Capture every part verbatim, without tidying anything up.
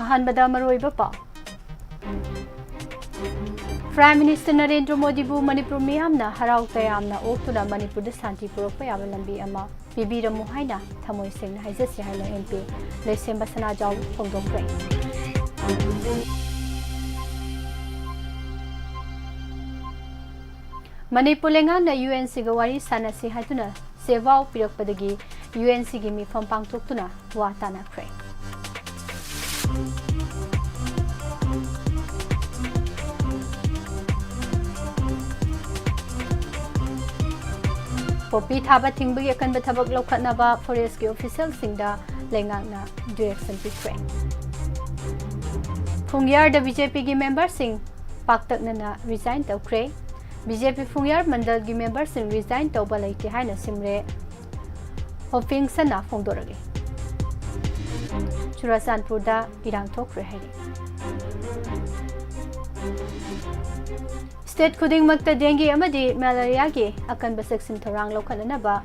ꯑꯍꯥꯟꯕꯗ ꯃꯔꯨꯑꯣꯏꯕ ꯄꯥꯎ꯫ Prime Minister ꯅꯔꯦꯟꯗ꯭ꯔ ꯃꯣꯗꯤꯕꯨ ꯃꯅꯤꯄꯨꯔ ꯃꯤꯌꯥꯝꯅ ꯍꯔꯥꯎ ꯇꯌꯥꯝꯅ ꯑꯣꯛꯇꯨꯅ ꯃꯅꯤꯄꯨꯔꯗ ꯁꯥꯟꯇꯤ ꯄꯨꯔꯛꯄ ꯌꯥꯕ ꯂꯝꯕꯤ ꯑꯃ ꯄꯤꯕꯤꯔꯝꯃꯨ ꯍꯥꯏꯅ ꯊꯃꯣꯏ ꯁꯦꯡꯅ ꯍꯥꯏꯖꯁꯤ ꯍꯥꯏꯅ M P ꯂꯩꯁꯦꯝꯕ ꯁꯅꯥꯖꯥꯎ ꯐꯣꯡꯗꯣꯛꯈ꯭ꯔꯦ꯫ ꯃꯅꯤꯄꯨꯔ ꯂꯩꯉꯥꯛꯅ U N C ꯒ ꯋꯥꯔꯤ ꯁꯥꯟꯅꯁꯤ ꯍꯥꯏꯗꯨꯅ ꯆꯦꯕꯥꯎ ꯄꯤꯔꯛꯄꯗꯒꯤ U N C ꯒꯤ ꯃꯤꯐꯝ ꯄꯥꯡꯊꯣꯛꯇꯨꯅ ꯋꯥ ꯇꯥꯅꯈ꯭ꯔꯦ꯫ ꯄꯣꯄꯤ ꯊꯥꯕ ꯊꯤꯡꯕꯒꯤ ꯑꯀꯟꯕ ꯊꯕꯛ ꯂꯧꯈꯠꯅꯕ forest ꯀꯤ official ꯁꯤꯡꯗ ꯂꯩꯉꯥꯛꯅ direction ꯄꯤꯈ꯭ꯔꯦ꯫ ꯈꯣꯡꯌꯥꯔꯗ B J P ꯒꯤ member ꯁꯤꯡ ꯄꯥꯛꯇꯛꯅꯅ resign ꯇꯧꯈ꯭ꯔꯦ꯫ B J P ꯈꯣꯡꯌꯥꯔ ꯃꯟꯗꯜꯒꯤ member ꯁꯤꯡ resign ꯇꯧꯕ ꯂꯩꯇꯦ ꯍꯥꯏꯅ ꯁꯤꯝꯔꯦ ꯍꯣꯐꯤꯡꯁꯟꯅ ꯐꯣꯡꯗꯣꯔꯛꯂꯤ꯫ ꯆꯨꯔꯆꯥꯟꯄꯨꯔꯗ ꯏꯔꯥꯡ ꯊꯣꯛꯈ꯭ꯔꯦ ꯍꯥꯏꯔꯤ꯫ State ꯈꯨꯗꯤꯡꯃꯛꯇ dengue ꯑꯃꯗꯤ malaria ꯒꯤ ꯑꯀꯟꯕ ꯆꯦꯛꯁꯤꯟ ꯊꯧꯔꯥꯡ ꯂꯧꯈꯠꯅꯅꯕ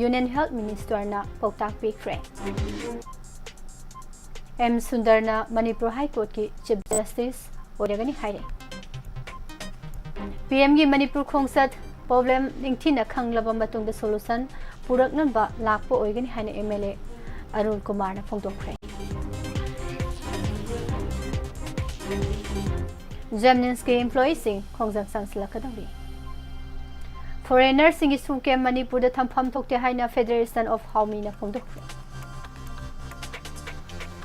Union Health Minister ꯅ ꯄꯥꯎꯇꯥꯛ ꯄꯤꯈ꯭ꯔꯦ꯫ M ꯁꯨꯟꯗꯔꯅ ꯃꯅꯤꯄꯨꯔ High Court ꯀꯤ Chief Justice ꯑꯣꯏꯔꯒꯅꯤ ꯍꯥꯏꯔꯦ꯫ P M ꯒꯤ ꯃꯅꯤꯄꯨꯔ ꯈꯣꯡꯆꯠ problem ꯅꯤꯡꯊꯤꯅ ꯈꯪꯂꯕ ꯃꯇꯨꯡꯗ solution ꯄꯨꯔꯛꯅꯕ ꯂꯥꯛꯄ ꯑꯣꯏꯒꯅꯤ ꯍꯥꯏꯅ M L A ꯑꯔꯨꯜ ꯀꯨꯃꯥꯔꯅ ꯐꯣꯡꯗꯣꯛꯈ꯭ꯔꯦ꯫ JNIMS ꯀꯤ employee ꯁꯤꯡ ꯈꯣꯡꯖꯪ ꯆꯪꯁꯤꯜꯂꯛꯀꯗꯧꯔꯤ꯫ Foreigner ꯁꯤꯡꯒꯤ SoO camp ꯃꯅꯤꯄꯨꯔꯗ ꯊꯝꯐꯝ ꯊꯣꯛꯇꯦ ꯍꯥꯏꯅ Federation of Haomee ꯅ ꯐꯣꯡꯗꯣꯛꯈ꯭ꯔꯦ꯫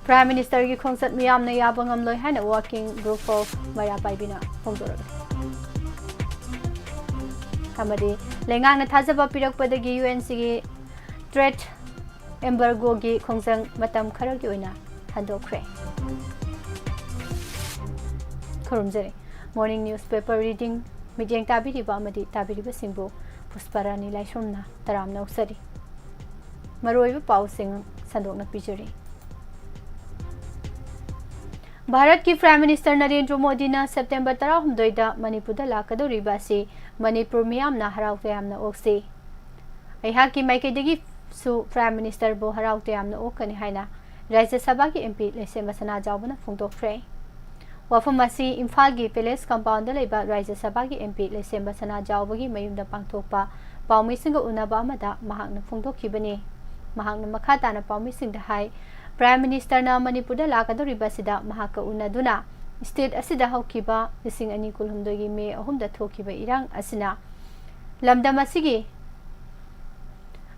Prime Minister ꯒꯤ ꯈꯣꯡꯆꯠ ꯃꯤꯌꯥꯝꯅ ꯌꯥꯕ ꯉꯝꯂꯣꯏ ꯍꯥꯏꯅ Working Group of ꯃꯩꯔꯥ ꯄꯥꯏꯕꯤꯅ ꯐꯣꯡꯗꯣꯔꯛꯂꯤ꯫ ꯑꯃꯗꯤ ꯂꯩꯉꯥꯛꯅ ꯊꯥꯖꯕ ꯄꯤꯔꯛꯄꯗꯒꯤ U N C ꯒꯤ trade embargo ꯒꯤ ꯈꯣꯡꯖꯪ ꯃꯇꯝ ꯈꯔꯒꯤ ꯑꯣꯏꯅ ꯍꯟꯗꯣꯛꯈ꯭ꯔꯦ꯫ ꯈꯨꯔꯨꯝꯖꯔꯤ꯫ Morning newspaper reading ꯃꯤꯠꯌꯦꯡ ꯇꯥꯕꯤꯔꯤꯕ ꯑꯃꯗꯤ ꯇꯥꯕꯤꯔꯤꯕꯁꯤꯡꯕꯨ ꯄꯨꯁꯄꯔꯥꯅꯤ ꯂꯥꯏꯁ꯭ꯔꯝꯅ ꯇꯔꯥꯝꯅ ꯑꯣꯛꯆꯔꯤ꯫ ꯃꯔꯨꯑꯣꯏꯕ ꯄꯥꯎꯁꯤꯡ ꯁꯟꯗꯣꯛꯅ ꯄꯤꯖꯔꯤ꯫ ꯚꯥꯔꯠꯀꯤ Prime Minister ꯅꯔꯦꯟꯗ꯭ꯔ ꯃꯣꯗꯤꯅ September ꯇꯔꯥꯍꯨꯝꯗꯣꯏꯗ ꯃꯅꯤꯄꯨꯔꯗ ꯂꯥꯛꯀꯗꯧꯔꯤꯕ ꯑꯁꯤ ꯃꯅꯤꯄꯨꯔ ꯃꯤꯌꯥꯝꯅ ꯍꯔꯥꯎ ꯇꯌꯥꯝꯅ ꯑꯣꯛꯆꯩ꯫ ꯑꯩꯍꯥꯛꯀꯤ ꯃꯥꯏꯀꯩꯗꯒꯤꯁꯨ Prime Minister ꯕꯨ ꯍꯔꯥꯎ ꯇꯌꯥꯝꯅ ꯑꯣꯛꯀꯅꯤ ꯍꯥꯏꯅ ꯔꯥꯖ꯭ꯌ ꯁꯚꯥꯒꯤ M P ꯂꯩꯁꯦꯝꯕ ꯁꯅꯥꯖꯥꯎꯕꯅ ꯐꯣꯡꯗꯣꯛꯈ꯭ꯔꯦ꯫ ꯋꯥꯐꯝ ꯑꯁꯤ ꯏꯝꯐꯥꯜꯒꯤ ꯄꯦꯂꯦꯁ ꯀꯝꯄꯥꯎꯟꯗ ꯂꯩꯕ ꯔꯥꯖ꯭ꯌ ꯁꯚꯥꯒꯤ M P ꯂꯩꯁꯦꯝꯕ ꯁꯅꯥꯖꯥꯎꯕꯒꯤ ꯃꯌꯨꯝꯗ ꯄꯥꯡꯊꯣꯛꯄ ꯄꯥꯎꯃꯤꯁꯤꯡꯒ ꯎꯅꯕ ꯑꯃꯗ ꯃꯍꯥꯛꯅ ꯐꯣꯡꯗꯣꯛꯈꯤꯕꯅꯤ꯫ ꯃꯍꯥꯛꯅ ꯃꯈꯥ ꯇꯥꯅ ꯄꯥꯎꯃꯤꯁꯤꯡꯗ ꯍꯥꯏ, Prime Ministerꯅ ꯃꯅꯤꯄꯨꯔꯗ ꯂꯥꯛꯀꯗꯧꯔꯤꯕ ꯑꯁꯤꯗ ꯃꯍꯥꯛꯀ ꯎꯅꯗꯨꯅ state ꯑꯁꯤꯗ ꯍꯧꯈꯤꯕ ꯂꯤꯁꯤꯡ ꯑꯅꯤ ꯀꯨꯟꯍꯨꯝꯗꯣꯏꯒꯤ May ꯑꯍꯨꯝꯗ ꯊꯣꯛꯈꯤꯕ ꯏꯔꯥꯡ ꯑꯁꯤꯅ ꯂꯝꯗꯝ ꯑꯁꯤꯒꯤ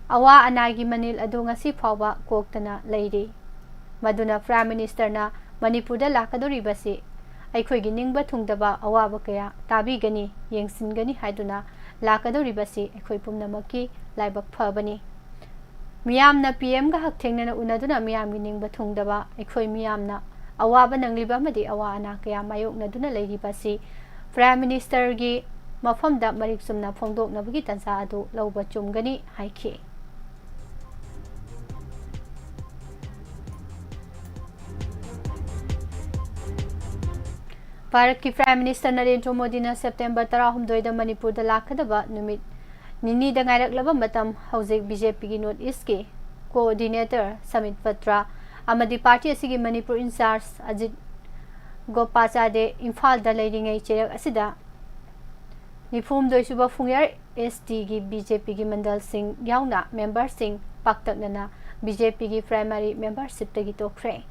ꯑꯋꯥ ꯑꯅꯥꯒꯤ ꯃꯅꯤꯜ ꯑꯗꯨ ꯉꯁꯤ ꯐꯥꯎꯕ ꯀꯣꯛꯇꯅ ꯂꯩꯔꯤ꯫ ꯃꯗꯨꯅ Prime Ministerꯅ ꯃꯅꯤꯄꯨꯔꯗ ꯂꯥꯛꯀꯗꯧꯔꯤꯕꯁꯤ ꯑꯩꯈꯣꯏꯒꯤ ꯅꯤꯡꯕ ꯊꯨꯡꯗꯕ ꯑꯋꯥꯕ ꯀꯌꯥ ꯇꯥꯕꯤꯒꯅꯤ, ꯌꯦꯡꯁꯤꯟꯒꯅꯤ ꯍꯥꯏꯗꯨꯅ ꯂꯥꯛꯀꯗꯧꯔꯤꯕꯁꯤ ꯑꯩꯈꯣꯏ ꯄꯨꯝꯅꯃꯛꯀꯤ ꯂꯥꯏꯕꯛ ꯐꯕꯅꯤ꯫ ꯃꯤꯌꯥꯝꯅ P Mꯒ ꯍꯛꯊꯦꯡꯅꯅ ꯎꯅꯗꯨꯅ ꯃꯤꯌꯥꯝꯒꯤ ꯅꯤꯡꯕ ꯊꯨꯡꯗꯕ, ꯑꯩꯈꯣꯏ ꯃꯤꯌꯥꯝꯅ ꯑꯋꯥꯕ ꯅꯪꯂꯤꯕ ꯑꯃꯗꯤ ꯑꯋꯥ ꯑꯅꯥ ꯀꯌꯥ ꯃꯥꯌꯣꯛꯅꯗꯨꯅ ꯂꯩꯔꯤꯕ ꯑꯁꯤ Prime Ministerꯒꯤ ꯃꯐꯝꯗ ꯃꯔꯤꯛ ꯆꯨꯝꯅ ꯐꯣꯡꯗꯣꯛꯅꯕꯒꯤ ꯇꯥꯟꯖꯥ ꯑꯗꯨ ꯂꯧꯕ ꯆꯨꯝꯒꯅꯤ ꯍꯥꯏꯈꯤ꯫ ꯚꯥꯔꯠꯀꯤ Prime Minister ꯅꯔꯦꯟꯗ꯭ꯔ ꯃꯣꯗꯤꯅ September ꯇꯔꯥꯍꯨꯝꯗꯣꯏꯗ ꯃꯅꯤꯄꯨꯔꯗ ꯂꯥꯛꯀꯗꯕ ꯅꯨꯃꯤꯠ ꯅꯤꯅꯤꯗ ꯉꯥꯏꯔꯛꯂꯕ ꯃꯇꯝ, ꯍꯧꯖꯤꯛ BJPꯒꯤ North Eastꯀꯤ coordinator ꯁꯃꯤꯠ ꯄꯇ꯭ꯔ ꯑꯃꯗꯤ party ꯑꯁꯤꯒꯤ ꯃꯅꯤꯄꯨꯔ in-charge ꯑꯖꯤꯠ ꯒꯣꯄꯥꯆꯥꯗꯦ ꯏꯝꯐꯥꯜꯗ ꯂꯩꯔꯤꯉꯩ ꯆꯩꯔꯛ ꯑꯁꯤꯗ ꯅꯤꯐꯨꯍꯨꯝꯗꯣꯏꯁꯨꯕ ꯐꯨꯡꯌꯥꯔ STꯒꯤ BJPꯒꯤ ꯃꯟꯗꯜꯁꯤꯡ ꯌꯥꯎꯅ memberꯁꯤꯡ ꯄꯥꯛꯇꯛꯅꯅ BJPꯒꯤ primary membershipꯇꯒꯤ ꯇꯣꯛꯈ꯭ꯔꯦ꯫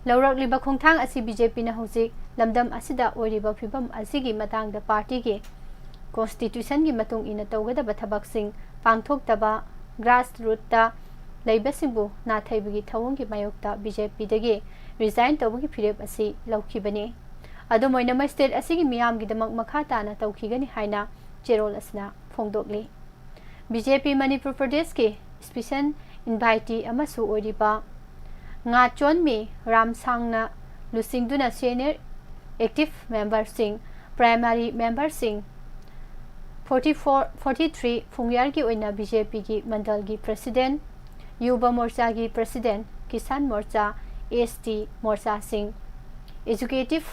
ꯂꯧꯔꯛꯂꯤꯕ ꯈꯣꯡꯊꯥꯡ ꯑꯁꯤ BJPꯅ ꯍꯧꯖꯤꯛ ꯂꯝꯗꯝ ꯑꯁꯤꯗ ꯑꯣꯏꯔꯤꯕ ꯐꯤꯕꯝ ꯑꯁꯤꯒꯤ ꯃꯇꯥꯡꯗ partyꯒꯤ constitutionꯒꯤ ꯃꯇꯨꯡ ꯏꯟꯅ ꯇꯧꯒꯗꯕ ꯊꯕꯛꯁꯤꯡ ꯄꯥꯡꯊꯣꯛꯇꯕ, grassrootsꯇ ꯂꯩꯕꯁꯤꯡꯕꯨ ꯅꯥꯊꯩꯕꯒꯤ ꯊꯧꯑꯣꯡꯒꯤ ꯃꯥꯌꯣꯛꯇ BJPꯗꯒꯤ resign ꯇꯧꯕꯒꯤ ꯐꯤꯔꯦꯞ ꯑꯁꯤ ꯂꯧꯈꯤꯕꯅꯤ꯫ ꯑꯗꯨꯝ ꯑꯣꯏꯅꯃꯛ state ꯑꯁꯤꯒꯤ ꯃꯤꯌꯥꯝꯒꯤꯗꯃꯛ ꯃꯈꯥ ꯇꯥꯅ ꯇꯧꯈꯤꯒꯅꯤ ꯍꯥꯏꯅ ꯆꯦꯔꯣꯜ ꯑꯁꯤꯅ ꯐꯣꯡꯗꯣꯛꯂꯤ꯫ BJP ꯃꯅꯤꯄꯨꯔ ꯄ꯭ꯔꯗꯦꯁꯀꯤ special invitee ꯑꯃꯁꯨ ꯑꯣꯏꯔꯤꯕ ꯉꯥꯆꯣꯟꯃꯤ ꯔꯥꯝꯁꯥꯡꯅ ꯂꯨꯆꯤꯡꯗꯨꯅ senior active memberꯁꯤꯡ, primary memberꯁꯤꯡ, forty four, forty three ꯐꯨꯡꯌꯥꯔꯒꯤ ꯑꯣꯏꯅ BJPꯒꯤ ꯃꯟꯗꯜꯒꯤ president, ꯌꯨꯕ ꯃꯣꯔꯆꯥꯒꯤ president, Kisan ꯃꯣꯔꯆꯥ, ST ꯃꯣꯔꯆꯥꯁꯤꯡ, executive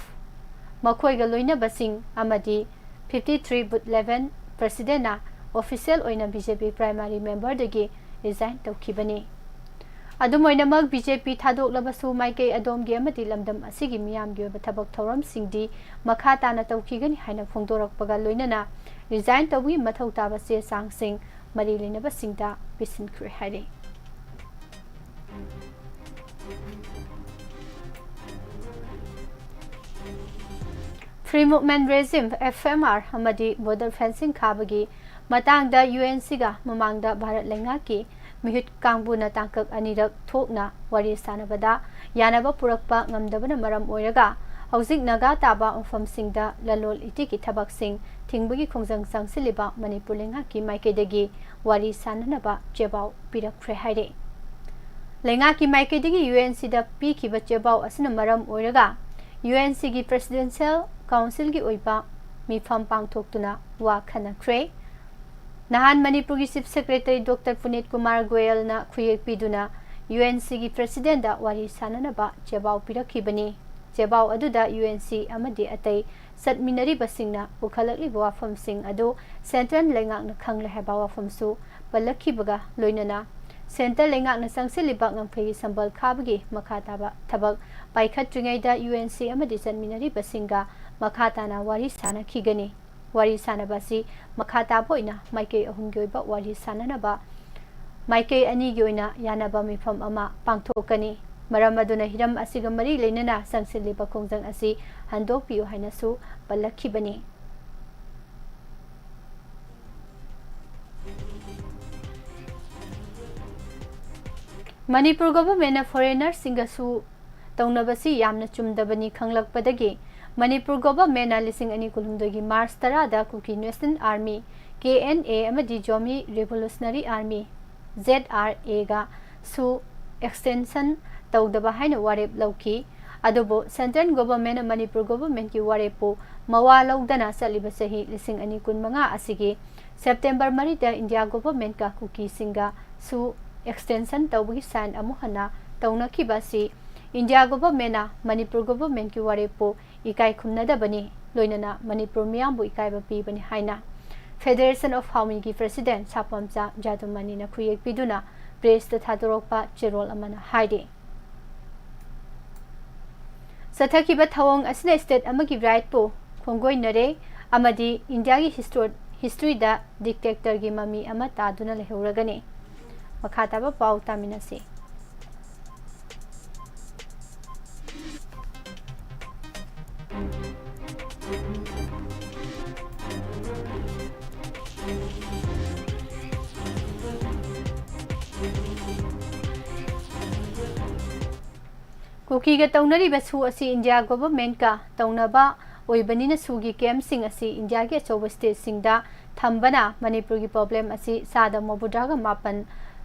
ꯃꯈꯣꯏꯒ ꯂꯣꯏꯅꯕꯁꯤꯡ ꯑꯃꯗꯤ fifty three booth eleven presidentꯅ official ꯑꯣꯏꯅ BJP primary memberꯗꯒꯤ resign ꯇꯧꯈꯤꯕꯅꯤ꯫ ꯑꯗꯨꯝ ꯑꯣꯏꯅꯃꯛ, ꯕꯤ ꯖꯦ ꯄꯤ ꯊꯥꯗꯣꯛꯂꯕꯁꯨ ꯃꯥꯏꯀꯩ ꯑꯗꯣꯝꯒꯤ ꯑꯃꯗꯤ ꯂꯝꯗꯝ ꯑꯁꯤꯒꯤ ꯃꯤꯌꯥꯝꯒꯤ ꯑꯣꯏꯕ ꯊꯕꯛ ꯊꯧꯔꯝꯁꯤꯡꯗꯤ ꯃꯈꯥ ꯇꯥꯅ ꯇꯧꯈꯤꯒꯅꯤ ꯍꯥꯏꯅ ꯐꯣꯡꯗꯣꯔꯛꯄꯒ ꯂꯣꯏꯅꯅ resign ꯇꯧꯕꯒꯤ ꯃꯊꯧ ꯇꯥꯕ ꯆꯦ ꯆꯥꯡꯁꯤꯡ ꯃꯔꯤ ꯂꯩꯅꯕꯁꯤꯡꯗ ꯄꯤꯁꯤꯟꯈ꯭ꯔꯦ ꯍꯥꯏꯔꯤ꯫ Free Movement Regime, F M R, ꯑꯃꯗꯤ border fencing ꯈꯥꯕꯒꯤ ꯃꯇꯥꯡꯗ ꯌꯨ ꯑꯦꯟ ꯁꯤꯒ ꯃꯃꯥꯡꯗ ꯚꯥꯔꯠ ꯂꯩꯉꯥꯛꯀꯤ ꯃꯤꯍꯨꯠ ꯀꯥꯡꯕꯨꯅ ꯇꯥꯡꯀꯛ ꯑꯅꯤꯔꯛ ꯊꯣꯛꯅ ꯋꯥꯔꯤ ꯁꯥꯅꯕꯗ ꯌꯥꯅꯕ ꯄꯨꯔꯛꯄ ꯉꯝꯗꯕꯅ ꯃꯔꯝ ꯑꯣꯏꯔꯒ, ꯍꯧꯖꯤꯛ ꯅꯥꯒꯥ ꯇꯥꯕ ꯃꯐꯝꯁꯤꯡꯗ ꯂꯂꯣꯟ ꯏꯇꯤꯛꯀꯤ ꯊꯕꯛꯁꯤꯡ ꯊꯤꯡꯕꯒꯤ ꯈꯣꯡꯖꯪ ꯆꯪꯁꯤꯜꯂꯤꯕ ꯃꯅꯤꯄꯨꯔ ꯂꯩꯉꯥꯛꯀꯤ ꯃꯥꯏꯀꯩꯗꯒꯤ ꯋꯥꯔꯤ ꯁꯥꯅꯅꯕ ꯆꯦꯕꯥꯎ ꯄꯤꯔꯛꯈ꯭ꯔꯦ ꯍꯥꯏꯔꯦ꯫ ꯂꯩꯉꯥꯛꯀꯤ ꯃꯥꯏꯀꯩꯗꯒꯤ ꯌꯨ ꯑꯦꯟ ꯁꯤꯗ ꯄꯤꯈꯤꯕ ꯆꯦꯕꯥꯎ ꯑꯁꯤꯅ ꯃꯔꯝ ꯑꯣꯏꯔꯒ, ꯌꯨ ꯑꯦꯟ ꯁꯤꯒꯤ Presidential Councilꯒꯤ ꯑꯣꯏꯕ ꯃꯤꯐꯝ ꯄꯥꯡꯊꯣꯛꯇꯨꯅ ꯋꯥ ꯈꯟꯅꯈ꯭ꯔꯦ꯫ ꯅꯍꯥꯟ ꯃꯅꯤꯄꯨꯔꯒꯤ Chief Secretary Doctor ꯄꯨꯅꯤꯠ ꯀꯨꯃꯥꯔ ꯒꯣꯌꯜꯅ ꯈꯨꯌꯦꯛ ꯄꯤꯗꯨꯅ ꯌꯨ ꯑꯦꯟ ꯁꯤꯒꯤ Presidentꯗ ꯋꯥꯔꯤ ꯁꯥꯅꯅꯕ ꯆꯦꯕꯥꯎ ꯄꯤꯔꯛꯈꯤꯕꯅꯤ꯫ ꯆꯦꯕꯥꯎ ꯑꯗꯨꯗ ꯌꯨ ꯑꯦꯟ ꯁꯤ ꯑꯃꯗꯤ ꯑꯇꯩ ꯆꯠꯃꯤꯟꯅꯔꯤꯕꯁꯤꯡꯅ ꯄꯨꯈꯠꯂꯛꯂꯤꯕ ꯋꯥꯐꯝꯁꯤꯡ ꯑꯗꯨ Central ꯂꯩꯉꯥꯛꯅ ꯈꯪꯂꯦ ꯍꯥꯏꯕ ꯋꯥꯐꯝꯁꯨ ꯄꯜꯂꯛꯈꯤꯕꯒ ꯂꯣꯏꯅꯅ, Central ꯂꯩꯉꯥꯛꯅ ꯆꯪꯁꯤꯜꯂꯤꯕ ꯉꯝꯈꯩꯒꯤ ꯁꯝꯕꯜ ꯈꯥꯕꯒꯤ ꯃꯈꯥ ꯇꯥꯕ ꯊꯕꯛ ꯄꯥꯏꯈꯠꯇ꯭ꯔꯤꯉꯩꯗ ꯌꯨ ꯑꯦꯟ ꯁꯤ ꯑꯃꯗꯤ ꯆꯠꯃꯤꯟꯅꯔꯤꯕꯁꯤꯡꯒ ꯃꯈꯥ ꯇꯥꯅ ꯋꯥꯔꯤ ꯁꯥꯅꯈꯤꯒꯅꯤ꯫ ꯋꯥꯔꯤ ꯁꯥꯅꯕ ꯑꯁꯤ ꯃꯈꯥ ꯇꯥꯕ ꯑꯣꯏꯅ ꯃꯥꯏꯀꯩ ꯑꯍꯨꯝꯒꯤ ꯑꯣꯏꯕ ꯋꯥꯔꯤ ꯁꯥꯅꯅꯕ ꯃꯥꯏꯀꯩ ꯑꯅꯤꯒꯤ ꯑꯣꯏꯅ ꯌꯥꯅꯕ ꯃꯤꯐꯝ ꯑꯃ ꯄꯥꯡꯊꯣꯛꯀꯅꯤ꯫ ꯃꯔꯝ ꯑꯗꯨꯅ ꯍꯤꯔꯝ ꯑꯁꯤꯒ ꯃꯔꯤ ꯂꯩꯅꯅ ꯆꯪꯁꯤꯜꯂꯤꯕ ꯈꯣꯡꯖꯪ ꯑꯁꯤ ꯍꯟꯗꯣꯛꯄꯤꯌꯨ ꯍꯥꯏꯅꯁꯨ ꯄꯜꯂꯛꯈꯤꯕꯅꯤ꯫ ꯃꯅꯤꯄꯨꯔ Governmentꯅ foreignerꯁꯤꯡꯒꯁꯨ ꯇꯧꯅꯕꯁꯤ ꯌꯥꯝꯅ ꯆꯨꯝꯗꯕꯅꯤ ꯈꯪꯂꯛꯄꯗꯒꯤ, ꯃꯅꯤꯄꯨꯔ Governmentꯅ ꯂꯤꯁꯤꯡ ꯑꯅꯤ ꯀꯨꯟꯍꯨꯝꯗꯣꯏꯒꯤ March ꯇꯔꯥꯗ Kuki National Army, K N A, ꯑꯃꯗꯤ Zomi Revolutionary Army, Z R A, ꯒꯁꯨ extension ꯇꯧꯗꯕ ꯍꯥꯏꯅ ꯋꯥꯔꯦꯞ ꯂꯧꯈꯤ꯫ ꯑꯗꯨꯕꯨ Central Governmentꯅ ꯃꯅꯤꯄꯨꯔ Governmentꯀꯤ ꯋꯥꯔꯦꯞꯄꯨ ꯃꯋꯥ ꯂꯧꯗꯅ ꯆꯠꯂꯤꯕ ꯆꯍꯤ ꯂꯤꯁꯤꯡ ꯑꯅꯤ ꯀꯨꯟꯃꯉꯥ ꯑꯁꯤꯒꯤ September ꯃꯔꯤꯗ India Governmentꯀ ꯀꯨꯀꯤꯁꯤꯡꯒꯁꯨ extension ꯇꯧꯕꯒꯤ sign ꯑꯃꯨꯛ ꯍꯟꯅ ꯇꯧꯅꯈꯤꯕ ꯑꯁꯤ India Governmentꯅ ꯃꯅꯤꯄꯨꯔ Governmentꯀꯤ ꯋꯥꯔꯦꯞꯄꯨ ꯏꯀꯥꯏ ꯈꯨꯝꯅꯗꯕꯅꯤ, ꯂꯣꯏꯅꯅ ꯃꯅꯤꯄꯨꯔ ꯃꯤꯌꯥꯝꯕꯨ ꯏꯀꯥꯏꯕ ꯄꯤꯕꯅꯤ ꯍꯥꯏꯅ Federation of Haomiꯒꯤ President ꯁꯥꯄꯝꯆꯥ ꯖꯥꯗꯨꯃꯅꯤꯅ ꯈꯨꯌꯦꯛ ꯄꯤꯗꯨꯅ ꯄ꯭ꯔꯦꯁꯇ ꯊꯥꯗꯣꯔꯛꯄ ꯆꯦꯔꯣꯜ ꯑꯃꯅ ꯍꯥꯏꯔꯤ꯫ ꯆꯠꯊꯈꯤꯕ ꯊꯧꯑꯣꯡ ꯑꯁꯤꯅ ꯁ꯭ꯇꯦꯠ ꯑꯃꯒꯤ ꯔꯥꯏꯠꯄꯨ ꯈꯣꯡꯒꯣꯏꯅꯔꯦ ꯑꯃꯗꯤ ꯏꯟꯗꯤꯌꯥꯒꯤ ꯍꯤꯁꯇꯣ-, ꯍꯤꯁꯇ꯭ꯔꯤꯗ ꯗꯤꯛꯇꯦꯛꯇꯔꯒꯤ ꯃꯃꯤ ꯑꯃ ꯇꯥꯗꯨꯅ ꯂꯩꯍꯧꯔꯒꯅꯤ꯫ ꯃꯈꯥ ꯇꯥꯕ ꯄꯥꯎ ꯇꯥꯃꯤꯟꯅꯁꯤ꯫ ꯀꯨꯀꯤꯒ ꯇꯧꯅꯔꯤꯕ ꯁꯨ ꯑꯁꯤ ꯏꯟꯗꯤꯌꯥ ꯒꯣꯚꯔꯟꯃꯦꯟꯠꯀ ꯇꯧꯅꯕ ꯑꯣꯏꯕꯅꯤꯅ ꯁꯨꯒꯤ ꯀꯦꯝꯞꯁꯤꯡ ꯑꯁꯤ ꯏꯟꯗꯤꯌꯥꯒꯤ ꯑꯆꯧꯕ ꯁ꯭ꯇꯦꯠꯁꯤꯡꯗ ꯊꯝꯕꯅ ꯃꯅꯤꯄꯨꯔꯒꯤ ꯄ꯭ꯔꯣꯕ꯭ꯂꯦꯝ ꯑꯁꯤ ꯆꯥꯗ ꯃꯧꯗ꯭ꯔꯥꯒ ꯃꯥꯄꯟ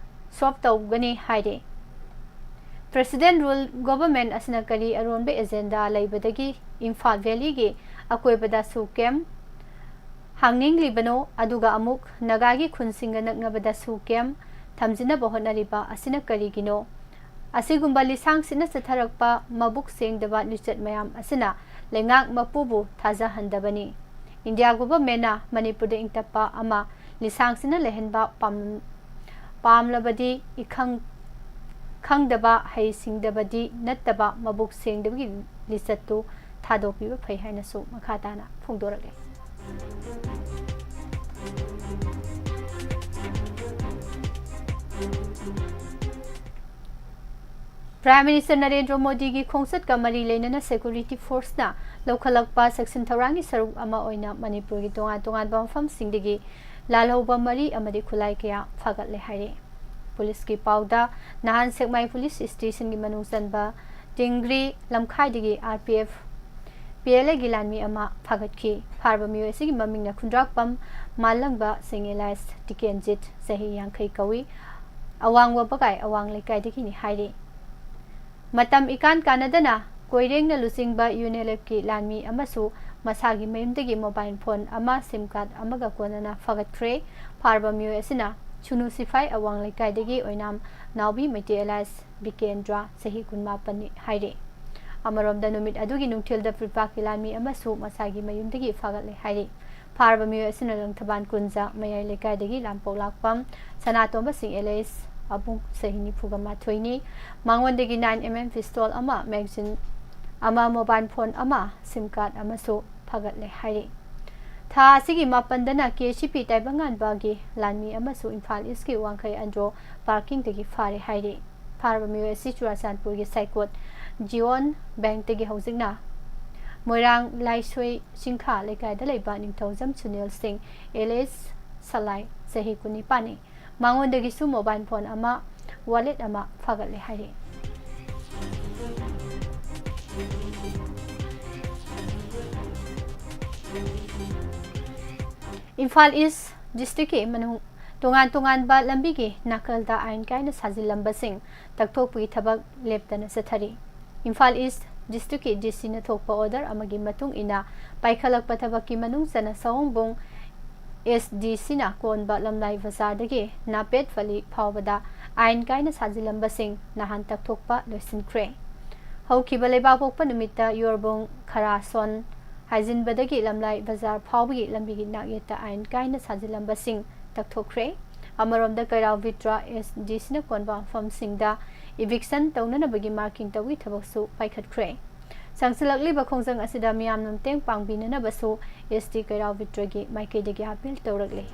ꯁꯣꯜꯚ ꯇꯧꯒꯅꯤ ꯍꯥꯏꯔꯤ꯫ ꯄ꯭ꯔꯦꯁꯤꯗꯦꯟꯠ ꯔꯨꯜ ꯒꯣꯚꯔꯟꯃꯦꯟꯠ ꯑꯁꯤꯅ ꯀꯔꯤ ꯑꯔꯣꯟꯕ ꯑꯦꯖꯦꯟꯗꯥ ꯂꯩꯕꯗꯒꯤ ꯏꯝꯐꯥꯜ ꯚꯦꯂꯤꯒꯤ ꯑꯀꯣꯏꯕꯗ ꯁꯨ ꯀꯦꯝꯞ ꯍꯥꯡꯅꯤꯡꯂꯤꯕꯅꯣ, ꯑꯗꯨꯒ ꯑꯃꯨꯛ ꯅꯥꯒꯥꯒꯤ ꯈꯨꯟꯁꯤꯡꯒ ꯅꯛꯅꯕꯗ ꯁꯨ ꯀꯦꯝꯞ ꯊꯝꯖꯤꯟꯅꯕ ꯍꯣꯠꯅꯔꯤꯕ ꯑꯁꯤꯅ ꯀꯔꯤꯒꯤꯅꯣ? ꯑꯁꯤꯒꯨꯝꯕ ꯂꯤꯁꯥꯡꯁꯤꯠꯅ ꯆꯠꯊꯔꯛꯄ ꯃꯕꯨꯛ ꯁꯦꯡꯗꯕ ꯂꯤꯆꯠ ꯃꯌꯥꯝ ꯑꯁꯤꯅ ꯂꯩꯉꯥꯛ ꯃꯄꯨꯕꯨ ꯊꯥꯖꯍꯟꯗꯕꯅꯤ꯫ ꯏꯟꯗꯤꯌꯥ ꯒꯣꯚꯔꯟꯃꯦꯟꯠꯅ ꯃꯅꯤꯄꯨꯔꯗ ꯏꯪ ꯇꯞꯄ ꯑꯃ ꯂꯤꯁꯥꯡꯁꯤꯠꯅ ꯂꯩꯍꯟꯕ ꯄꯥꯝ-, ꯄꯥꯝꯂꯕꯗꯤ ꯏꯈꯪ ꯈꯪꯗꯕ, ꯍꯩꯁꯤꯡꯗꯕꯗꯤ ꯅꯠꯇꯕ ꯃꯕꯨꯛ ꯁꯦꯡꯗꯕꯒꯤ ꯂꯤꯆꯠꯇꯨ ꯊꯥꯗꯣꯛꯄꯤꯕ ꯐꯩ ꯍꯥꯏꯅꯁꯨ ꯃꯈꯥ ꯇꯥꯅ ꯐꯣꯡꯗꯣꯔꯛꯂꯤ꯫ ꯄ꯭ꯔꯥꯏꯝ ꯃꯤꯅꯤꯁꯇꯔ ꯅꯔꯦꯟꯗ꯭ꯔ ꯃꯣꯗꯤꯒꯤ ꯈꯣꯡꯆꯠꯀ ꯃꯔꯤ ꯂꯩꯅꯅ ꯁꯦꯀ꯭ꯌꯨꯔꯤꯇꯤ ꯐꯣꯔꯁꯅ ꯂꯧꯈꯠꯂꯛꯄ ꯆꯦꯛꯁꯤꯟ ꯊꯧꯔꯥꯡꯒꯤ ꯁꯔꯨꯛ ꯑꯃ ꯑꯣꯏꯅ ꯃꯅꯤꯄꯨꯔꯒꯤ ꯇꯣꯉꯥꯟ ꯇꯣꯉꯥꯟꯕ ꯃꯐꯝꯁꯤꯡꯗꯒꯤ ꯂꯥꯜꯍꯧꯕ ꯃꯔꯤ ꯑꯃꯗꯤ ꯈꯨꯠꯂꯥꯏ ꯀꯌꯥ ꯐꯥꯒꯠꯂꯦ ꯍꯥꯏꯔꯤ꯫ ꯄꯨꯂꯤꯁꯀꯤ ꯄꯥꯎꯗ ꯅꯍꯥꯟ ꯁꯦꯛꯃꯥꯏ ꯄꯨꯂꯤꯁ ꯁ꯭ꯇꯦꯁꯟꯒꯤ ꯃꯅꯨꯡ ꯆꯟꯕ ꯇꯤꯡꯒ꯭ꯔꯤ ꯂꯝꯈꯥꯏꯗꯒꯤ R P F P L ꯑꯦꯒꯤ ꯂꯥꯟꯃꯤ ꯑꯃ ꯐꯥꯒꯠꯈꯤ꯫ ꯐꯥꯔꯕ ꯃꯤꯑꯣꯏ ꯑꯁꯤꯒꯤ ꯃꯃꯤꯡꯅ ꯈꯨꯟꯗ꯭ꯔꯥꯛꯄꯝ ꯃꯥꯂꯪꯕ ꯁꯤꯡ ꯑꯦꯂꯥꯏꯁ ꯇꯤꯀꯦꯟꯖꯤꯠ, ꯆꯍꯤ ꯌꯥꯡꯈꯩ ꯀꯧꯏ꯫ ꯑꯋꯥꯡ ꯋꯥꯕꯒꯥꯏ ꯑꯋꯥꯡ ꯂꯩꯀꯥꯏꯗꯒꯤꯅꯤ ꯍꯥꯏꯔꯤ꯫ ꯃꯇꯝ ꯏꯀꯥꯟ ꯀꯥꯟꯅꯗꯅ ꯀꯣꯏꯔꯦꯡꯅ ꯂꯨꯆꯤꯡꯕ ꯌꯨ ꯑꯦꯟ ꯑꯦꯜ ꯑꯦꯐꯀꯤ ꯂꯥꯟꯃꯤ ꯑꯃꯁꯨ ꯃꯁꯥꯒꯤ ꯃꯌꯨꯝꯗꯒꯤ ꯃꯣꯕꯥꯏꯜ ꯐꯣꯟ ꯑꯃ, ꯁꯤꯝ ꯀꯥꯔꯗ ꯑꯃꯒ ꯀꯣꯟꯅꯅ ꯐꯥꯒꯠꯈ꯭ꯔꯦ꯫ ꯐꯥꯔꯕ ꯃꯤꯑꯣꯏ ꯑꯁꯤꯅ ꯁꯨꯅꯨ ꯁꯤꯐꯥꯏ ꯑꯋꯥꯡ ꯂꯩꯀꯥꯏꯗꯒꯤ ꯑꯣꯏꯅꯥꯝ ꯅꯥꯎꯕꯤ ꯃꯩꯇꯩ ꯑꯦꯂꯥꯏꯁ ꯕꯤꯀꯦꯟꯗ꯭ꯔ, ꯆꯍꯤ ꯀꯨꯟꯃꯥꯄꯟꯅꯤ ꯍꯥꯏꯔꯤ꯫ ꯑꯃꯔꯣꯝꯗ ꯅꯨꯃꯤꯠ ꯑꯗꯨꯒꯤ ꯅꯨꯡꯊꯤꯜꯗ ꯐꯨꯠꯄꯥꯛꯀꯤ ꯂꯥꯟꯃꯤ ꯑꯃꯁꯨ ꯃꯁꯥꯒꯤ ꯃꯌꯨꯝꯗꯒꯤ ꯐꯥꯒꯠꯂꯦ ꯍꯥꯏꯔꯤ꯫ ꯐꯥꯔꯕ ꯃꯤꯑꯣꯏ ꯑꯁꯤꯅ ꯂꯪꯊꯕꯥꯜ ꯀꯨꯟꯖ ꯃꯌꯥꯏ ꯂꯩꯀꯥꯏꯗꯒꯤ ꯂꯥꯝꯄꯣꯛ ꯂꯥꯛꯄꯝ ꯁꯅꯥꯇꯣꯝꯕ ꯁꯤꯡ ꯑꯦꯂꯥꯏꯁ ꯄꯥꯕꯨꯡ ꯆꯍꯤ ꯅꯤꯐꯨꯒ ꯃꯥꯊꯣꯏꯅꯤ꯫ ꯃꯉꯣꯟꯗꯒꯤ nine M M pistol ꯑꯃ, magazine ꯑꯃ, mobile phone ꯑꯃ, SIM card ꯑꯃꯁꯨ ꯐꯥꯒꯠꯂꯦ ꯍꯥꯏꯔꯤ꯫ ꯊꯥ ꯑꯁꯤꯒꯤ ꯃꯥꯄꯟꯗꯅ KCP ꯇꯥꯏꯕꯪꯉꯥꯟꯕꯒꯤ ꯂꯥꯟꯃꯤ ꯑꯃꯁꯨ ꯏꯝꯐꯥꯜ ꯏꯁꯀꯤ ꯋꯥꯡꯈꯩ ꯑꯟꯗ꯭ꯔꯣ parkingꯗꯒꯤ ꯐꯥꯔꯦ ꯍꯥꯏꯔꯤ꯫ ꯐꯥꯔꯕ ꯃꯤꯑꯣꯏ ꯑꯁꯤ ꯆꯨꯔꯥꯆꯥꯟꯄꯨꯔꯒꯤ ꯁꯥꯏꯀꯣꯠ ꯖꯤꯑꯣꯟ ꯕꯦꯡꯛꯇꯒꯤ ꯍꯧꯖꯤꯛꯅ ꯃꯣꯏꯔꯥꯡ ꯂꯥꯏꯁꯣꯏ ꯆꯤꯡꯈꯥ ꯂꯩꯀꯥꯏꯗ ꯂꯩꯕ ꯅꯤꯡꯊꯧꯖꯝ ꯁꯨꯅꯤꯜ ꯁꯤꯡ alias ꯁꯂꯥꯏ, ꯆꯍꯤ ꯀꯨꯟꯅꯤꯄꯥꯟꯅꯤ꯫ ꯃꯉꯣꯟꯗꯒꯤꯁꯨ mobile phone ꯑꯃ, wallet ꯑꯃ ꯐꯥꯒꯠꯂꯦ ꯍꯥꯏꯔꯤ꯫ ꯏꯝꯐꯥꯜ ꯏꯁ ꯗꯤꯁꯇ꯭ꯔꯤꯛꯀꯤ ꯃꯅꯨꯡ ꯇꯣꯉꯥꯟ ꯇꯣꯉꯥꯟꯕ ꯂꯝꯕꯤꯒꯤ ꯅꯥꯀꯜꯗ ꯑꯥꯏꯟ ꯀꯥꯏꯅ ꯁꯥꯖꯤꯜꯂꯝꯕꯁꯤꯡ ꯇꯛꯊꯣꯛꯄꯒꯤ ꯊꯕꯛ ꯂꯦꯞꯇꯅ ꯆꯠꯊꯔꯤ꯫ ꯏꯝꯐꯥꯜ ꯏꯁ ꯗꯤꯁꯇ꯭ꯔꯤꯛꯀꯤ DCꯅ ꯊꯣꯛꯄ order ꯑꯃꯒꯤ ꯃꯇꯨꯡ ꯏꯟꯅ ꯄꯥꯏꯈꯠꯂꯛꯄ ꯊꯕꯛꯀꯤ ꯃꯅꯨꯡ ꯆꯟꯅ ꯁꯑꯣꯝꯕꯨꯡ SDCꯅ ꯀꯣꯟꯕ ꯂꯝꯂꯥꯏ ꯕꯖꯥꯔꯗꯒꯤ ꯅꯥꯄꯦꯠ ꯚꯦꯂꯤ ꯐꯥꯎꯕꯗ ꯑꯥꯏꯟ ꯀꯥꯏꯅ ꯁꯥꯖꯤꯜꯂꯝꯕꯁꯤꯡ ꯅꯍꯥꯟ ꯇꯛꯊꯣꯛꯄ ꯂꯣꯏꯁꯤꯟꯈ꯭ꯔꯦ꯫ ꯍꯧꯈꯤꯕ ꯂꯩꯕꯥꯛꯄꯣꯛꯄ ꯅꯨꯃꯤꯠꯇ ꯌꯣꯔꯕꯨꯡ ꯈꯔꯥꯁꯣꯟ ꯍꯥꯏꯖꯤꯟꯕꯗꯒꯤ ꯂꯝꯂꯥꯏ ꯕꯖꯥꯔ ꯐꯥꯎꯕꯒꯤ ꯂꯝꯕꯤꯒꯤ ꯅꯥꯛꯌꯦꯠꯇ ꯑꯥꯏꯟ ꯀꯥꯏꯅ ꯁꯥꯖꯤꯜꯂꯝꯕꯁꯤꯡ ꯇꯛꯊꯣꯛꯈ꯭ꯔꯦ꯫ ꯑꯃꯔꯣꯝꯗ ꯀꯩꯔꯥꯎ ꯚꯤꯇ꯭ꯔꯥ SDCꯅ ꯀꯣꯟꯕ ꯃꯐꯝꯁꯤꯡꯗ eviction ꯇꯧꯅꯅꯕꯒꯤ marking ꯇꯧꯕꯒꯤ ꯊꯕꯛꯁꯨ ꯄꯥꯏꯈꯠꯈ꯭ꯔꯦ꯫ ꯆꯪꯁꯤꯜꯂꯛꯂꯤꯕ ꯈꯣꯡꯖꯪ ꯑꯁꯤꯗ ꯃꯤꯌꯥꯝꯅ ꯃꯇꯦꯡ ꯄꯥꯡꯕꯤꯅꯅꯕꯁꯨ SD ꯀꯩꯔꯥꯎ ꯚꯤꯇ꯭ꯔꯒꯤ ꯃꯥꯏꯀꯩꯗꯒꯤ appeal ꯇꯧꯔꯛꯂꯤ꯫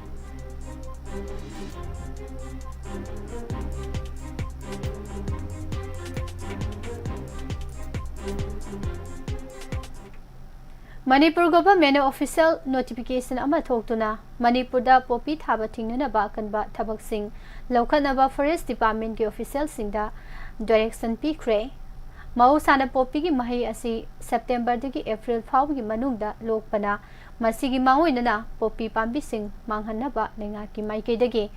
ꯃꯅꯤꯄꯨꯔ governmentꯅ official notification ꯑꯃ ꯊꯣꯛꯇꯨꯅ ꯃꯅꯤꯄꯨꯔꯗ ꯄꯣꯄꯤ ꯊꯥꯕ ꯊꯤꯡꯅꯅꯕ ꯑꯀꯟꯕ ꯊꯕꯛꯁꯤꯡ ꯂꯧꯈꯠꯅꯕ forest departmentꯀꯤ officialꯁꯤꯡꯗ direction ꯄꯤꯈ꯭ꯔꯦ꯫ ꯃꯍꯧꯁꯥꯅ ꯄꯣꯄꯤꯒꯤ ꯃꯍꯩ ꯑꯁꯤ Septemberꯗꯒꯤ April ꯐꯥꯎꯕꯒꯤ ꯃꯅꯨꯡꯗ ꯂꯣꯛꯄꯅ, ꯃꯁꯤꯒꯤ ꯃꯥꯡꯑꯣꯏꯅꯅ ꯄꯣꯄꯤ ꯄꯥꯝꯕꯤꯁꯤꯡ ꯃꯥꯡꯍꯟꯅꯕ ꯂꯩꯉꯥꯛꯀꯤ ꯃꯥꯏꯀꯩꯗꯒꯤ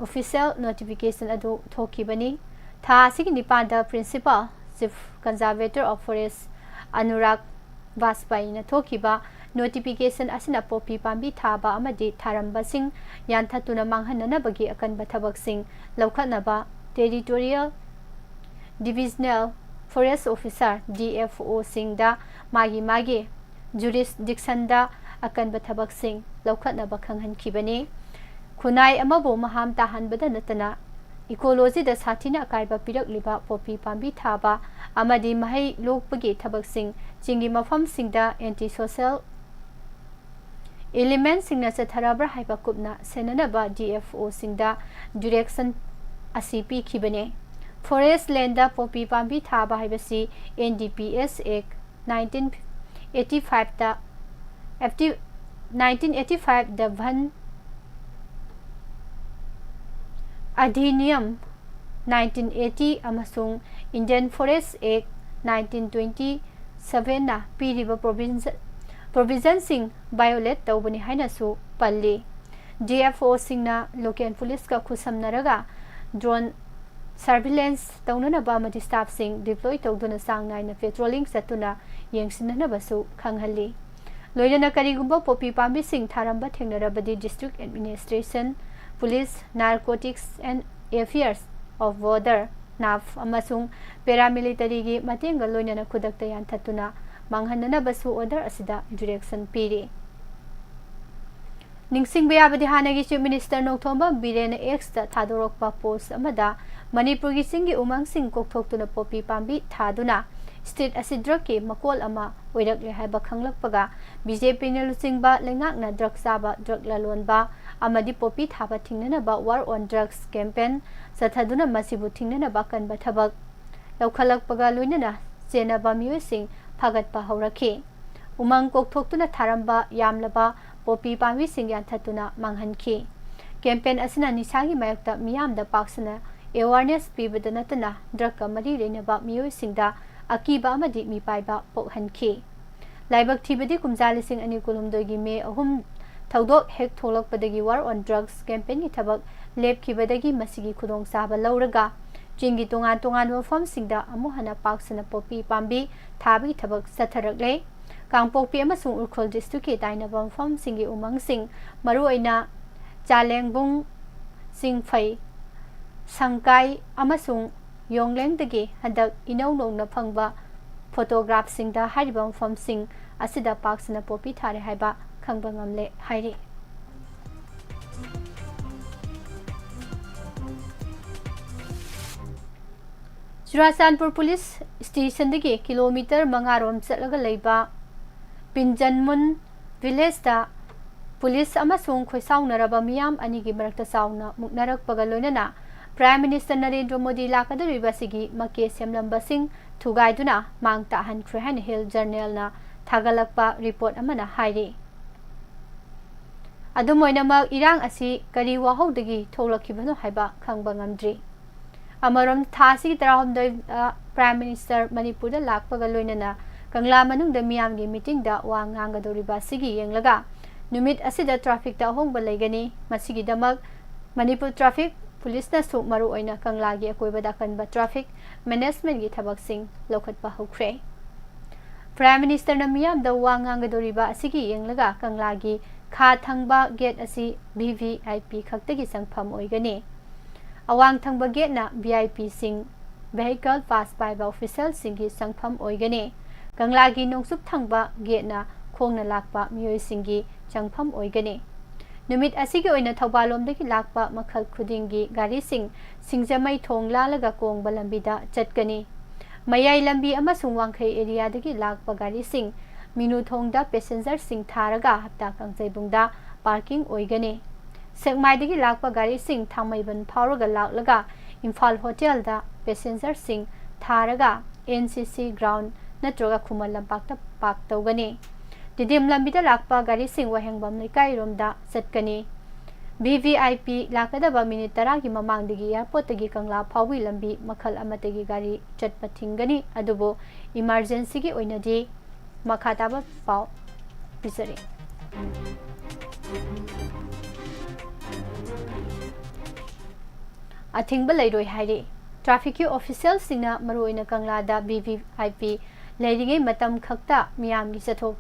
official notification ꯑꯗꯨ ꯊꯣꯛꯈꯤꯕꯅꯤ꯫ ꯊꯥ ꯑꯁꯤꯒꯤ ꯅꯤꯄꯥꯟꯗ Principal Chief Conservator of Forest Anurag ꯕꯥꯖꯄꯥꯏꯅ ꯊꯣꯛꯈꯤꯕ notification ꯑꯁꯤꯅ ꯄꯣꯄꯤ ꯄꯥꯝꯕꯤ ꯊꯥꯕ ꯑꯃꯗꯤ ꯊꯥꯔꯝꯕꯁꯤꯡ ꯌꯥꯟꯊꯠꯇꯨꯅ ꯃꯥꯡꯍꯟꯅꯅꯕꯒꯤ ꯑꯀꯟꯕ ꯊꯕꯛꯁꯤꯡ ꯂꯧꯈꯠꯅꯕ Territorial Divisional Forest Officer, DFOꯁꯤꯡꯗ ꯃꯥꯒꯤ ꯃꯥꯒꯤ jurisdictionꯗ ꯑꯀꯟꯕ ꯊꯕꯛꯁꯤꯡ ꯂꯧꯈꯠꯅꯕ ꯈꯪꯍꯟꯈꯤꯕꯅꯤ꯫ ꯈꯨꯟꯅꯥꯏ ꯑꯃꯕꯨ ꯃꯍꯥꯝ ꯇꯥꯍꯟꯕꯗ ꯅꯠꯇꯅ ꯏꯀꯣꯂꯣꯖꯤꯗ ꯁꯥꯊꯤꯅ ꯑꯀꯥꯏꯕ ꯄꯤꯔꯛꯂꯤꯕ ꯄꯣꯄꯤ ꯄꯥꯝꯕꯤ ꯊꯥꯕ ꯑꯃꯗꯤ ꯃꯍꯩ ꯂꯣꯛꯄꯒꯤ ꯊꯕꯛꯁꯤꯡ ꯆꯤꯡꯒꯤ ꯃꯐꯝꯁꯤꯡꯗ ꯑꯦꯟꯇꯤ ꯁꯣꯁꯦꯜ ꯏꯂꯤꯃꯦꯟꯁꯤꯡꯅ ꯆꯠꯊꯔꯕ꯭ꯔꯥ ꯍꯥꯏꯕ ꯀꯨꯞꯅ ꯁꯦꯟꯅꯅꯕ ꯗꯤ ꯑꯦꯐ ꯑꯣꯁꯤꯡꯗ ꯗꯤꯔꯦꯛꯁꯟ ꯑꯁꯤ ꯄꯤꯈꯤꯕꯅꯤ꯫ ꯐꯣꯔꯦꯁ ꯂꯦꯟꯗ ꯄꯣꯄꯤ ꯄꯥꯝꯕꯤ ꯊꯥꯕ ꯍꯥꯏꯕꯁꯤ ꯑꯦꯟ ꯗꯤ ꯄꯤ ꯑꯦꯁ ꯑꯦꯛ ꯅꯥꯏꯟꯇꯤꯟ ꯑꯦꯇꯤ ꯐꯥꯏꯚꯇ ꯑꯦꯐꯇꯤ nineteen eighty five the Van Adhiniyam nineteen eighty ꯑꯃꯁꯨꯡ Indian forest act nineteen twenty ꯁꯚꯦꯟꯅ ꯄꯤꯔꯤꯕ ꯄ꯭ꯔꯣꯚꯤꯟꯁ-, ꯄ꯭ꯔꯣꯚꯤꯖꯟꯁꯤꯡ ꯚꯥꯏꯑꯣꯂꯦꯠ ꯇꯧꯕꯅꯤ ꯍꯥꯏꯅꯁꯨ ꯄꯜꯂꯤ꯫ ꯗꯤ ꯑꯦꯐ ꯑꯣꯁꯤꯡꯅ ꯂꯣꯀꯦꯜ ꯄꯨꯂꯤꯁꯀ ꯈꯨꯠꯁꯝꯅꯔꯒ ꯗ꯭ꯔꯣꯟ ꯁꯔꯚꯤꯂꯦꯟꯁ ꯇꯧꯅꯅꯕ ꯑꯃꯗꯤ ꯁ꯭ꯇꯥꯐꯁꯤꯡ ꯗꯤꯄ꯭ꯂꯣꯏ ꯇꯧꯗꯨꯅ ꯆꯥꯡ ꯅꯥꯏꯅ ꯄꯦꯇ꯭ꯔꯣꯂꯤꯡ ꯆꯠꯇꯨꯅ ꯌꯦꯡꯁꯤꯟꯅꯅꯕꯁꯨ ꯈꯪꯍꯜꯂꯤ꯫ ꯂꯣꯏꯅꯅ ꯀꯔꯤꯒꯨꯝꯕ ꯄꯣꯄꯤ ꯄꯥꯝꯕꯤꯁꯤꯡ ꯊꯥꯔꯝꯕ ꯊꯦꯡꯅꯔꯕꯗꯤ district administration, police, narcotics and affairs of border, ꯅꯥꯐ, ꯑꯃꯁꯨꯡ ꯄꯦꯔꯥꯃꯤꯂꯤꯇꯔꯤꯒꯤ ꯃꯇꯦꯡꯒ ꯂꯣꯏꯅꯅ ꯈꯨꯗꯛꯇ ꯌꯥꯟꯊꯠꯇꯨꯅ ꯃꯥꯡꯍꯟꯅꯅꯕꯁꯨ ꯑꯣꯔꯗꯔ ꯑꯁꯤꯗ ꯗꯤꯔꯦꯛꯁꯟ ꯄꯤꯔꯤ꯫ ꯅꯤꯡꯁꯤꯡꯕ ꯌꯥꯕꯗꯤ ꯍꯥꯟꯅꯒꯤ ꯆꯤꯐ ꯃꯤꯅꯤꯁꯇꯔ ꯅꯣꯡꯊꯣꯝꯕꯝ ꯕꯤꯔꯦꯟꯅ ꯑꯦꯛꯁꯇ ꯊꯥꯗꯣꯔꯛꯄ ꯄꯣꯁ ꯑꯃꯗ ꯃꯅꯤꯄꯨꯔꯒꯤ ꯆꯤꯡꯒꯤ ꯎꯃꯪꯁꯤꯡ ꯀꯣꯛꯊꯣꯛꯇꯨꯅ ꯄꯣꯄꯤ ꯄꯥꯝꯕꯤ ꯊꯥꯗꯨꯅ ꯁ꯭ꯇꯦꯠ ꯑꯁꯤ ꯗ꯭ꯔꯒꯀꯤ ꯃꯀꯣꯜ ꯑꯃ ꯑꯣꯏꯔꯛꯂꯦ ꯍꯥꯏꯕ ꯈꯪꯂꯛꯄꯒ ꯕꯤ ꯖꯦ ꯄꯤꯅ ꯂꯨꯆꯤꯡꯕ ꯂꯩꯉꯥꯛꯅ ꯗ꯭ꯔꯒ ꯆꯥꯕ, ꯗ꯭ꯔꯒ ꯂꯂꯣꯟꯕ ꯑꯃꯗꯤ ꯄꯣꯄꯤ ꯊꯥꯕ ꯊꯤꯡꯅꯅꯕ ꯋꯥꯔ ꯑꯣꯟ ꯗ꯭ꯔꯒꯁ ꯀꯦꯝꯄꯦꯟ ꯆꯠꯊꯗꯨꯅ ꯃꯁꯤꯕꯨ ꯊꯤꯡꯅꯅꯕ ꯑꯀꯟꯕ ꯊꯕꯛ ꯂꯧꯈꯠꯂꯛꯄꯒ ꯂꯣꯏꯅꯅ ꯆꯦꯟꯅꯕ ꯃꯤꯑꯣꯏꯁꯤꯡ ꯐꯥꯒꯠꯄ ꯍꯧꯔꯛꯈꯤ꯫ ꯎꯃꯪ ꯀꯣꯛꯊꯣꯛꯇꯨꯅ ꯊꯥꯔꯝꯕ ꯌꯥꯝꯂꯕ ꯄꯣꯄꯤ ꯄꯥꯝꯕꯤꯁꯤꯡ ꯌꯥꯟꯊꯠꯇꯨꯅ ꯃꯥꯡꯍꯟꯈꯤ꯫ ꯀꯦꯝꯄꯦꯟ ꯑꯁꯤꯅ ꯅꯤꯁꯥꯒꯤ ꯃꯥꯌꯣꯛꯇ ꯃꯤꯌꯥꯝꯗ ꯄꯥꯛ ꯁꯟꯅ ꯑꯦꯋꯥꯔꯅꯦꯁ ꯄꯤꯕꯗ ꯅꯠꯇꯅ ꯗ꯭ꯔꯒꯀ ꯃꯔꯤ ꯂꯩꯅꯕ ꯃꯤꯑꯣꯏꯁꯤꯡꯗ ꯑꯀꯤꯕ ꯑꯃꯗꯤ ꯃꯤꯄꯥꯏꯕ ꯄꯣꯛꯍꯟꯈꯤ꯫ ꯂꯥꯏꯕꯛ ꯊꯤꯕꯗꯤ ꯀꯨꯝꯖꯥ ꯂꯤꯁꯤꯡ ꯑꯅꯤ ꯀꯨꯟꯍꯨꯝꯗꯣꯏꯒꯤ ꯃꯦ ꯑꯍꯨꯝ ꯊꯧꯗꯣꯛ ꯍꯦꯛ ꯊꯣꯛꯂꯛꯄꯗꯒꯤ ꯋꯥꯔ ꯑꯣꯟ ꯗ꯭ꯔꯒꯁ ꯀꯦꯝꯄꯦꯟꯒꯤ ꯊꯕꯛ ꯂꯦꯞꯈꯤꯕꯗꯒꯤ ꯃꯁꯤꯒꯤ ꯈꯨꯗꯣꯡꯆꯥꯕ ꯂꯧꯔꯒ ꯆꯤꯡꯒꯤ ꯇꯣꯉꯥꯟ ꯇꯣꯉꯥꯟꯕ ꯃꯐꯝꯁꯤꯡꯗ ꯑꯃꯨꯛ ꯍꯟꯅ ꯄꯥꯛ ꯁꯟꯅ ꯄꯣꯄꯤ ꯄꯥꯝꯕꯤ ꯊꯥꯕꯒꯤ ꯊꯕꯛ ꯆꯠꯊꯔꯛꯂꯦ꯫ ꯀꯥꯡꯄꯣꯛꯄꯤ ꯑꯃꯁꯨꯡ ꯎꯈ꯭ꯔꯨꯜ ꯗꯤꯁꯇ꯭ꯔꯤꯛꯀꯤ ꯇꯥꯏꯅꯕ ꯃꯐꯝꯁꯤꯡꯒꯤ ꯎꯃꯪꯁꯤꯡ, ꯃꯔꯨꯑꯣꯏꯅ ꯆꯥꯂꯦꯡꯕꯨꯡ, ꯆꯤꯡꯐꯩ, ꯁꯪꯀꯥꯏ ꯑꯃꯁꯨꯡ ꯌꯣꯡꯂꯦꯡꯗꯒꯤ ꯍꯟꯗꯛ ꯏꯅꯧ ꯅꯧꯅ ꯐꯪꯕ ꯐꯣꯇꯣꯒ꯭ꯔꯥꯐꯁꯤꯡꯗ ꯍꯥꯏꯔꯤꯕ ꯃꯐꯝꯁꯤꯡ ꯑꯁꯤꯗ ꯄꯥꯛ ꯁꯟꯅ ꯄꯣꯄꯤ ꯊꯥꯔꯦ ꯍꯥꯏꯕ ꯈꯪꯕ ꯉꯝꯂꯦ ꯍꯥꯏꯔꯤ꯫ ꯆꯨꯔꯥꯆꯥꯟꯄꯨꯔ ꯄꯨꯂꯤꯁ ꯁ꯭ꯇꯦꯁꯟꯗꯒꯤ ꯀꯤꯂꯣꯃꯤꯇꯔ ꯃꯉꯥ ꯔꯣꯝ ꯆꯠꯂꯒ ꯂꯩꯕ ꯄꯤꯟꯖꯟꯃꯨꯟ ꯚꯤꯂꯦꯖꯇ ꯄꯨꯂꯤꯁ ꯑꯃꯁꯨꯡ ꯈꯣꯏꯁꯥꯎꯅꯔꯕ ꯃꯤꯌꯥꯝ ꯑꯅꯤꯒꯤ ꯃꯔꯛꯇ ꯆꯥꯎꯅ ꯃꯨꯛꯅꯔꯛꯄꯒ ꯂꯣꯏꯅꯅ ꯄ꯭ꯔꯥꯏꯝ ꯃꯤꯅꯤꯁꯇꯔ ꯅꯔꯦꯟꯗ꯭ꯔ ꯃꯣꯗꯤ ꯂꯥꯛꯀꯗꯧꯔꯤꯕ ꯑꯁꯤꯒꯤ ꯃꯀꯦ ꯁꯦꯝꯂꯝꯕꯁꯤꯡ ꯊꯨꯒꯥꯏꯗꯨꯅ ꯃꯥꯡ ꯇꯥꯛꯍꯟꯈ꯭ꯔꯦ ꯍꯥꯏꯅ ꯍꯤꯜ ꯖꯔꯅꯦꯜꯅ ꯊꯥꯒꯠꯂꯛꯄ ꯔꯤꯄꯣꯔꯠ ꯑꯃꯅ ꯍꯥꯏꯔꯤ꯫ ꯑꯗꯨꯝ ꯑꯣꯏꯅꯃꯛ, ꯏꯔꯥꯡ ꯑꯁꯤ ꯀꯔꯤ ꯋꯥꯍꯧꯗꯒꯤ ꯊꯣꯛꯂꯛꯈꯤꯕꯅꯣ ꯍꯥꯏꯕ ꯈꯪꯕ ꯉꯝꯗ꯭ꯔꯤ꯫ ꯑꯃꯔꯣꯝ, ꯊꯥ ꯑꯁꯤꯒꯤ ꯇꯔꯥꯍꯨꯝꯗꯣꯏꯗ ꯄ꯭ꯔꯥꯏꯝ ꯃꯤꯅꯤꯁꯇꯔ ꯃꯅꯤꯄꯨꯔꯗ ꯂꯥꯛꯄꯒ ꯂꯣꯏꯅꯅ ꯀꯪꯂꯥ ꯃꯅꯨꯡꯗ ꯃꯤꯌꯥꯝꯒꯤ ꯃꯤꯇꯤꯡꯗ ꯋꯥ ꯉꯥꯡꯒꯗꯧꯔꯤꯕ ꯑꯁꯤꯒꯤ ꯌꯦꯡꯂꯒ ꯅꯨꯃꯤꯠ ꯑꯁꯤꯗ ꯇ꯭ꯔꯥꯐꯤꯛꯇ ꯑꯍꯣꯡꯕ ꯂꯩꯒꯅꯤ꯫ ꯃꯁꯤꯒꯤꯗꯃꯛ ꯃꯅꯤꯄꯨꯔ ꯇ꯭ꯔꯥꯐꯤꯛ ꯄꯨꯂꯤꯁꯅꯁꯨ ꯃꯔꯨꯑꯣꯏꯅ ꯀꯪꯂꯥꯒꯤ ꯑꯀꯣꯏꯕꯗ ꯑꯀꯟꯕ ꯇ꯭ꯔꯥꯐꯤꯛ ꯃꯦꯅꯦꯖꯃꯦꯟꯒꯤ ꯊꯕꯛꯁꯤꯡ ꯂꯧꯈꯠꯄ ꯍꯧꯈ꯭ꯔꯦ꯫ ꯄ꯭ꯔꯥꯏꯝ ꯃꯤꯅꯤꯁꯇꯔꯅ ꯃꯤꯌꯥꯝꯗ ꯋꯥ ꯉꯥꯡꯒꯗꯧꯔꯤꯕ ꯑꯁꯤꯒꯤ ꯌꯦꯡꯂꯒ ꯀꯪꯂꯥꯒꯤ ꯈꯥ ꯊꯪꯕ ꯒꯦꯠ ꯑꯁꯤ ꯚꯤ ꯚꯤ ꯑꯥꯏ ꯄꯤ ꯈꯛꯇꯒꯤ ꯆꯪꯐꯝ ꯑꯣꯏꯒꯅꯤ꯫ ꯑꯋꯥꯡ ꯊꯪꯕ ꯒꯦꯠꯅ ꯚꯤ ꯑꯥꯏ ꯄꯤꯁꯤꯡ, ꯚꯦꯍꯤꯀꯜ ꯄꯥꯁ ꯄꯥꯏꯕ ꯑꯣꯐꯤꯁꯦꯜꯁꯤꯡꯒꯤ ꯆꯪꯐꯝ ꯑꯣꯏꯒꯅꯤ꯫ ꯀꯪꯂꯥꯒꯤ ꯅꯣꯡꯆꯨꯞ ꯊꯪꯕ ꯒꯦꯠꯅ ꯈꯣꯡꯅ ꯂꯥꯛꯄ ꯃꯤꯑꯣꯏꯁꯤꯡꯒꯤ ꯆꯪꯐꯝ ꯑꯣꯏꯒꯅꯤ꯫ ꯅꯨꯃꯤꯠ ꯑꯁꯤꯒꯤ ꯑꯣꯏꯅ ꯊꯧꯕꯥꯜꯂꯣꯝꯗꯒꯤ ꯂꯥꯛꯄ ꯃꯈꯜ ꯈꯨꯗꯤꯡꯒꯤ ꯒꯥꯔꯤꯁꯤꯡ ꯁꯤꯡꯖꯃꯩ ꯊꯣꯡ ꯂꯥꯜꯂꯒ ꯀꯣꯡꯕ ꯂꯝꯕꯤꯗ ꯆꯠꯀꯅꯤ꯫ ꯃꯌꯥꯏ ꯂꯝꯕꯤ ꯑꯃꯁꯨꯡ ꯋꯥꯡꯈꯩ ꯑꯦꯔꯤꯌꯥꯗꯒꯤ ꯂꯥꯛꯄ ꯒꯥꯔꯤꯁꯤꯡ ꯃꯤꯅꯨ ꯊꯣꯡꯗ ꯄꯦꯁꯦꯟꯖꯔꯁꯤꯡ ꯊꯥꯔꯒ ꯍꯞꯇꯥ ꯀꯥꯡꯖꯩꯕꯨꯡꯗ ꯄꯥꯔꯀꯤꯡ ꯑꯣꯏꯒꯅꯤ꯫ ꯁꯦꯛꯃꯥꯏꯗꯒꯤ ꯂꯥꯛꯄ ꯒꯥꯔꯤꯁꯤꯡ ꯊꯥꯡꯃꯩꯕꯟ ꯐꯥꯎꯔꯒ ꯂꯥꯛꯂꯒ ꯏꯝꯐꯥꯜ ꯍꯣꯇꯦꯜꯗ ꯄꯦꯁꯦꯟꯖꯔꯁꯤꯡ ꯊꯥꯔꯒ ꯑꯦꯟ ꯁꯤ ꯁꯤ ꯒ꯭ꯔꯥꯎꯟ ꯅꯠꯇ꯭ꯔꯒ ꯈꯨꯃꯟ ꯂꯝꯄꯥꯛꯇ ꯄꯥꯔꯛ ꯇꯧꯒꯅꯤ꯫ ꯇꯤꯗꯤꯝ ꯂꯝꯕꯤꯗ ꯂꯥꯛꯄ ꯒꯥꯔꯤꯁꯤꯡ ꯋꯥꯍꯦꯡꯕꯝ ꯂꯩꯀꯥꯏꯔꯣꯝꯗ ꯆꯠꯀꯅꯤ꯫ ꯚꯤ ꯚꯤ ꯑꯥꯏ ꯄꯤ ꯂꯥꯛꯀꯗꯕ ꯃꯤꯅꯤꯠ ꯇꯔꯥꯒꯤ ꯃꯃꯥꯡꯗꯒꯤ ꯑꯦꯌꯥꯔꯄꯣꯔꯠꯇꯒꯤ ꯀꯪꯂꯥ ꯐꯥꯎꯒꯤ ꯂꯝꯕꯤ ꯃꯈꯜ ꯑꯃꯠꯇꯒꯤ ꯒꯥꯔꯤ ꯆꯠꯄ ꯊꯤꯡꯒꯅꯤ, ꯑꯗꯨꯕꯨ ꯏꯃꯥꯔꯖꯦꯟꯁꯤꯒꯤ ꯑꯣꯏꯅꯗꯤ ꯃꯈꯥ ꯇꯥꯕ ꯄꯥꯎ ꯄꯤꯖꯔꯤ꯫ ꯑꯊꯤꯡꯕ ꯂꯩꯔꯣꯏ ꯍꯥꯏꯔꯤ꯫ ꯇ꯭ꯔꯥꯐꯤꯛꯀꯤ ꯑꯣꯐꯤꯁꯤꯌꯦꯜꯁꯤꯡꯅ ꯃꯔꯨꯑꯣꯏꯅ ꯀꯪꯂꯥꯗ ꯚꯤ ꯚꯤ ꯑꯥꯏ ꯄꯤ ꯂꯩꯔꯤꯉꯩ ꯃꯇꯝ ꯈꯛꯇ ꯃꯤꯌꯥꯝꯒꯤ ꯆꯠꯊꯣꯛ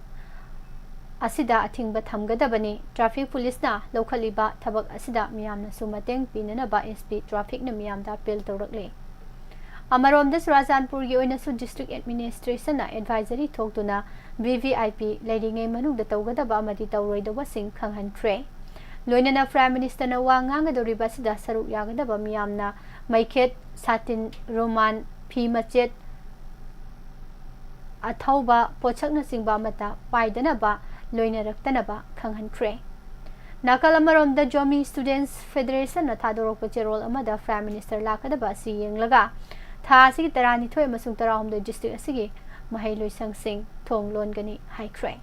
ꯑꯁꯤꯗ ꯑꯊꯤꯡꯕ ꯊꯝꯒꯗꯕꯅꯤ꯫ ꯇ꯭ꯔꯥꯐꯤꯛ ꯄꯨꯂꯤꯁꯅ ꯂꯧꯈꯠꯂꯤꯕ ꯊꯕꯛ ꯑꯁꯤꯗ ꯃꯤꯌꯥꯝꯅꯁꯨ ꯃꯇꯦꯡ ꯄꯤꯅꯅꯕ ꯑꯦꯁ ꯄꯤ ꯇ꯭ꯔꯥꯐꯤꯛꯅ ꯃꯤꯌꯥꯝꯗ ꯑꯄꯤꯜ ꯇꯧꯔꯛꯂꯤ꯫ ꯑꯃꯔꯣꯝꯗ, ꯆꯨꯔꯥꯆꯥꯟꯄꯨꯔꯒꯤ ꯑꯣꯏꯅꯁꯨ ꯗꯤꯁꯇ꯭ꯔꯤꯛ ꯑꯦꯗꯃꯤꯅꯤꯁꯇ꯭ꯔꯦꯁꯟꯅ ꯑꯦꯗꯚꯥꯏꯖꯔꯤ ꯊꯣꯛꯇꯨꯅ ꯚꯤ ꯚꯤ ꯑꯥꯏ ꯄꯤ ꯂꯩꯔꯤꯉꯩ ꯃꯅꯨꯡꯗ ꯇꯧꯒꯗꯕ ꯑꯃꯗꯤ ꯇꯧꯔꯣꯏꯗꯕꯁꯤꯡ ꯈꯪꯍꯟꯈ꯭ꯔꯦ꯫ ꯂꯣꯏꯅꯅ ꯄ꯭ꯔꯥꯏꯝ ꯃꯤꯅꯤꯁꯇꯔꯅ ꯋꯥ ꯉꯥꯡꯒꯗꯧꯔꯤꯕ ꯑꯁꯤꯗ ꯁꯔꯨꯛ ꯌꯥꯒꯗꯕ ꯃꯤꯌꯥꯝꯅ ꯃꯩꯈꯦꯠ, ꯁꯥꯇꯤꯟ, ꯔꯨꯃꯥꯟ, ꯐꯤ ꯃꯆꯦꯠ, ꯑꯊꯧꯕ ꯄꯣꯠꯁꯛꯅꯆꯤꯡꯕ ꯑꯃꯠꯇ ꯄꯥꯏꯗꯅꯕ, ꯂꯣꯏꯅꯔꯛꯇꯅꯕ ꯈꯪꯍꯟꯈ꯭ꯔꯦ꯫ ꯅꯥꯀꯜ ꯑꯃꯔꯣꯝꯗ, ꯖꯣꯃꯤ ꯁ꯭ꯇꯨꯗꯦꯟꯠꯁ ꯐꯦꯗꯔꯦꯁꯟꯅ ꯊꯥꯗꯣꯔꯛꯄ ꯆꯦꯔꯣꯜ ꯑꯃꯗ ꯄ꯭ꯔꯥꯏꯝ ꯃꯤꯅꯤꯁꯇꯔ ꯂꯥꯛꯀꯗꯕ ꯑꯁꯤ ꯌꯦꯡꯂꯒ ꯊꯥ ꯑꯁꯤꯒꯤ ꯇꯔꯥꯅꯤꯊꯣꯏ ꯑꯃꯁꯨꯡ ꯇꯔꯥꯍꯨꯝꯗꯣꯏ ꯗꯤꯁꯇ꯭ꯔꯤꯛ ꯑꯁꯤꯒꯤ ꯃꯍꯩꯂꯣꯏꯁꯪꯁꯤꯡ ꯊꯣꯡ ꯂꯣꯟꯒꯅꯤ ꯍꯥꯏꯈ꯭ꯔꯦ꯫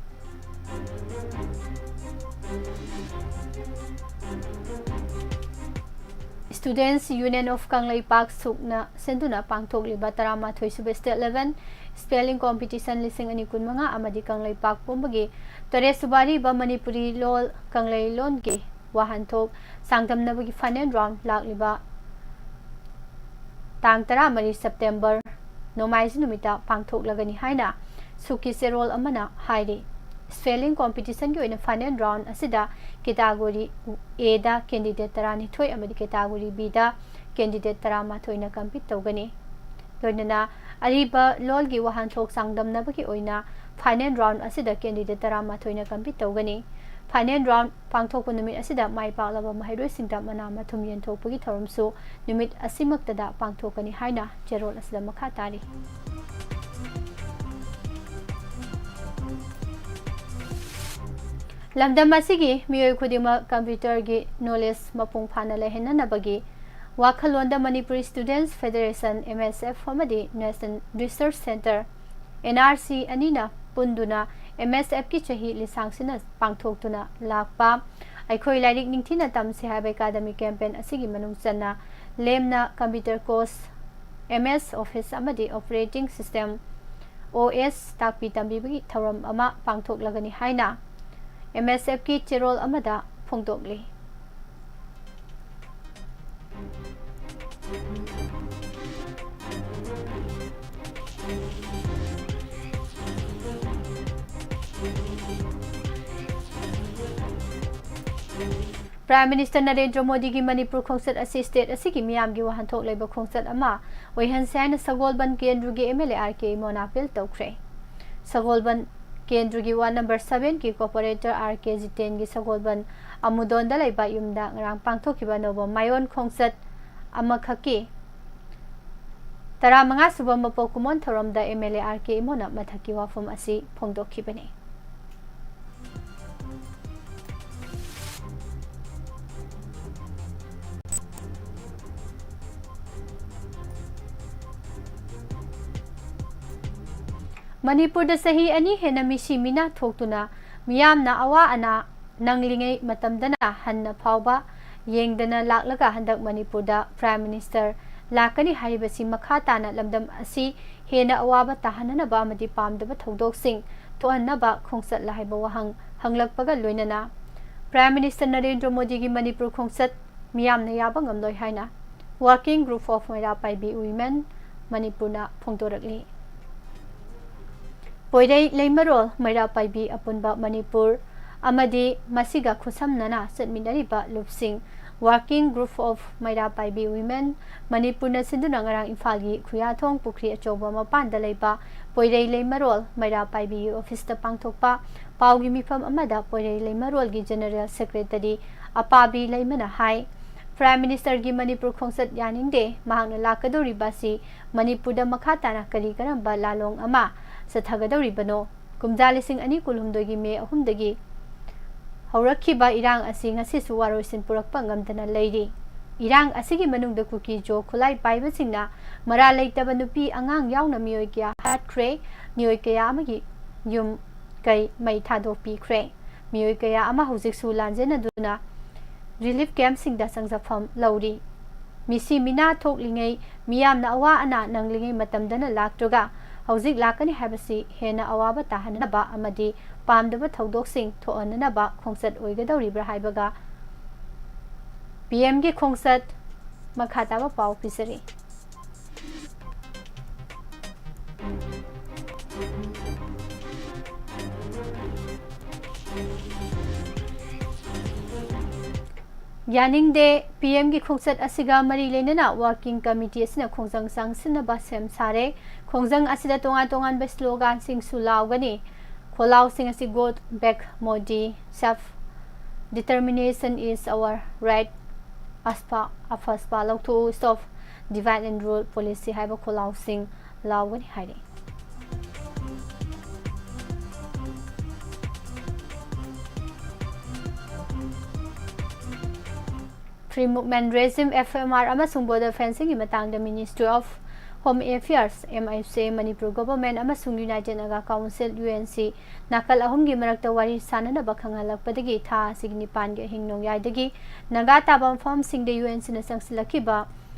Students Union of ꯀꯪꯂꯩꯄꯥꯛ, ꯁꯨꯛꯅ ꯁꯤꯟꯗꯨꯅ ꯄꯥꯡꯊꯣꯛꯂꯤꯕ ꯇꯔꯥꯃꯥꯊꯣꯏ ꯁꯨꯕ State Level Spelling Competition ꯂꯤꯁꯤꯡ ꯑꯅꯤ ꯀꯨꯟꯃꯉꯥ ꯑꯃꯗꯤ ꯀꯪꯂꯩꯄꯥꯛ ꯄꯨꯝꯕꯒꯤ ꯇꯔꯦꯠ ꯁꯨꯕ ꯑꯔꯤꯕ ꯃꯅꯤꯄꯨꯔꯤ ꯂꯣꯜ ꯀꯪꯂꯩ ꯂꯣꯟꯒꯤ ꯋꯥꯍꯟꯊꯣꯛ ꯆꯥꯡꯗꯝꯅꯕꯒꯤ final round ꯂꯥꯛꯂꯤꯕ ꯇꯥꯡ ꯇꯔꯥꯃꯔꯤ September, ꯅꯣꯡꯃꯥꯏꯖꯤꯡ ꯅꯨꯃꯤꯠꯇ ꯄꯥꯡꯊꯣꯛꯂꯒꯅꯤ ꯍꯥꯏꯅ ꯁꯨꯛꯀꯤ ꯆꯦꯔꯣꯜ ꯑꯃꯅ ꯍꯥꯏꯔꯤ꯫ Spelling competition ꯒꯤ ꯑꯣꯏꯅ final round ꯑꯁꯤꯗ category A ꯗ candidate ꯇꯔꯥꯅꯤꯊꯣꯏ ꯑꯃꯗꯤ category B ꯗ candidate ꯇꯔꯥꯃꯥꯊꯣꯏꯅ compete ꯇꯧꯒꯅꯤ꯫ ꯂꯣꯏꯅꯅ ꯑꯔꯤꯕ ꯂꯣꯜꯒꯤ ꯋꯥꯍꯟꯊꯣꯛ ꯆꯥꯡꯗꯝꯅꯕꯒꯤ ꯑꯣꯏꯅ final round ꯑꯁꯤꯗ candidate ꯇꯔꯥꯃꯥꯊꯣꯏꯅ compete ꯇꯧꯒꯅꯤ꯫ Final round ꯄꯥꯡꯊꯣꯛꯄ ꯅꯨꯃꯤꯠ ꯑꯁꯤꯗ ꯃꯥꯏ ꯄꯥꯛꯂꯕ ꯃꯍꯩꯔꯣꯏꯁꯤꯡꯗ ꯃꯅꯥ ꯃꯊꯨꯝ ꯌꯦꯟꯊꯣꯛꯄꯒꯤ ꯊꯧꯔꯝꯁꯨ ꯅꯨꯃꯤꯠ ꯑꯁꯤꯃꯛꯇꯗ ꯄꯥꯡꯊꯣꯛꯀꯅꯤ ꯍꯥꯏꯅ ꯆꯦꯔꯣꯜ ꯑꯁꯤꯗ ꯃꯈꯥ ꯇꯥꯔꯤ꯫ ꯂꯝꯗꯝ ꯑꯁꯤꯒꯤ ꯃꯤꯑꯣꯏ ꯈꯨꯗꯤꯡꯃꯛ computer ꯒꯤ knowledge ꯃꯄꯨꯡ ꯐꯥꯅ ꯂꯩꯍꯟꯅꯅꯕꯒꯤ ꯋꯥꯈꯜꯂꯣꯟꯗ Manipuri Students Federation, M S F, ꯑꯃꯗꯤ National Research Centre, N R C, ꯑꯅꯤꯅ ꯄꯨꯟꯗꯨꯅ M S F ꯀꯤ ꯆꯍꯤ ꯂꯤꯁꯥꯡꯁꯤꯟꯅ ꯄꯥꯡꯊꯣꯛꯇꯨꯅ ꯂꯥꯛꯄ ꯑꯩꯈꯣꯏ ꯂꯥꯏꯔꯤꯛ ꯅꯤꯡꯊꯤꯅ ꯇꯝꯁꯤ ꯍꯥꯏꯕ academic campaign ꯑꯁꯤꯒꯤ ꯃꯅꯨꯡ ꯆꯟꯅ ꯂꯦꯝꯅ computer course, M S Office ꯑꯃꯗꯤ Operating System, O S, ꯇꯥꯛꯄꯤ ꯇꯝꯕꯤꯕꯒꯤ ꯊꯧꯔꯝ ꯑꯃ ꯄꯥꯡꯊꯣꯛꯂꯒꯅꯤ ꯍꯥꯏꯅ M S F ꯀꯤ ꯆꯦꯔꯣꯜ ꯑꯃꯗ ꯐꯣꯡꯗꯣꯛꯂꯤ꯫ Prime Minister ꯅꯔꯦꯟꯗ꯭ꯔ ꯃꯣꯗꯤꯒꯤ ꯃꯅꯤꯄꯨꯔ ꯈꯣꯡꯆꯠ ꯑꯁꯤ state ꯑꯁꯤꯒꯤ ꯃꯤꯌꯥꯝꯒꯤ ꯋꯥꯍꯟꯊꯣꯛ ꯂꯩꯕ ꯈꯣꯡꯆꯠ ꯑꯃ ꯑꯣꯏꯍꯟꯁꯤ ꯍꯥꯏꯅ ꯁꯒꯣꯜꯕꯟ ꯀꯦꯟꯗ꯭ꯔꯒꯤ M L A R K ꯏꯃꯣꯅ appeal ꯇꯧꯈ꯭ꯔꯦ꯫ ꯁꯒꯣꯜꯕꯟ ꯀꯦꯟꯗ꯭ꯔꯒꯤ ward number seven ꯀꯤ corporator R K ꯖꯤꯇꯦꯟꯒꯤ ꯁꯒꯣꯜꯕꯟ ꯑꯃꯨꯗꯣꯟꯗ ꯂꯩꯕ ꯌꯨꯝꯗ ꯉꯔꯥꯡ ꯄꯥꯡꯊꯣꯛꯈꯤꯕ ꯑꯅꯧꯕ ꯃꯌꯣꯟ ꯈꯣꯡꯆꯠ ꯑꯃꯈꯛꯀꯤ ꯇꯔꯥꯃꯉꯥ ꯁꯨꯕ ꯃꯄꯣꯛ ꯀꯨꯝꯑꯣꯟ ꯊꯧꯔꯝꯗ ꯑꯦꯝ ꯑꯦꯜ ꯑꯦ ꯑꯥꯔ ꯀꯦ ꯏꯃꯣꯅ ꯃꯊꯛꯀꯤ ꯋꯥꯐꯝ ꯑꯁꯤ ꯐꯣꯡꯗꯣꯛꯈꯤꯕꯅꯤ꯫ ꯃꯅꯤꯄꯨꯔꯗ ꯆꯍꯤ ꯑꯅꯤ ꯍꯦꯟꯅ ꯃꯤꯁꯤ ꯃꯤꯅꯥ ꯊꯣꯛꯇꯨꯅ ꯃꯤꯌꯥꯝꯅ ꯑꯋꯥ ꯑꯅꯥ ꯅꯪꯂꯤꯉꯩ ꯃꯇꯝꯗꯅ ꯍꯟꯅ ꯐꯥꯎꯕ ꯌꯦꯡꯗꯅ ꯂꯥꯛꯂꯒ ꯍꯟꯗꯛ ꯃꯅꯤꯄꯨꯔꯗ Prime Minister ꯂꯥꯛꯀꯅꯤ ꯍꯥꯏꯔꯤꯕꯁꯤ ꯃꯈꯥ ꯇꯥꯅ ꯂꯝꯗꯝ ꯑꯁꯤ ꯍꯦꯟꯅ ꯑꯋꯥꯕ ꯇꯥꯍꯟꯅꯅꯕ ꯑꯃꯗꯤ ꯄꯥꯝꯗꯕ ꯊꯧꯗꯣꯛꯁꯤꯡ ꯊꯣꯛꯍꯟꯅꯕ ꯈꯣꯡꯆꯠꯂ ꯍꯥꯏꯕ ꯋꯥꯍꯪ ꯍꯪꯂꯛꯄꯒ ꯂꯣꯏꯅꯅ Prime Minister ꯅꯔꯦꯟꯗ꯭ꯔ ꯃꯣꯗꯤꯒꯤ ꯃꯅꯤꯄꯨꯔ ꯈꯣꯡꯆꯠ ꯃꯤꯌꯥꯝꯅ ꯌꯥꯕ ꯉꯝꯂꯣꯏ ꯍꯥꯏꯅ Working Group of ꯃꯩꯔꯥ ꯄꯥꯏꯕꯤ Women ꯃꯅꯤꯄꯨꯔꯅ ꯐꯣꯡꯗꯣꯔꯛꯂꯤ꯫ ꯄꯣꯏꯔꯩ ꯂꯩꯃꯔꯣꯜ ꯃꯩꯔꯥ ꯄꯥꯏꯕꯤ ꯑꯄꯨꯟꯕ ꯃꯅꯤꯄꯨꯔ ꯑꯃꯗꯤ ꯃꯁꯤꯒ ꯈꯨꯠꯁꯝꯅꯅ ꯆꯠꯃꯤꯟꯅꯔꯤꯕ ꯂꯨꯞꯁꯤꯡ Working Group of ꯃꯩꯔꯥ ꯄꯥꯏꯕꯤ Women ꯃꯅꯤꯄꯨꯔꯅ ꯁꯤꯟꯗꯨꯅ ꯉꯔꯥꯡ ꯏꯝꯐꯥꯜꯒꯤ ꯈꯨꯌꯥꯊꯣꯡ ꯄꯨꯈ꯭ꯔꯤ ꯑꯆꯧꯕ ꯃꯄꯥꯟꯗ ꯂꯩꯕ ꯄꯣꯏꯔꯩ ꯂꯩꯃꯔꯣꯜ ꯃꯩꯔꯥ ꯄꯥꯏꯕꯤꯒꯤ ꯑꯣꯐꯤꯁꯇ ꯄꯥꯡꯊꯣꯛꯄ ꯄꯥꯎꯒꯤ ꯃꯤꯐꯝ ꯑꯃꯗ ꯄꯣꯏꯔꯩ ꯂꯩꯃꯔꯣꯜꯒꯤ General Secretary ꯑꯄꯥꯕꯤ ꯂꯩꯃꯅ ꯍꯥꯏ, Prime Minister ꯒꯤ ꯃꯅꯤꯄꯨꯔ ꯈꯣꯡꯆꯠ ꯌꯥꯅꯤꯡꯗꯦ, ꯃꯍꯥꯛꯅ ꯂꯥꯛꯀꯗꯧꯔꯤꯕ ꯑꯁꯤ ꯃꯅꯤꯄꯨꯔꯗ ꯃꯈꯥ ꯇꯥꯅ ꯀꯔꯤ ꯀꯔꯝꯕ ꯂꯥꯂꯣꯡ ꯑꯃ ꯆꯠꯊꯒꯗꯧꯔꯤꯕꯅꯣ? ꯀꯨꯝꯖꯥ ꯂꯤꯁꯤꯡ ꯑꯅꯤ ꯀꯨꯟꯍꯨꯝꯗꯣꯏꯒꯤ ꯃꯦ ꯑꯍꯨꯝꯗꯒꯤ ꯍꯧꯔꯛꯈꯤꯕ ꯏꯔꯥꯡ ꯑꯁꯤ ꯉꯁꯤꯁꯨ ꯋꯥꯔꯣꯏꯁꯤꯟ ꯄꯨꯔꯛꯄ ꯉꯝꯗꯅ ꯂꯩꯔꯤ꯫ ꯏꯔꯥꯡ ꯑꯁꯤꯒꯤ ꯃꯅꯨꯡꯗ ꯀꯨꯀꯤ ꯖꯣ ꯈꯨꯠꯂꯥꯏ ꯄꯥꯏꯕꯁꯤꯡꯅ ꯃꯔꯥꯜ ꯂꯩꯇꯕ ꯅꯨꯄꯤ ꯑꯉꯥꯡ ꯌꯥꯎꯅ ꯃꯤꯑꯣꯏ ꯀꯌꯥ ꯍꯥꯠꯈ꯭ꯔꯦ, ꯃꯤꯑꯣꯏ ꯀꯌꯥ ꯑꯃꯒꯤ ꯌꯨꯝ ꯀꯩ ꯃꯩ ꯊꯥꯗꯣꯛꯄꯤꯈ꯭ꯔꯦ꯫ ꯃꯤꯑꯣꯏ ꯀꯌꯥ ꯑꯃ ꯍꯧꯖꯤꯛꯁꯨ ꯂꯥꯟꯖꯦꯟꯅꯗꯨꯅ relief camp ꯁꯤꯡꯗ ꯆꯪꯖꯐꯝ ꯂꯧꯔꯤ꯫ ꯃꯤꯁꯤ ꯃꯤꯅꯥ ꯊꯣꯛꯂꯤꯉꯩ, ꯃꯤꯌꯥꯝꯅ ꯑꯋꯥ ꯑꯅꯥ ꯅꯪꯂꯤꯉꯩ ꯃꯇꯝꯗꯅ ꯂꯥꯛꯇ꯭ꯔꯒ ꯍꯧꯖꯤꯛ ꯂꯥꯛꯀꯅꯤ ꯍꯥꯏꯕꯁꯤ ꯍꯦꯟꯅ ꯑꯋꯥꯕ ꯇꯥꯍꯟꯅꯕ ꯑꯃꯗꯤ ꯄꯥꯝꯗꯕ ꯊꯧꯗꯣꯛꯁꯤꯡ ꯊꯣꯛꯍꯟꯅꯅꯕ ꯈꯣꯡꯆꯠ ꯑꯣꯏꯒꯗꯧꯔꯤꯕ꯭ꯔꯥ ꯍꯥꯏꯕꯒ P M ꯒꯤ ꯈꯣꯡꯆꯠ ꯃꯈꯥ ꯇꯥꯕ ꯄꯥꯎ ꯄꯤꯖꯔꯤ꯫ ꯌꯥꯅꯤꯡꯗꯦ꯫ P M ꯒꯤ ꯈꯣꯡꯆꯠ ꯑꯁꯤꯒ ꯃꯔꯤ ꯂꯩꯅꯅ Working Committee ꯑꯁꯤꯅ ꯈꯣꯡꯖꯪ ꯆꯪꯁꯤꯟꯅꯕ ꯁꯦꯝ ꯁꯥꯔꯦ꯫ ꯈꯣꯡꯖꯪ ꯑꯁꯤꯗ ꯇꯣꯉꯥꯟ ꯇꯣꯉꯥꯟꯕ slogan ꯁꯤꯡꯁꯨ ꯂꯥꯎꯒꯅꯤ꯫ ꯈꯣꯜꯂꯥꯎꯁꯤꯡ ꯑꯁꯤ Go Back Modi, Self Determination is our right, ꯑꯁꯄꯥ, ꯑꯐꯁꯄꯥ ꯂꯧꯊꯣꯛꯎ, Stop Divide and Rule Policy ꯍꯥꯏꯕ ꯈꯣꯜꯂꯥꯎꯁꯤꯡ ꯂꯥꯎꯒꯅꯤ ꯍꯥꯏꯔꯤ꯫ Free Movement Regime, F M R, ꯑꯃꯁꯨꯡ Border Fencingꯒꯤ ꯃꯇꯥꯡꯗ Ministry of Home Affairs, M I C, Manipur Government ꯑꯃꯁꯨꯡ United Naga Council, U N C, ꯅꯥꯀꯜ ꯑꯍꯨꯝꯒꯤ ꯃꯔꯛꯇ ꯋꯥꯔꯤ ꯁꯥꯅꯅꯕ ꯈꯪꯍꯜꯂꯛꯄꯗꯒꯤ ꯊꯥ ꯑꯁꯤꯒꯤ ꯅꯤꯄꯥꯟꯒꯤ ꯑꯍꯤꯡ ꯅꯣꯡꯌꯥꯏꯗꯒꯤ ꯅꯥꯒꯥ ꯇꯥꯕ ꯃꯐꯝꯁꯤꯡꯗ U N Cꯅ ꯆꯪꯁꯤꯜꯂꯛꯈꯤꯕ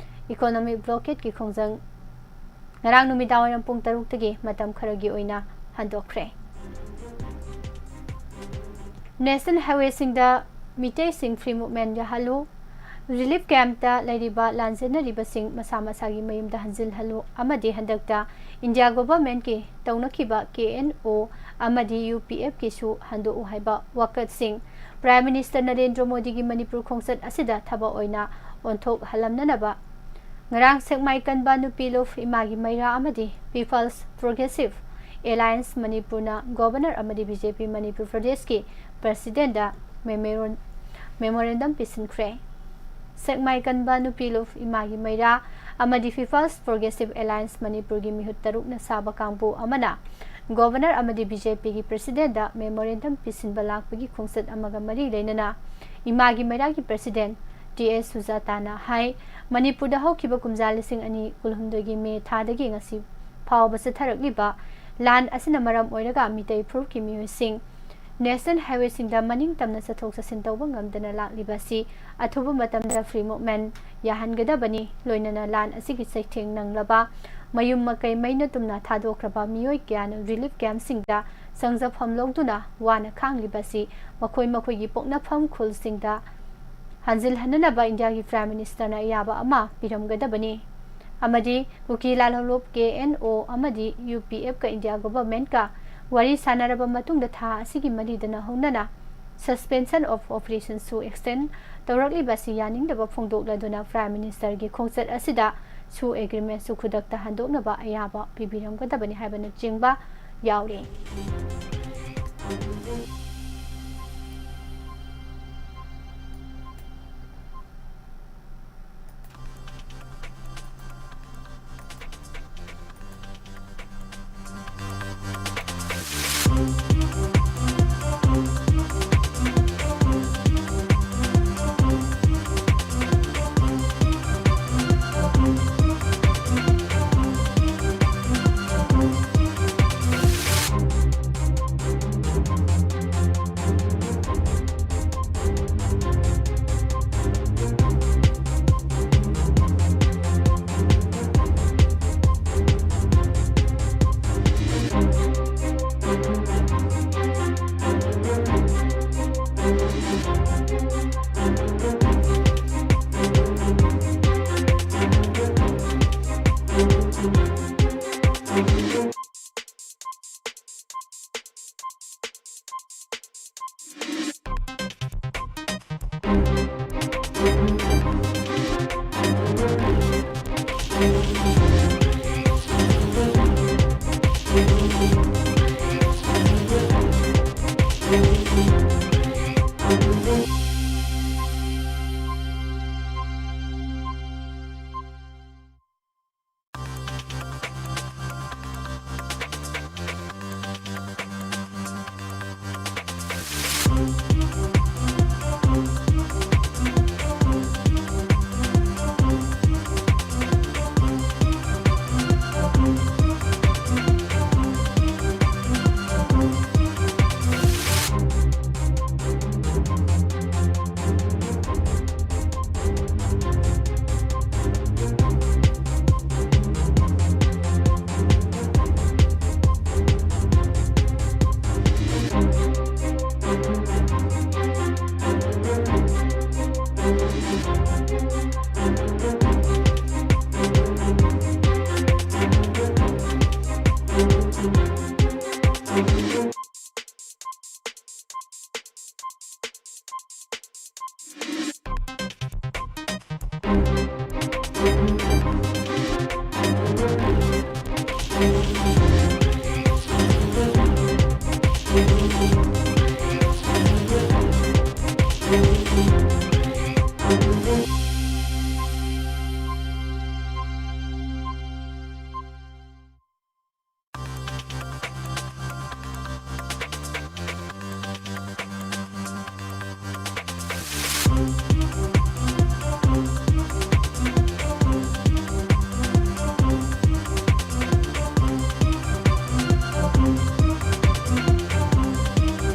Economic Blockadeꯀꯤ ꯈꯣꯡꯖꯪ ꯉꯔꯥꯡ ꯅꯨꯃꯤꯗꯥꯡꯋꯥꯏꯔꯝ ꯄꯨꯡ ꯇꯔꯨꯛꯇꯒꯤ ꯃꯇꯝ ꯈꯔꯒꯤ ꯑꯣꯏꯅ ꯍꯟꯗꯣꯛꯈ꯭ꯔꯦ꯫ National Highwayꯁꯤꯡꯗ ꯃꯤꯇꯩꯁꯤꯡ Free Movement ꯌꯥꯍꯜꯂꯨ, Relief Campꯇ ꯂꯩꯔꯤꯕ ꯂꯥꯟꯖꯦꯟꯅꯔꯤꯕꯁꯤꯡ ꯃꯁꯥ ꯃꯁꯥꯒꯤ ꯃꯌꯨꯝꯗ ꯍꯟꯖꯤꯜꯍꯜꯂꯨ ꯑꯃꯗꯤ ꯍꯟꯗꯛꯇ India Governmentꯀꯤ ꯇꯧꯅꯈꯤꯕ K N O ꯑꯃꯗꯤ U P Fꯀꯤꯁꯨ ꯍꯟꯗꯣꯛꯎ ꯍꯥꯏꯕ ꯋꯥꯀꯠꯁꯤꯡ Prime Minister ꯅꯔꯦꯟꯗ꯭ꯔ ꯃꯣꯗꯤꯒꯤ ꯃꯅꯤꯄꯨꯔ ꯈꯣꯡꯆꯠ ꯑꯁꯤꯗ ꯊꯕꯛ ꯑꯣꯏꯅ ꯑꯣꯟꯊꯣꯛꯍꯜꯂꯝꯅꯅꯕ ꯉꯔꯥꯡ ꯁꯦꯛꯃꯥꯏ ꯀꯟꯕ ꯅꯨꯄꯤ ꯂꯨꯞ ꯏꯃꯥꯒꯤ ꯃꯩꯔꯥ ꯑꯃꯗꯤ People's Progressive Alliance ꯃꯅꯤꯄꯨꯔꯅ Governor ꯑꯃꯗꯤ B J P ꯃꯅꯤꯄꯨꯔ ꯄ꯭ꯔꯗꯦꯁꯀꯤ Presidentꯗ memorandum ꯄꯤꯁꯤꯟꯈ꯭ꯔꯦ꯫ ꯁꯦꯛꯃꯥꯏ ꯀꯟꯕ ꯅꯨꯄꯤ ꯂꯨꯞ ꯏꯃꯥꯒꯤ ꯃꯩꯔꯥ ꯑꯃꯗꯤ People's Progressive Alliance ꯃꯅꯤꯄꯨꯔꯒꯤ ꯃꯤꯍꯨꯠ ꯇꯔꯨꯛꯅ ꯁꯥꯕ ꯀꯥꯡꯕꯨ ꯑꯃꯅ Governor ꯑꯃꯗꯤ B J Pꯒꯤ Presidentꯗ memorandum ꯄꯤꯁꯤꯟꯕ ꯂꯥꯛꯄꯒꯤ ꯈꯣꯡꯆꯠ ꯑꯃꯒ ꯃꯔꯤ ꯂꯩꯅꯅ ꯏꯃꯥꯒꯤ ꯃꯩꯔꯥꯒꯤ President T S ꯁꯨꯖꯥꯇꯥꯅ ꯍꯥꯏ, ꯃꯅꯤꯄꯨꯔꯗ ꯍꯧꯈꯤꯕ ꯀꯨꯝꯖꯥ ꯂꯤꯁꯤꯡ ꯑꯅꯤ ꯀꯨꯟꯍꯨꯝꯗꯣꯏꯒꯤ ꯃꯦ ꯊꯥꯗꯒꯤ ꯉꯁꯤ ꯐꯥꯎꯕ ꯆꯠꯊꯔꯛꯂꯤꯕ ꯂꯥꯟ ꯑꯁꯤꯅ ꯃꯔꯝ ꯑꯣꯏꯔꯒ ꯃꯤꯇꯩ ꯐꯨꯔꯨꯞꯀꯤ ꯃꯤꯑꯣꯏꯁꯤꯡ National Highwayꯁꯤꯡꯗ ꯃꯅꯤꯡ ꯇꯝꯅ ꯆꯠꯊꯣꯛ ꯆꯠꯁꯤꯟ ꯇꯧꯕ ꯉꯝꯗꯅ ꯂꯥꯛꯂꯤꯕ ꯑꯁꯤ ꯑꯊꯨꯕ ꯃꯇꯝꯗ Free Movement ꯌꯥꯍꯟꯒꯗꯕꯅꯤ꯫ ꯂꯣꯏꯅꯅ ꯂꯥꯟ ꯑꯁꯤꯒꯤ ꯆꯩꯊꯦꯡ ꯅꯪꯂꯕ ꯃꯌꯨꯝ ꯃꯀꯩ ꯃꯩꯅ ꯇꯨꯝꯅ ꯊꯥꯗꯣꯛꯈ꯭ꯔꯕ ꯃꯤꯑꯣꯏ ꯀꯌꯥꯅ Relief Campꯁꯤꯡꯗ ꯆꯪꯖꯐꯝ ꯂꯧꯗꯨꯅ ꯋꯥꯅ ꯈꯥꯡꯂꯤꯕ ꯑꯁꯤ ꯃꯈꯣꯏ ꯃꯈꯣꯏꯒꯤ ꯄꯣꯛꯅꯐꯝ ꯈꯨꯜꯁꯤꯡꯗ ꯍꯟꯖꯤꯜꯍꯟꯅꯅꯕ Indiaꯒꯤ Prime Ministerꯅ ꯑꯌꯥꯕ ꯑꯃ ꯄꯤꯔꯝꯒꯗꯕꯅꯤ ꯑꯃꯗꯤ ꯀꯨꯀꯤ ꯂꯥꯜꯍꯧꯂꯨꯞ K N O ꯑꯃꯗꯤ U P Fꯀ India Governmentꯀ ꯋꯥꯔꯤ ꯁꯥꯟꯅꯔꯕ ꯃꯇꯨꯡꯗ ꯊꯥ ꯑꯁꯤꯒꯤ ꯃꯔꯤꯗꯅ ꯍꯧꯅꯅ Suspension of Operationꯁꯨ extend ꯇꯧꯔꯛꯂꯤꯕ ꯑꯁꯤ ꯌꯥꯅꯤꯡꯗꯕ ꯐꯣꯡꯗꯣꯛꯂꯗꯨꯅ Prime Ministerꯒꯤ ꯈꯣꯡꯆꯠ ꯑꯁꯤꯗꯁꯨ agreementꯁꯨ ꯈꯨꯗꯛꯇ ꯍꯟꯗꯣꯛꯅꯕ ꯑꯌꯥꯕ ꯄꯤꯕꯤꯔꯝꯒꯗꯕꯅꯤ ꯍꯥꯏꯕꯅꯆꯤꯡꯕ ꯌꯥꯎꯔꯤ꯫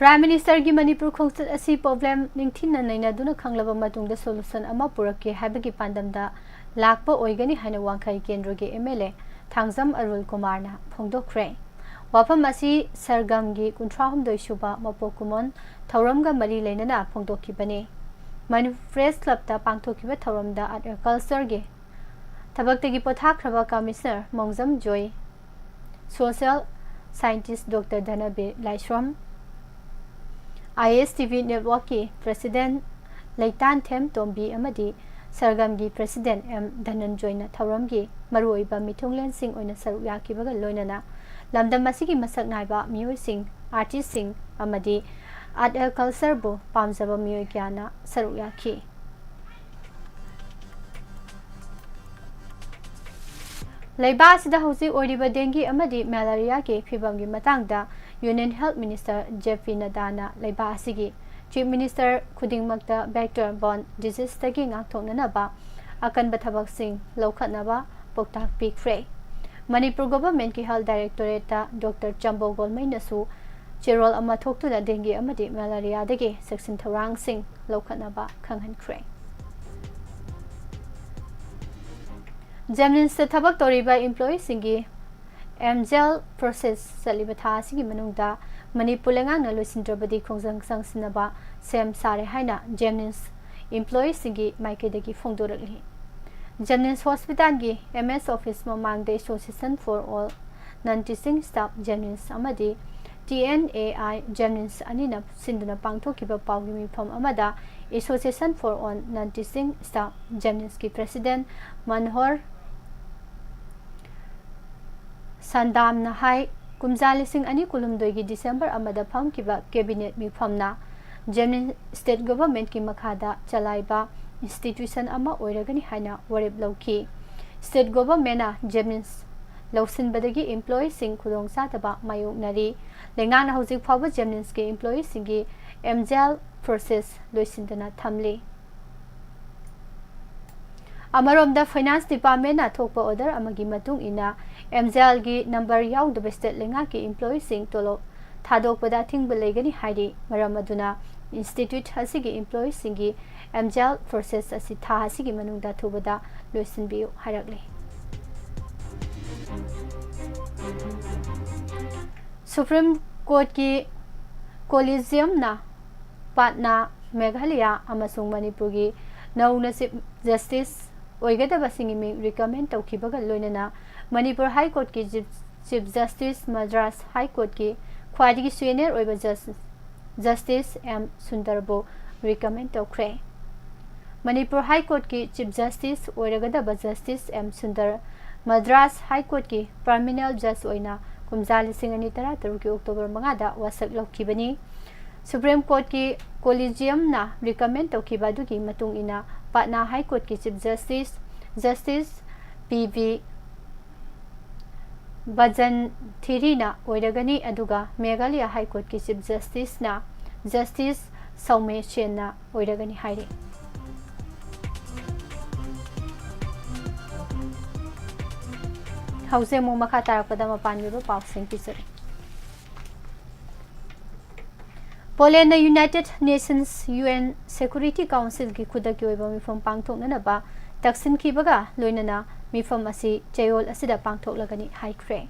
Prime Ministerꯒꯤ ꯃꯅꯤꯄꯨꯔ ꯈꯣꯡꯆꯠ ꯑꯁꯤ problem ꯅꯤꯡꯊꯤꯅ ꯅꯩꯅꯗꯨꯅ ꯈꯪꯂꯕ ꯃꯇꯨꯡꯗ solution ꯑꯃ ꯄꯨꯔꯛꯀꯦ ꯍꯥꯏꯕꯒꯤ ꯄꯥꯟꯗꯝꯗ ꯂꯥꯛꯄ ꯑꯣꯏꯒꯅꯤ ꯍꯥꯏꯅ ꯋꯥꯡꯈꯩ ꯀꯦꯟꯗ꯭ꯔꯒꯤ MLA ꯊꯥꯡꯖꯝ ꯑꯔꯨꯜ ꯀꯨꯃꯥꯔꯅ ꯐꯣꯡꯗꯣꯛꯈ꯭ꯔꯦ꯫ ꯋꯥꯐꯝ ꯑꯁꯤ ꯁꯔꯒꯝꯒꯤ ꯀꯨꯟꯊ꯭ꯔꯥ ꯍꯨꯝꯗꯣꯏ ꯁꯨꯕ ꯃꯄꯣꯛ ꯀꯨꯝꯑꯣꯟ ꯊꯧꯔꯝꯒ ꯃꯔꯤ ꯂꯩꯅꯅ ꯐꯣꯡꯗꯣꯛꯈꯤꯕꯅꯤ꯫ ꯃꯅꯤꯄꯨꯔ ꯄ꯭ꯔꯦꯁ ꯀ꯭ꯂꯕꯇ ꯄꯥꯡꯊꯣꯛꯈꯤꯕ ꯊꯧꯔꯝꯗ ꯑꯥꯔꯠ ꯑꯦꯟ ꯀꯜꯆꯔꯒꯤ ꯊꯕꯛꯇꯒꯤ ꯄꯣꯊꯥꯈ꯭ꯔꯕ ꯀꯃꯤꯁꯅꯔ ꯃꯣꯡꯖꯝ ꯖꯣꯏ, ꯁꯣꯁꯤꯌꯦꯜ ꯁꯥꯏꯟꯇꯤꯁ ꯗꯣꯛꯇꯔ ꯙꯅꯕꯤꯔ ꯂꯥꯏꯁ꯭ꯔꯝ, ꯑꯥꯏ ꯑꯦꯁ ꯇꯤ ꯚꯤ ꯅꯦꯠꯋꯥꯔꯛꯀꯤ ꯄ꯭ꯔꯦꯁꯤꯗꯦꯟ ꯂꯩꯇꯥꯟꯊꯦꯝ ꯇꯣꯝꯕꯤ ꯑꯃꯗꯤ ꯁꯔꯒꯝꯒꯤ ꯄ꯭ꯔꯦꯁꯤꯗꯦꯟ ꯑꯦꯝ ꯙꯅꯟꯖꯣꯏꯅ ꯊꯧꯔꯝꯒꯤ ꯃꯔꯨꯑꯣꯏꯕ ꯃꯤꯊꯨꯡꯂꯦꯟꯁꯤꯡ ꯑꯣꯏꯅ ꯁꯔꯨꯛ ꯌꯥꯈꯤꯕꯒ ꯂꯣꯏꯅꯅ ꯂꯝꯗꯝ ꯑꯁꯤꯒꯤ ꯃꯁꯛ ꯅꯥꯏꯕ ꯃꯤꯑꯣꯏꯁꯤꯡ, ꯑꯥꯔꯇꯤꯁꯁꯤꯡ ꯑꯃꯗꯤ ꯑꯥꯔꯠ ꯑꯦꯟ ꯀꯜꯆꯔꯕꯨ ꯄꯥꯝꯖꯕ ꯃꯤꯑꯣꯏ ꯀꯌꯥꯅ ꯁꯔꯨꯛ ꯌꯥꯈꯤ꯫ ꯂꯩꯕꯥꯛ ꯑꯁꯤꯗ ꯍꯧꯖꯤꯛ ꯑꯣꯏꯔꯤꯕ ꯗꯦꯡꯒꯤ ꯑꯃꯗꯤ ꯃꯦꯂꯥꯔꯤꯌꯥꯒꯤ ꯐꯤꯕꯝꯒꯤ ꯃꯇꯥꯡꯗ ꯌꯨꯅꯤꯌꯟ ꯍꯦꯜꯊ ꯃꯤꯅꯤꯁꯇꯔ ꯖꯦ ꯄꯤ ꯅꯗꯥꯅ ꯂꯩꯕꯥꯛ ꯑꯁꯤꯒꯤ ꯆꯤꯐ ꯃꯤꯅꯤꯁꯇꯔ ꯈꯨꯗꯤꯡꯃꯛꯇ ꯚꯦꯛꯇꯔ ꯕꯣꯔꯟ ꯗꯤꯖꯤꯖꯇꯒꯤ ꯉꯥꯛꯊꯣꯛꯅꯅꯕ ꯑꯀꯟꯕ ꯊꯕꯛꯁꯤꯡ ꯂꯧꯈꯠꯅꯕ ꯄꯥꯎꯇꯥꯛ ꯄꯤꯈ꯭ꯔꯦ꯫ ꯃꯅꯤꯄꯨꯔ ꯒꯣꯚꯔꯟꯃꯦꯟꯠꯀꯤ ꯍꯦꯜꯊ ꯗꯥꯏꯔꯦꯛꯇꯣꯔꯦꯠꯇ ꯗꯣꯛꯇꯔ ꯆꯝꯕꯣ ꯒꯣꯜꯃꯩꯅꯁꯨ ꯆꯦꯔꯣꯜ ꯑꯃ ꯊꯣꯛꯇꯨꯅ ꯗꯦꯡꯒꯤ ꯑꯃꯗꯤ ꯃꯦꯂꯥꯔꯤꯌꯥꯗꯒꯤ ꯆꯦꯛꯁꯤꯟ ꯊꯧꯔꯥꯡꯁꯤꯡ ꯂꯧꯈꯠꯅꯕ ꯈꯪꯍꯟꯈ꯭ꯔꯦ꯫ ꯖꯦꯝꯅꯤꯝꯁꯇ ꯊꯕꯛ ꯇꯧꯔꯤꯕ ꯏꯝꯄ꯭ꯂꯣꯌꯤꯁꯤꯡꯒꯤ ꯑꯦꯝꯖꯦꯜ ꯄ꯭ꯔꯣꯁꯦꯁ ꯆꯠꯂꯤꯕ ꯊꯥ ꯑꯁꯤꯒꯤ ꯃꯅꯨꯡꯗ ꯃꯅꯤꯄꯨꯔ ꯂꯩꯉꯥꯛꯅ ꯂꯣꯏꯁꯤꯟꯗ꯭ꯔꯕꯗꯤ ꯈꯣꯡꯖꯪ ꯆꯪꯁꯤꯟꯅꯕ ꯁꯦꯝ ꯁꯥꯔꯦ ꯍꯥꯏꯅ ꯖꯦꯝꯅꯤꯝꯁ ꯏꯝꯄ꯭ꯂꯣꯌꯤꯁꯤꯡꯒꯤ ꯃꯥꯏꯀꯩꯗꯒꯤ ꯐꯣꯡꯗꯣꯔꯛꯂꯤ꯫ ꯖꯦꯝꯅꯤꯝꯁ ꯍꯣꯁꯄꯤꯇꯥꯜꯒꯤ ꯑꯦꯝ ꯑꯦꯁ ꯑꯣꯐꯤꯁ ꯃꯃꯥꯡꯗ ꯑꯦꯁꯣꯁꯤꯌꯦꯁꯟ ꯐꯣꯔ ꯑꯣꯜ ꯅꯟ ꯇꯤꯆꯤꯡ ꯁ꯭ꯇꯥꯐ ꯖꯦꯝꯅꯤꯝꯁ ꯑꯃꯗꯤ ꯇꯤ ꯑꯦꯟ ꯑꯦ ꯑꯥꯏ ꯖꯦꯝꯅꯤꯝꯁ ꯑꯅꯤꯅ ꯁꯤꯟꯗꯨꯅ ꯄꯥꯡꯊꯣꯛꯈꯤꯕ ꯄꯥꯎꯒꯤ ꯃꯤꯐꯝ ꯑꯃꯗ ꯑꯦꯁꯣꯁꯤꯌꯦꯁꯟ ꯐꯣꯔ ꯑꯣꯜ ꯅꯟ ꯇꯤꯆꯤꯡ ꯁ꯭ꯇꯥꯐ ꯖꯦꯝꯅꯤꯝꯁꯀꯤ ꯄ꯭ꯔꯦꯁꯤꯗꯦꯟꯠ ꯃꯟꯍꯣꯔ ꯁꯟꯗꯥꯝꯅ ꯍꯥꯏ, ꯀꯨꯝꯖꯥ ꯂꯤꯁꯤꯡ ꯑꯅꯤ ꯀꯨꯟꯍꯨꯝꯗꯣꯏꯒꯤ ꯗꯤꯁꯦꯝꯕꯔ ꯑꯃꯗ ꯐꯝꯈꯤꯕ ꯀꯦꯕꯤꯅꯦꯠ ꯃꯤꯐꯝꯅ ꯖꯦꯝꯅꯤꯝꯁ ꯁ꯭ꯇꯦꯠ ꯒꯣꯚꯔꯟꯃꯦꯟꯠꯀꯤ ꯃꯈꯥꯗ ꯆꯂꯥꯏꯕ ꯏꯟꯁꯇꯤꯇ꯭ꯌꯨꯁꯟ ꯑꯃ ꯑꯣꯏꯔꯒꯅꯤ ꯍꯥꯏꯅ ꯋꯥꯔꯦꯞ ꯂꯧꯈꯤ꯫ ꯁ꯭ꯇꯦꯠ ꯒꯣꯚꯔꯟꯃꯦꯟꯠꯅ ꯖꯦꯝꯅꯤꯝꯁ ꯂꯧꯁꯤꯟꯕꯗꯒꯤ ꯏꯝꯄ꯭ꯂꯣꯌꯤꯁꯤꯡ ꯈꯨꯗꯣꯡꯆꯥꯗꯕ ꯃꯥꯌꯣꯛꯅꯔꯤ꯫ ꯂꯩꯉꯥꯛꯅ ꯍꯧꯖꯤꯛ ꯐꯥꯎꯕ ꯖꯦꯝꯅꯤꯝꯁꯀꯤ ꯏꯝꯄ꯭ꯂꯣꯌꯤꯁꯤꯡꯒꯤ ꯑꯦꯝꯖꯦꯜ ꯄ꯭ꯔꯣꯁꯦꯁ ꯂꯣꯏꯁꯤꯟꯗꯅ ꯊꯝꯂꯤ꯫ ꯑꯃꯔꯣꯝꯗ, ꯐꯥꯏꯅꯥꯟꯁ ꯗꯤꯄꯥꯔꯠꯃꯦꯟꯠꯅ ꯊꯣꯛꯄ ꯑꯣꯔꯗꯔ ꯑꯃꯒꯤ ꯃꯇꯨꯡ ꯏꯟꯅ ꯑꯦꯝꯖꯦꯜꯒꯤ ꯅꯝꯕꯔ ꯌꯥꯎꯗꯕ ꯁ꯭ꯇꯦꯠ ꯂꯩꯉꯥꯛꯀꯤ ꯏꯝꯄ꯭ꯂꯣꯌꯤꯁꯤꯡ ꯇꯣꯂꯣꯞ ꯊꯥꯗꯣꯛꯄꯗ ꯑꯊꯤꯡꯕ ꯂꯩꯒꯅꯤ ꯍꯥꯏꯔꯤ꯫ ꯃꯔꯝ ꯑꯗꯨꯅ ꯏꯟꯁꯇꯤꯇ꯭ꯌꯨꯠ ꯑꯁꯤꯒꯤ ꯏꯝꯄ꯭ꯂꯣꯌꯤꯁꯤꯡꯒꯤ ꯑꯦꯝꯖꯦꯜ ꯄ꯭ꯔꯣꯁꯦꯁ ꯑꯁꯤ ꯊꯥ ꯑꯁꯤꯒꯤ ꯃꯅꯨꯡꯗ ꯊꯨꯕꯗ ꯂꯣꯏꯁꯤꯟꯕꯤꯌꯨ ꯍꯥꯏꯔꯛꯂꯤ꯫ ꯁꯨꯄ꯭ꯔꯤꯝ ꯀꯣꯔꯠꯀꯤ ꯀꯣꯂꯤꯖꯤꯌꯝꯅ ꯄꯥꯠꯅꯥ, ꯃꯦꯘꯥꯂꯌꯥ ꯑꯃꯁꯨꯡ ꯃꯅꯤꯄꯨꯔꯒꯤ ꯅꯧꯅ ꯆꯤꯐ ꯖꯁꯇꯤꯁ ꯑꯣꯏꯒꯗꯕꯁꯤꯡꯒꯤ ꯃꯤꯡ ꯔꯤꯀꯃꯦꯟ ꯇꯧꯈꯤꯕꯒ ꯂꯣꯏꯅꯅ ꯃꯅꯤꯄꯨꯔ ꯍꯥꯏ ꯀꯣꯔꯠꯀꯤ ꯆꯤꯐ ꯖꯁꯇꯤꯁ, ꯃꯗ꯭ꯔꯥꯁ ꯍꯥꯏ ꯀꯣꯔꯠꯀꯤ ꯈ꯭ꯋꯥꯏꯗꯒꯤ ꯁꯦꯅꯤꯌꯔ ꯑꯣꯏꯕ ꯖꯁ-, ꯖꯁꯇꯤꯁ ꯑꯦꯝ ꯁꯨꯟꯗꯔꯕꯨ ꯔꯤꯀꯃꯦꯟ ꯇꯧꯈ꯭ꯔꯦ꯫ ꯃꯅꯤꯄꯨꯔ ꯍꯥꯏ ꯀꯣꯔꯠꯀꯤ ꯆꯤꯐ ꯖꯁꯇꯤꯁ ꯑꯣꯏꯔꯒꯗꯕ justice M Sundar Madras high ꯀꯣꯔꯠꯀꯤ ꯄꯔꯃꯤꯅꯦꯜ ꯖꯁ ꯑꯣꯏꯅ ꯀꯨꯝꯖꯥ ꯂꯤꯁꯤꯡ ꯑꯅꯤ ꯇꯔꯥ ꯇꯔꯨꯛꯀꯤ ꯑꯣꯛꯇꯣꯕꯔ ꯃꯉꯥꯗ ꯋꯥꯁꯛ ꯂꯧꯈꯤꯕꯅꯤ꯫ ꯁꯨꯄ꯭ꯔꯤꯝ ꯀꯣꯔꯠꯀꯤ ꯀꯣꯂꯤꯖꯤꯌꯝꯅ ꯔꯤꯀꯃꯦꯟ ꯇꯧꯈꯤꯕ ꯑꯗꯨꯒꯤ ꯃꯇꯨꯡ ꯏꯟꯅ ꯄꯥꯠꯅꯥ ꯍꯥꯏ ꯀꯣꯔꯠꯀꯤ chief justice, justice P V ꯕꯖꯟꯊꯤꯔꯤꯅ ꯑꯣꯏꯔꯒꯅꯤ, ꯑꯗꯨꯒ ꯃꯦꯘꯥꯂꯌꯥ ꯍꯥꯏ ꯀꯣꯔꯠꯀꯤ ꯆꯤꯐ ꯖꯁꯇꯤꯁꯅ ꯖꯁꯇꯤꯁ ꯁꯧꯃꯦ ꯁꯦꯟꯅ ꯑꯣꯏꯔꯒꯅꯤ ꯍꯥꯏꯔꯤ꯫ ꯍꯧꯖꯤꯛ ꯑꯃꯨꯛ ꯃꯈꯥ ꯇꯥꯔꯛꯄꯗ ꯃꯄꯥꯟꯒꯤ ꯑꯣꯏꯕ ꯄꯥꯎꯁꯤꯡ ꯄꯤꯖꯔꯤ꯫ Poland united nations, U N security ꯀꯥꯎꯟꯁꯤꯜꯒꯤ ꯈꯨꯗꯛꯀꯤ ꯑꯣꯏꯕ ꯃꯤꯐꯝ ꯄꯥꯡꯊꯣꯛꯅꯅꯕ ꯇꯛꯁꯤꯟꯈꯤꯕꯒ ꯂꯣꯏꯅꯅ ꯃꯤꯐꯝ ꯑꯁꯤ ꯆꯌꯣꯜ ꯑꯁꯤꯗ ꯄꯥꯡꯊꯣꯛꯂꯒꯅꯤ ꯍꯥꯏꯈ꯭ꯔꯦ꯫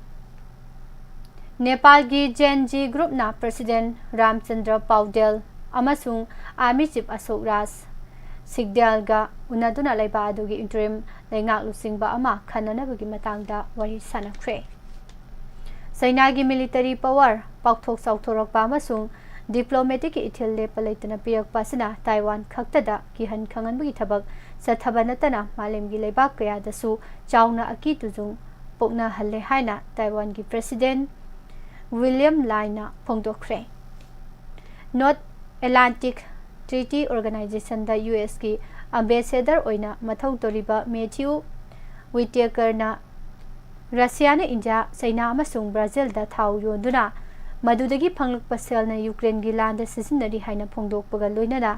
ꯅꯦꯄꯥꯜꯒꯤ ꯖꯦꯟ ꯖꯤ ꯒ꯭ꯔꯨꯞꯅ ꯄ꯭ꯔꯁꯤꯗꯦꯟ ꯔꯥꯝꯆꯟꯗ꯭ꯔ ꯄꯥꯎꯗꯦꯜ ꯑꯃꯁꯨꯡ ꯑꯥꯔꯃꯤ ꯆꯤꯐ ꯑꯁꯣꯛ ꯔꯥꯖ ꯁꯤꯒꯗꯦꯜꯒ ꯎꯅꯗꯨꯅ ꯂꯩꯕꯥꯛ ꯑꯗꯨꯒꯤ ꯏꯟꯇꯔꯤꯝ ꯂꯩꯉꯥꯛ ꯂꯨꯆꯤꯡꯕ ꯑꯃ ꯈꯟꯅꯅꯕꯒꯤ ꯃꯇꯥꯡꯗ ꯋꯥꯔꯤ ꯁꯥꯟꯅꯈ꯭ꯔꯦ꯫ ꯆꯩꯅꯥꯒꯤ ꯃꯤꯂꯤꯇꯔꯤ ꯄꯥꯋꯔ ꯄꯥꯛꯊꯣꯛ ꯆꯥꯎꯊꯣꯔꯛꯄ ꯑꯃꯁꯨꯡ ꯗꯤꯄ꯭ꯂꯣꯃꯦꯇꯤꯛꯀꯤ ꯏꯊꯤꯜ ꯂꯦꯞꯄ ꯂꯩꯇꯅ ꯄꯤꯔꯛꯄ ꯑꯁꯤꯅ ꯇꯥꯏꯋꯥꯟ ꯈꯛꯇꯗ ꯀꯤꯍꯟ ꯈꯪꯍꯟꯕꯒꯤ ꯊꯕꯛ ꯆꯠꯊꯕ ꯅꯠꯇꯅ ꯃꯥꯂꯦꯝꯒꯤ ꯂꯩꯕꯥꯛ ꯀꯌꯥꯗꯁꯨ ꯆꯥꯎꯅ ꯑꯀꯤ ꯇꯨꯖꯨꯡ ꯄꯣꯛꯅꯍꯜꯂꯦ ꯍꯥꯏꯅ ꯇꯥꯏꯋꯥꯟꯒꯤ ꯄ꯭ꯔꯁꯤꯗꯦꯟ ꯋꯤꯂꯤꯌꯝ ꯂꯥꯏꯅ ꯐꯣꯡꯗꯣꯛꯈ꯭ꯔꯦ꯫ ꯅꯣꯔꯠ ꯑꯦꯠꯂꯥꯟꯇꯤꯛ ꯇ꯭ꯔꯤꯇꯤ ꯑꯣꯔꯒꯅꯥꯏꯖꯦꯁꯟꯗ ꯌꯨ ꯑꯦꯁꯀꯤ ꯑꯝꯕꯦꯁꯦꯗꯔ ꯑꯣꯏꯅ ꯃꯊꯧ ꯇꯧꯔꯤꯕ ꯃꯦꯊ꯭ꯌꯨ ꯋꯤꯇꯦꯀꯔꯅ ꯔꯁꯤꯌꯥꯅ ꯏꯟꯗꯤꯌꯥ, ꯆꯩꯅꯥ ꯑꯃꯁꯨꯡ ꯕ꯭ꯔꯥꯖꯤꯜꯗ ꯊꯥꯎ ꯌꯣꯟꯗꯨꯅ ꯃꯗꯨꯗꯒꯤ ꯐꯪꯂꯛꯄ ꯁꯦꯜꯅ ꯌꯨꯀ꯭ꯔꯦꯟꯒꯤ ꯂꯥꯟꯗ ꯁꯤꯖꯤꯟꯅꯔꯤ ꯍꯥꯏꯅ ꯐꯣꯡꯗꯣꯛꯄꯒ ꯂꯣꯏꯅꯅ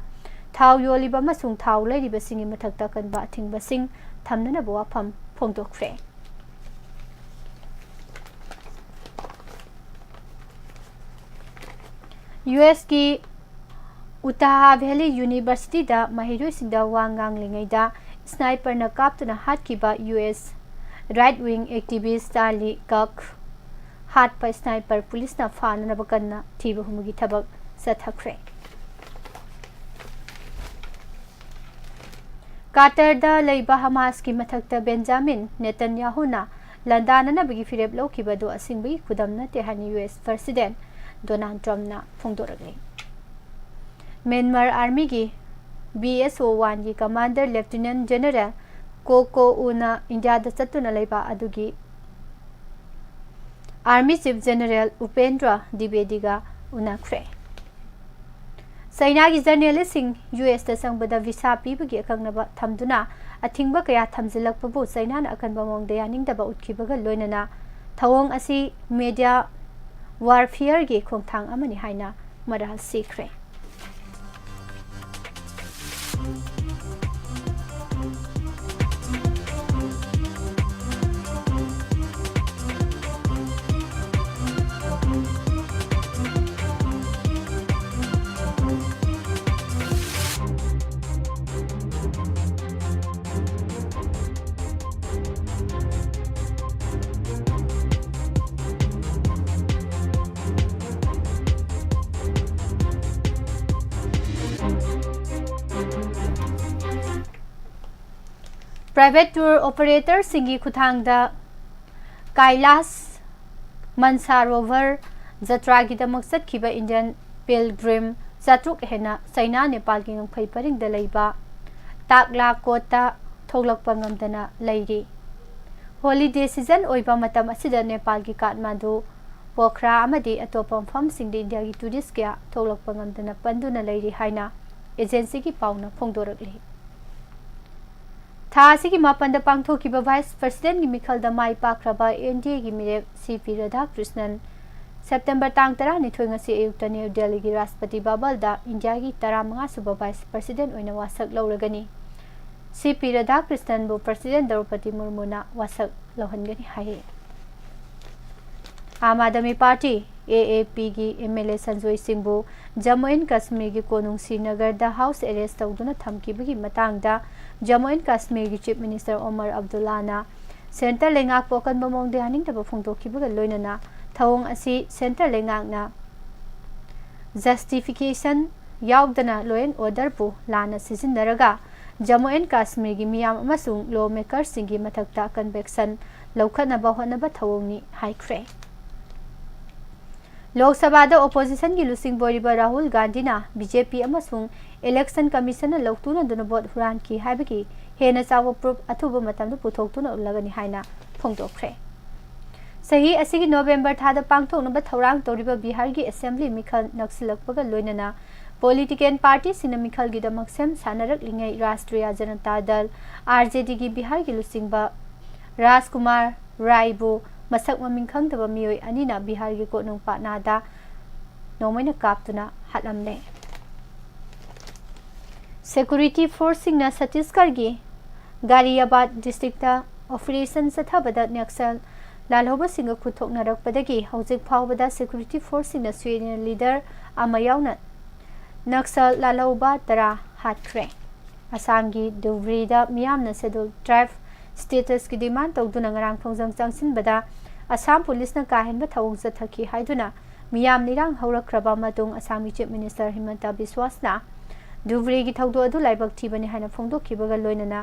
ꯊꯥꯎ ꯌꯣꯜꯂꯤꯕ ꯑꯃꯁꯨꯡ ꯊꯥꯎ ꯂꯩꯔꯤꯕꯁꯤꯡꯒꯤ ꯃꯊꯛꯇ ꯑꯀꯟꯕ ꯑꯊꯤꯡꯕꯁꯤꯡ ꯊꯝꯅꯅꯕ ꯋꯥꯐꯝ ꯐꯣꯡꯗꯣꯛꯈ꯭ꯔꯦ꯫ ꯌꯨ ꯑꯦꯁꯀꯤ ꯎꯇꯥꯍꯥ ꯚꯦꯂꯤ ꯌꯨꯅꯤꯚꯔꯁꯤꯇꯤꯗ ꯃꯍꯩꯔꯣꯏꯁꯤꯡꯗ ꯋꯥ ꯉꯥꯡꯂꯤꯉꯩꯗ ꯁ꯭ꯅꯥꯏꯄꯔꯅ ꯀꯥꯞꯇꯨꯅ ꯍꯥꯠꯈꯤꯕ U S right wing activist Charlie ꯀꯛ ꯍꯥꯠꯄ ꯁ꯭ꯅꯥꯏꯄꯔ ꯄꯨꯂꯤꯁꯅ ꯐꯥꯅꯅꯕ ꯀꯟꯅ ꯊꯤꯕ ꯍꯨꯝꯕꯒꯤ ꯊꯕꯛ ꯆꯠꯊꯈ꯭ꯔꯦ꯫ ꯀꯥꯇꯔꯗ ꯂꯩꯕ ꯍꯃꯥꯁꯀꯤ ꯃꯊꯛꯇ ꯕꯦꯟꯖꯥꯃꯤꯟ ꯅꯦꯇꯟꯌꯥꯍꯨꯅ ꯂꯥꯟꯗꯥꯅꯅꯕꯒꯤ ꯐꯤꯔꯦꯞ ꯂꯧꯈꯤꯕ ꯑꯗꯨ ꯑꯁꯦꯡꯕꯒꯤ ꯈꯨꯗꯝ ꯅꯠꯇꯦ ꯍꯥꯏꯅ ꯌꯨ ꯑꯦꯁ ꯄ꯭ꯔꯁꯤꯗꯦꯟꯠ ꯗꯣꯅꯥꯜꯗ ꯇ꯭ꯔꯝꯞꯅ ꯐꯣꯡꯗꯣꯔꯛꯂꯤ꯫ ꯃ꯭ꯌꯥꯟꯃꯥꯔ ꯑꯥꯔꯃꯤꯒꯤ ꯕꯤ ꯑꯦꯁ ꯑꯣ ꯋꯥꯟꯒꯤ ꯀꯃꯥꯟꯗꯔ ꯂꯦꯐꯇꯤꯅꯦꯟꯠ ꯖꯦꯅꯔꯦꯜ ꯀꯣ ꯀꯣ ꯎꯅ ꯏꯟꯗꯤꯌꯥꯗ ꯆꯠꯇꯨꯅ ꯂꯩꯕ ꯑꯗꯨꯒꯤ army chief general Upendra ꯗꯤꯕꯦꯗꯤꯒ ꯎꯅꯈ꯭ꯔꯦ꯫ ꯆꯩꯅꯥꯒꯤ ꯖꯔꯅꯦꯂꯤꯁꯁꯤꯡ U ꯑꯦꯁꯇ ꯆꯪꯕꯗ ꯚꯤꯁꯥ ꯄꯤꯕꯒꯤ ꯑꯀꯛꯅꯕ ꯊꯝꯗꯨꯅ ꯑꯊꯤꯡꯕ ꯀꯌꯥ ꯊꯝꯖꯤꯜꯂꯛꯄꯕꯨ ꯆꯩꯅꯥꯅ ꯑꯀꯟꯕ ꯃꯑꯣꯡꯗ ꯌꯥꯅꯤꯡꯗꯕ ꯎꯠꯈꯤꯕꯒ ꯂꯣꯏꯅꯅ ꯊꯧꯑꯣꯡ ꯑꯁꯤ ꯃꯦꯗꯤꯌꯥ ꯋꯥꯔꯐꯤꯌꯔꯒꯤ ꯈꯣꯡꯊꯥꯡ ꯑꯃꯅꯤ ꯍꯥꯏꯅ ꯃꯔꯥꯜ ꯁꯤꯈ꯭ꯔꯦ꯫ Private tour operatorꯁꯤꯡꯒꯤ ꯈꯨꯠꯊꯥꯡꯗ ꯀꯥꯏꯂꯥꯁ ꯃꯟꯁꯥꯔꯣꯚꯔ ꯖꯇ꯭ꯔꯥꯒꯤꯗꯃꯛ ꯆꯠꯈꯤꯕ Indian pilgrim ꯆꯥꯇ꯭ꯔꯨꯛ ꯍꯦꯟꯅ ꯆꯩꯅꯥ ꯅꯦꯄꯥꯜꯒꯤ ꯉꯝꯈꯩ ꯄꯔꯤꯡꯗ ꯂꯩꯕ ꯇꯥꯛꯂꯥꯀꯣꯠꯇ ꯊꯣꯛꯂꯛꯄ ꯉꯝꯗꯅ ꯂꯩꯔꯤ꯫ Holiday season ꯑꯣꯏꯕ ꯃꯇꯝ ꯑꯁꯤꯗ ꯅꯦꯄꯥꯜꯒꯤ ꯀꯥꯊꯃꯥꯟꯗꯨ, ꯄꯣꯈ꯭ꯔꯥ ꯑꯃꯗꯤ ꯑꯇꯣꯞꯄ ꯃꯐꯝꯁꯤꯡꯗ ꯏꯟꯗꯤꯌꯥꯒꯤ tourist ꯀꯌꯥ ꯊꯣꯛꯂꯛꯄ ꯉꯝꯗꯅ ꯄꯟꯗꯨꯅ ꯂꯩꯔꯤ ꯍꯥꯏꯅ agencyꯒꯤ ꯄꯥꯎꯅ ꯐꯣꯡꯗꯣꯔꯛꯂꯤ꯫ ꯊꯥ ꯑꯁꯤꯒꯤ ꯃꯥꯄꯟꯗ ꯄꯥꯡꯊꯣꯛꯈꯤꯕ vice presidentꯀꯤ ꯃꯤꯈꯜꯗ ꯃꯥꯏ ꯄꯥꯛꯈ꯭ꯔꯕ NDAꯒꯤ ꯃꯤꯔꯦꯞ ꯁꯤ ꯄꯤ ꯔꯥꯙꯥꯀ꯭ꯔꯤꯁꯅꯟ September ꯇꯥꯡ ꯇꯔꯥꯅꯤꯊꯣꯏ, ꯉꯁꯤ ꯑꯌꯨꯛꯇ ꯅ꯭ꯌꯨ ꯗꯦꯜꯂꯤꯒꯤ ꯔꯥꯁꯇ꯭ꯔꯄꯇꯤ ꯚꯕꯟꯗ ꯏꯟꯗꯤꯌꯥꯒꯤ ꯇꯔꯥꯃꯉꯥ ꯁꯨꯕ vice president ꯑꯣꯏꯅ ꯋꯥꯁꯛ ꯂꯧꯔꯒꯅꯤ꯫ ꯁꯤ ꯄꯤ ꯔꯥꯙꯥꯀ꯭ꯔꯤꯁꯅꯟꯕꯨ president ꯗ꯭ꯔꯧꯄꯗꯤ ꯃꯨꯔꯃꯨꯅ ꯋꯥꯁꯛ ꯂꯧꯍꯟꯒꯅꯤ ꯍꯥꯏ꯫ ꯑꯥꯝ ꯑꯥꯗꯃꯤ ꯄꯥꯔꯇꯤ, AAPꯒꯤ MLA ꯁꯟꯖꯣꯏ ꯁꯤꯡꯕꯨ ꯖꯝꯃꯨ ꯑꯦꯟ ꯀꯥꯁꯃꯤꯔꯒꯤ ꯀꯣꯅꯨꯡ ꯁ꯭ꯔꯤꯅꯒꯔꯗ house arrest ꯇꯧꯗꯨꯅ ꯊꯝꯈꯤꯕꯒꯤ ꯃꯇꯥꯡꯗ ꯖꯝꯃꯨ ꯑꯦꯟ ꯀꯥꯁꯃꯤꯔꯒꯤ chief minister ꯑꯣꯃꯔ ꯑꯕꯗꯨꯜꯂꯥꯅ centre ꯂꯩꯉꯥꯛꯄꯨ ꯑꯀꯟꯕ ꯃꯑꯣꯡꯗ ꯌꯥꯅꯤꯡꯗꯕ ꯐꯣꯡꯗꯣꯛꯈꯤꯕꯒ ꯂꯣꯏꯅꯅ ꯊꯧꯑꯣꯡ ꯑꯁꯤ centre ꯂꯩꯉꯥꯛꯅ justification ꯌꯥꯎꯗꯅ law and order ꯕꯨ ꯂꯥꯟꯅ ꯁꯤꯖꯤꯟꯅꯔꯒ ꯖꯝꯃꯨ ꯑꯦꯟ ꯀꯥꯁꯃꯤꯔꯒꯤ ꯃꯤꯌꯥꯝ ꯑꯃꯁꯨꯡ law maker ꯁꯤꯡꯒꯤ ꯃꯊꯛꯇ ꯑꯀꯟꯕ action ꯂꯧꯈꯠꯅꯕ ꯍꯣꯠꯅꯕ ꯊꯧꯑꯣꯡꯅꯤ ꯍꯥꯏꯈ꯭ꯔꯦ꯫ ꯂꯣꯛ ꯁꯚꯥꯗ opposition ꯒꯤ ꯂꯨꯆꯤꯡꯕ ꯑꯣꯏꯔꯤꯕ ꯔꯥꯍꯨꯜ ꯒꯥꯟꯙꯤꯅ ꯕꯤ ꯖꯦ ꯄꯤ ꯑꯃꯁꯨꯡ election commission ꯅ ꯂꯧꯇꯨꯅꯗꯨꯅ vote ꯍꯨꯔꯥꯟꯈꯤ ꯍꯥꯏꯕꯒꯤ ꯍꯦꯟꯅ ꯆꯥꯎꯕ proof ꯑꯊꯨꯕ ꯃꯇꯝꯗ ꯄꯨꯊꯣꯛꯇꯨꯅ ꯎꯠꯂꯒꯅꯤ ꯍꯥꯏꯅ ꯐꯣꯡꯗꯣꯛꯈ꯭ꯔꯦ꯫ ꯆꯍꯤ ꯑꯁꯤꯒꯤ ꯅꯣꯕꯦꯝꯕꯔ ꯊꯥꯗ ꯄꯥꯡꯊꯣꯛꯅꯕ ꯊꯧꯔꯥꯡ ꯇꯧꯔꯤꯕ ꯕꯤꯍꯥꯔꯒꯤ assembly ꯃꯤꯈꯜ ꯅꯛꯁꯤꯜꯂꯛꯄꯒ ꯂꯣꯏꯅꯅ political party ꯁꯤꯡꯅ ꯃꯤꯈꯜꯒꯤꯗꯃꯛ ꯁꯦꯝ ꯁꯥꯅꯔꯛꯂꯤꯉꯩ ꯔꯥꯁꯇ꯭ꯔꯤꯌꯥ ꯖꯅꯇꯥ ꯗꯜ, ꯑꯥꯔ ꯖꯦ ꯗꯤ ꯒꯤ ꯕꯤꯍꯥꯔꯒꯤ ꯂꯨꯆꯤꯡꯕ ꯔꯥꯖꯀꯨꯃꯥꯔ ꯔꯥꯏꯕꯨ ꯃꯁꯛ ꯃꯃꯤꯡ ꯈꯪꯗꯕ ꯃꯤꯑꯣꯏ ꯑꯅꯤꯅ ꯕꯤꯍꯥꯔꯒꯤ ꯀꯣꯅꯨꯡ ꯄꯥꯠꯅꯥꯗ ꯅꯣꯡꯃꯩꯅ ꯀꯥꯞꯇꯨꯅ ꯍꯥꯠꯂꯝꯂꯦ꯫ Security force ꯁꯤꯡꯅ ꯁꯠꯇꯤꯁꯒꯔꯒꯤ ꯒꯥꯔꯤꯌꯥꯕꯥꯗ district ꯇ operation ꯆꯠꯊꯕꯗ ꯅꯛꯁꯜ ꯂꯥꯜꯍꯧꯕꯁꯤꯡꯒ ꯈꯨꯠ ꯊꯣꯛꯅꯔꯛꯄꯗꯒꯤ ꯍꯧꯖꯤꯛ ꯐꯥꯎꯕꯗ security force ꯁꯤꯡꯅ senior leader ꯑꯃ ꯌꯥꯎꯅ ꯅꯛꯁꯜ ꯂꯥꯜꯍꯧꯕ ꯇꯔꯥ ꯍꯥꯠꯈ꯭ꯔꯦ꯫ ꯑꯁꯥꯝꯒꯤ ꯙꯨꯕ꯭ꯔꯤꯗ ꯃꯤꯌꯥꯝꯅ scheduled tribe status ꯀꯤ demand ꯇꯧꯗꯨꯅ ꯉꯔꯥꯡ ꯈꯣꯡꯖꯪ ꯆꯪꯁꯤꯟꯕꯗ ꯑꯁꯥꯝ ꯄꯨꯂꯤꯁꯅ ꯀꯥ ꯍꯦꯟꯕ ꯊꯧꯑꯣꯡ ꯆꯠꯊꯈꯤ ꯍꯥꯏꯗꯨꯅ ꯃꯤꯌꯥꯝꯅ ꯏꯔꯥꯡ ꯍꯧꯔꯛꯈ꯭ꯔꯕ ꯃꯇꯨꯡ ꯑꯁꯥꯝꯒꯤ Chief Minister ꯍꯤꯃꯟꯇ ꯕꯤꯁ꯭ꯋꯥꯁꯅ ꯙꯨꯕ꯭ꯔꯤꯒꯤ ꯊꯧꯗꯣꯛ ꯑꯗꯨ ꯂꯥꯏꯕꯛ ꯊꯤꯕꯅꯤ ꯍꯥꯏꯅ ꯐꯣꯡꯗꯣꯛꯈꯤꯕꯒ ꯂꯣꯏꯅꯅ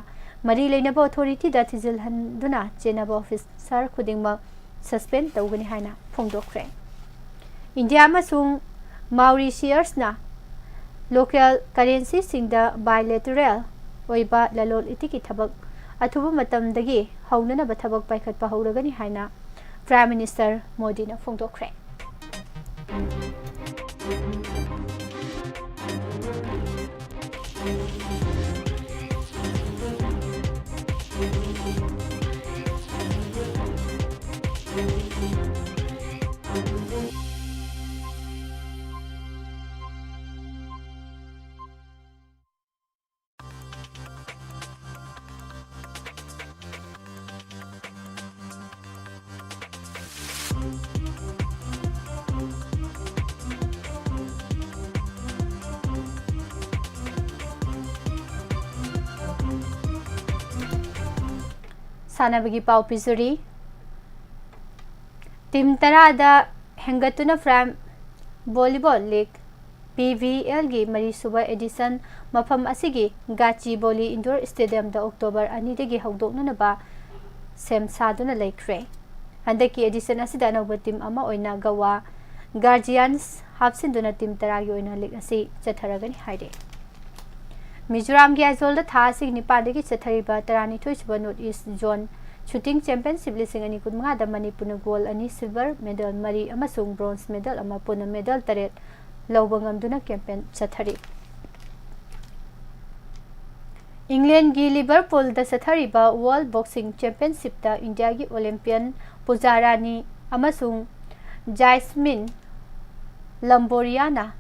ꯃꯔꯤ ꯂꯩꯅꯕ authority ꯗ ꯊꯤꯖꯤꯜꯍꯟꯗꯨꯅ ꯆꯦꯟꯅꯕ officer ꯈꯨꯗꯤꯡꯃꯛ suspend ꯇꯧꯒꯅꯤ ꯍꯥꯏꯅ ꯐꯣꯡꯗꯣꯛꯈ꯭ꯔꯦ꯫ ꯏꯟꯗꯤꯌꯥ ꯑꯃꯁꯨꯡ ꯃꯥꯎꯔꯤꯁꯤꯌꯁꯅ local currency ꯁꯤꯡꯗ bilateral ꯑꯣꯏꯕ ꯂꯂꯣꯟ ꯏꯇꯤꯛꯀꯤ ꯊꯕꯛ ꯑꯊꯨꯕ ꯃꯇꯝꯗꯒꯤ ꯍꯧꯅꯅꯕ ꯊꯕꯛ ꯄꯥꯏꯈꯠꯄ ꯍꯧꯔꯒꯅꯤ ꯍꯥꯏꯅ Prime Minister ꯃꯣꯗꯤꯅ ꯐꯣꯡꯗꯣꯛꯈ꯭ꯔꯦ꯫ ꯁꯥꯟꯅꯕꯒꯤ ꯄꯥꯎ ꯄꯤꯖꯔꯤ꯫ ꯇꯤꯝ ꯇꯔꯥꯗ ꯍꯦꯟꯒꯠꯇꯨꯅ ꯐ꯭ꯔꯥꯏꯝ ꯚꯣꯂꯤꯕꯣꯜ ꯂꯤꯒ, ꯄꯤ ꯚꯤ ꯑꯦꯜꯒꯤ ꯃꯔꯤꯁꯨꯕ ꯑꯦꯗꯤꯁꯟ ꯃꯐꯝ ꯑꯁꯤꯒꯤ ꯒꯥꯆꯤꯕꯣꯂꯤ ꯏꯟꯗꯣꯔ ꯁ꯭ꯇꯦꯗꯤꯌꯝꯗ ꯑꯣꯛꯇꯣꯕꯔ ꯑꯅꯤꯗꯒꯤ ꯍꯧꯗꯣꯛꯅꯅꯕ ꯁꯦꯝ ꯁꯥꯗꯨꯅ ꯂꯩꯈ꯭ꯔꯦ꯫ ꯍꯟꯗꯛꯀꯤ ꯑꯦꯗꯤꯁꯟ ꯑꯁꯤꯗ ꯑꯅꯧꯕ ꯇꯤꯝ ꯑꯃ ꯑꯣꯏꯅ ꯒꯋꯥ ꯒꯥꯔꯖꯤꯌꯥꯟꯁ ꯍꯥꯞꯆꯤꯟꯗꯨꯅ ꯇꯤꯝ ꯇꯔꯥꯒꯤ ꯑꯣꯏꯅ ꯂꯤꯒ ꯑꯁꯤ ꯆꯠꯊꯔꯒꯅꯤ ꯍꯥꯏꯔꯤ꯫ ꯃꯤꯖꯣꯔꯥꯝꯒꯤ ꯑꯥꯏꯖꯣꯜꯗ ꯊꯥ ꯑꯁꯤꯒꯤ ꯅꯤꯄꯥꯟꯗꯒꯤ ꯆꯠꯊꯔꯤꯕ ꯇꯔꯥꯅꯤꯊꯣꯏꯁꯨꯕ north east zone shooting championship ꯂꯤꯁꯤꯡ ꯑꯅꯤ ꯀꯨꯟꯃꯉꯥꯗ ꯃꯅꯤꯄꯨꯔꯅ ꯒꯣꯜ ꯑꯅꯤ, ꯁꯤꯜꯚꯔ ꯃꯦꯗꯜ ꯃꯔꯤ ꯑꯃꯁꯨꯡ ꯕ꯭ꯔꯣꯟꯖ ꯃꯦꯗꯜ ꯑꯃ, ꯄꯨꯟꯅ ꯃꯦꯗꯜ ꯇꯔꯦꯠ ꯂꯧꯕ ꯉꯝꯗꯨꯅ ꯀꯦꯝꯄꯦꯟ ꯆꯠꯊꯔꯤ꯫ ꯏꯪꯂꯦꯟꯒꯤ ꯂꯤꯚꯔꯄꯨꯜꯗ ꯆꯠꯊꯔꯤꯕ ꯋꯥꯔꯜ ꯕꯣꯛꯁꯤꯡ ꯆꯦꯝꯄꯤꯌꯟꯁꯤꯞꯇ ꯏꯟꯗꯤꯌꯥꯒꯤ ꯑꯣꯂꯦꯝꯄꯤꯌꯟ ꯄꯨꯖꯥ ꯔꯥꯅꯤ ꯑꯃꯁꯨꯡ ꯖꯥꯏꯁꯃꯤꯟ ꯂꯝꯕꯣꯔꯤꯌꯥꯅ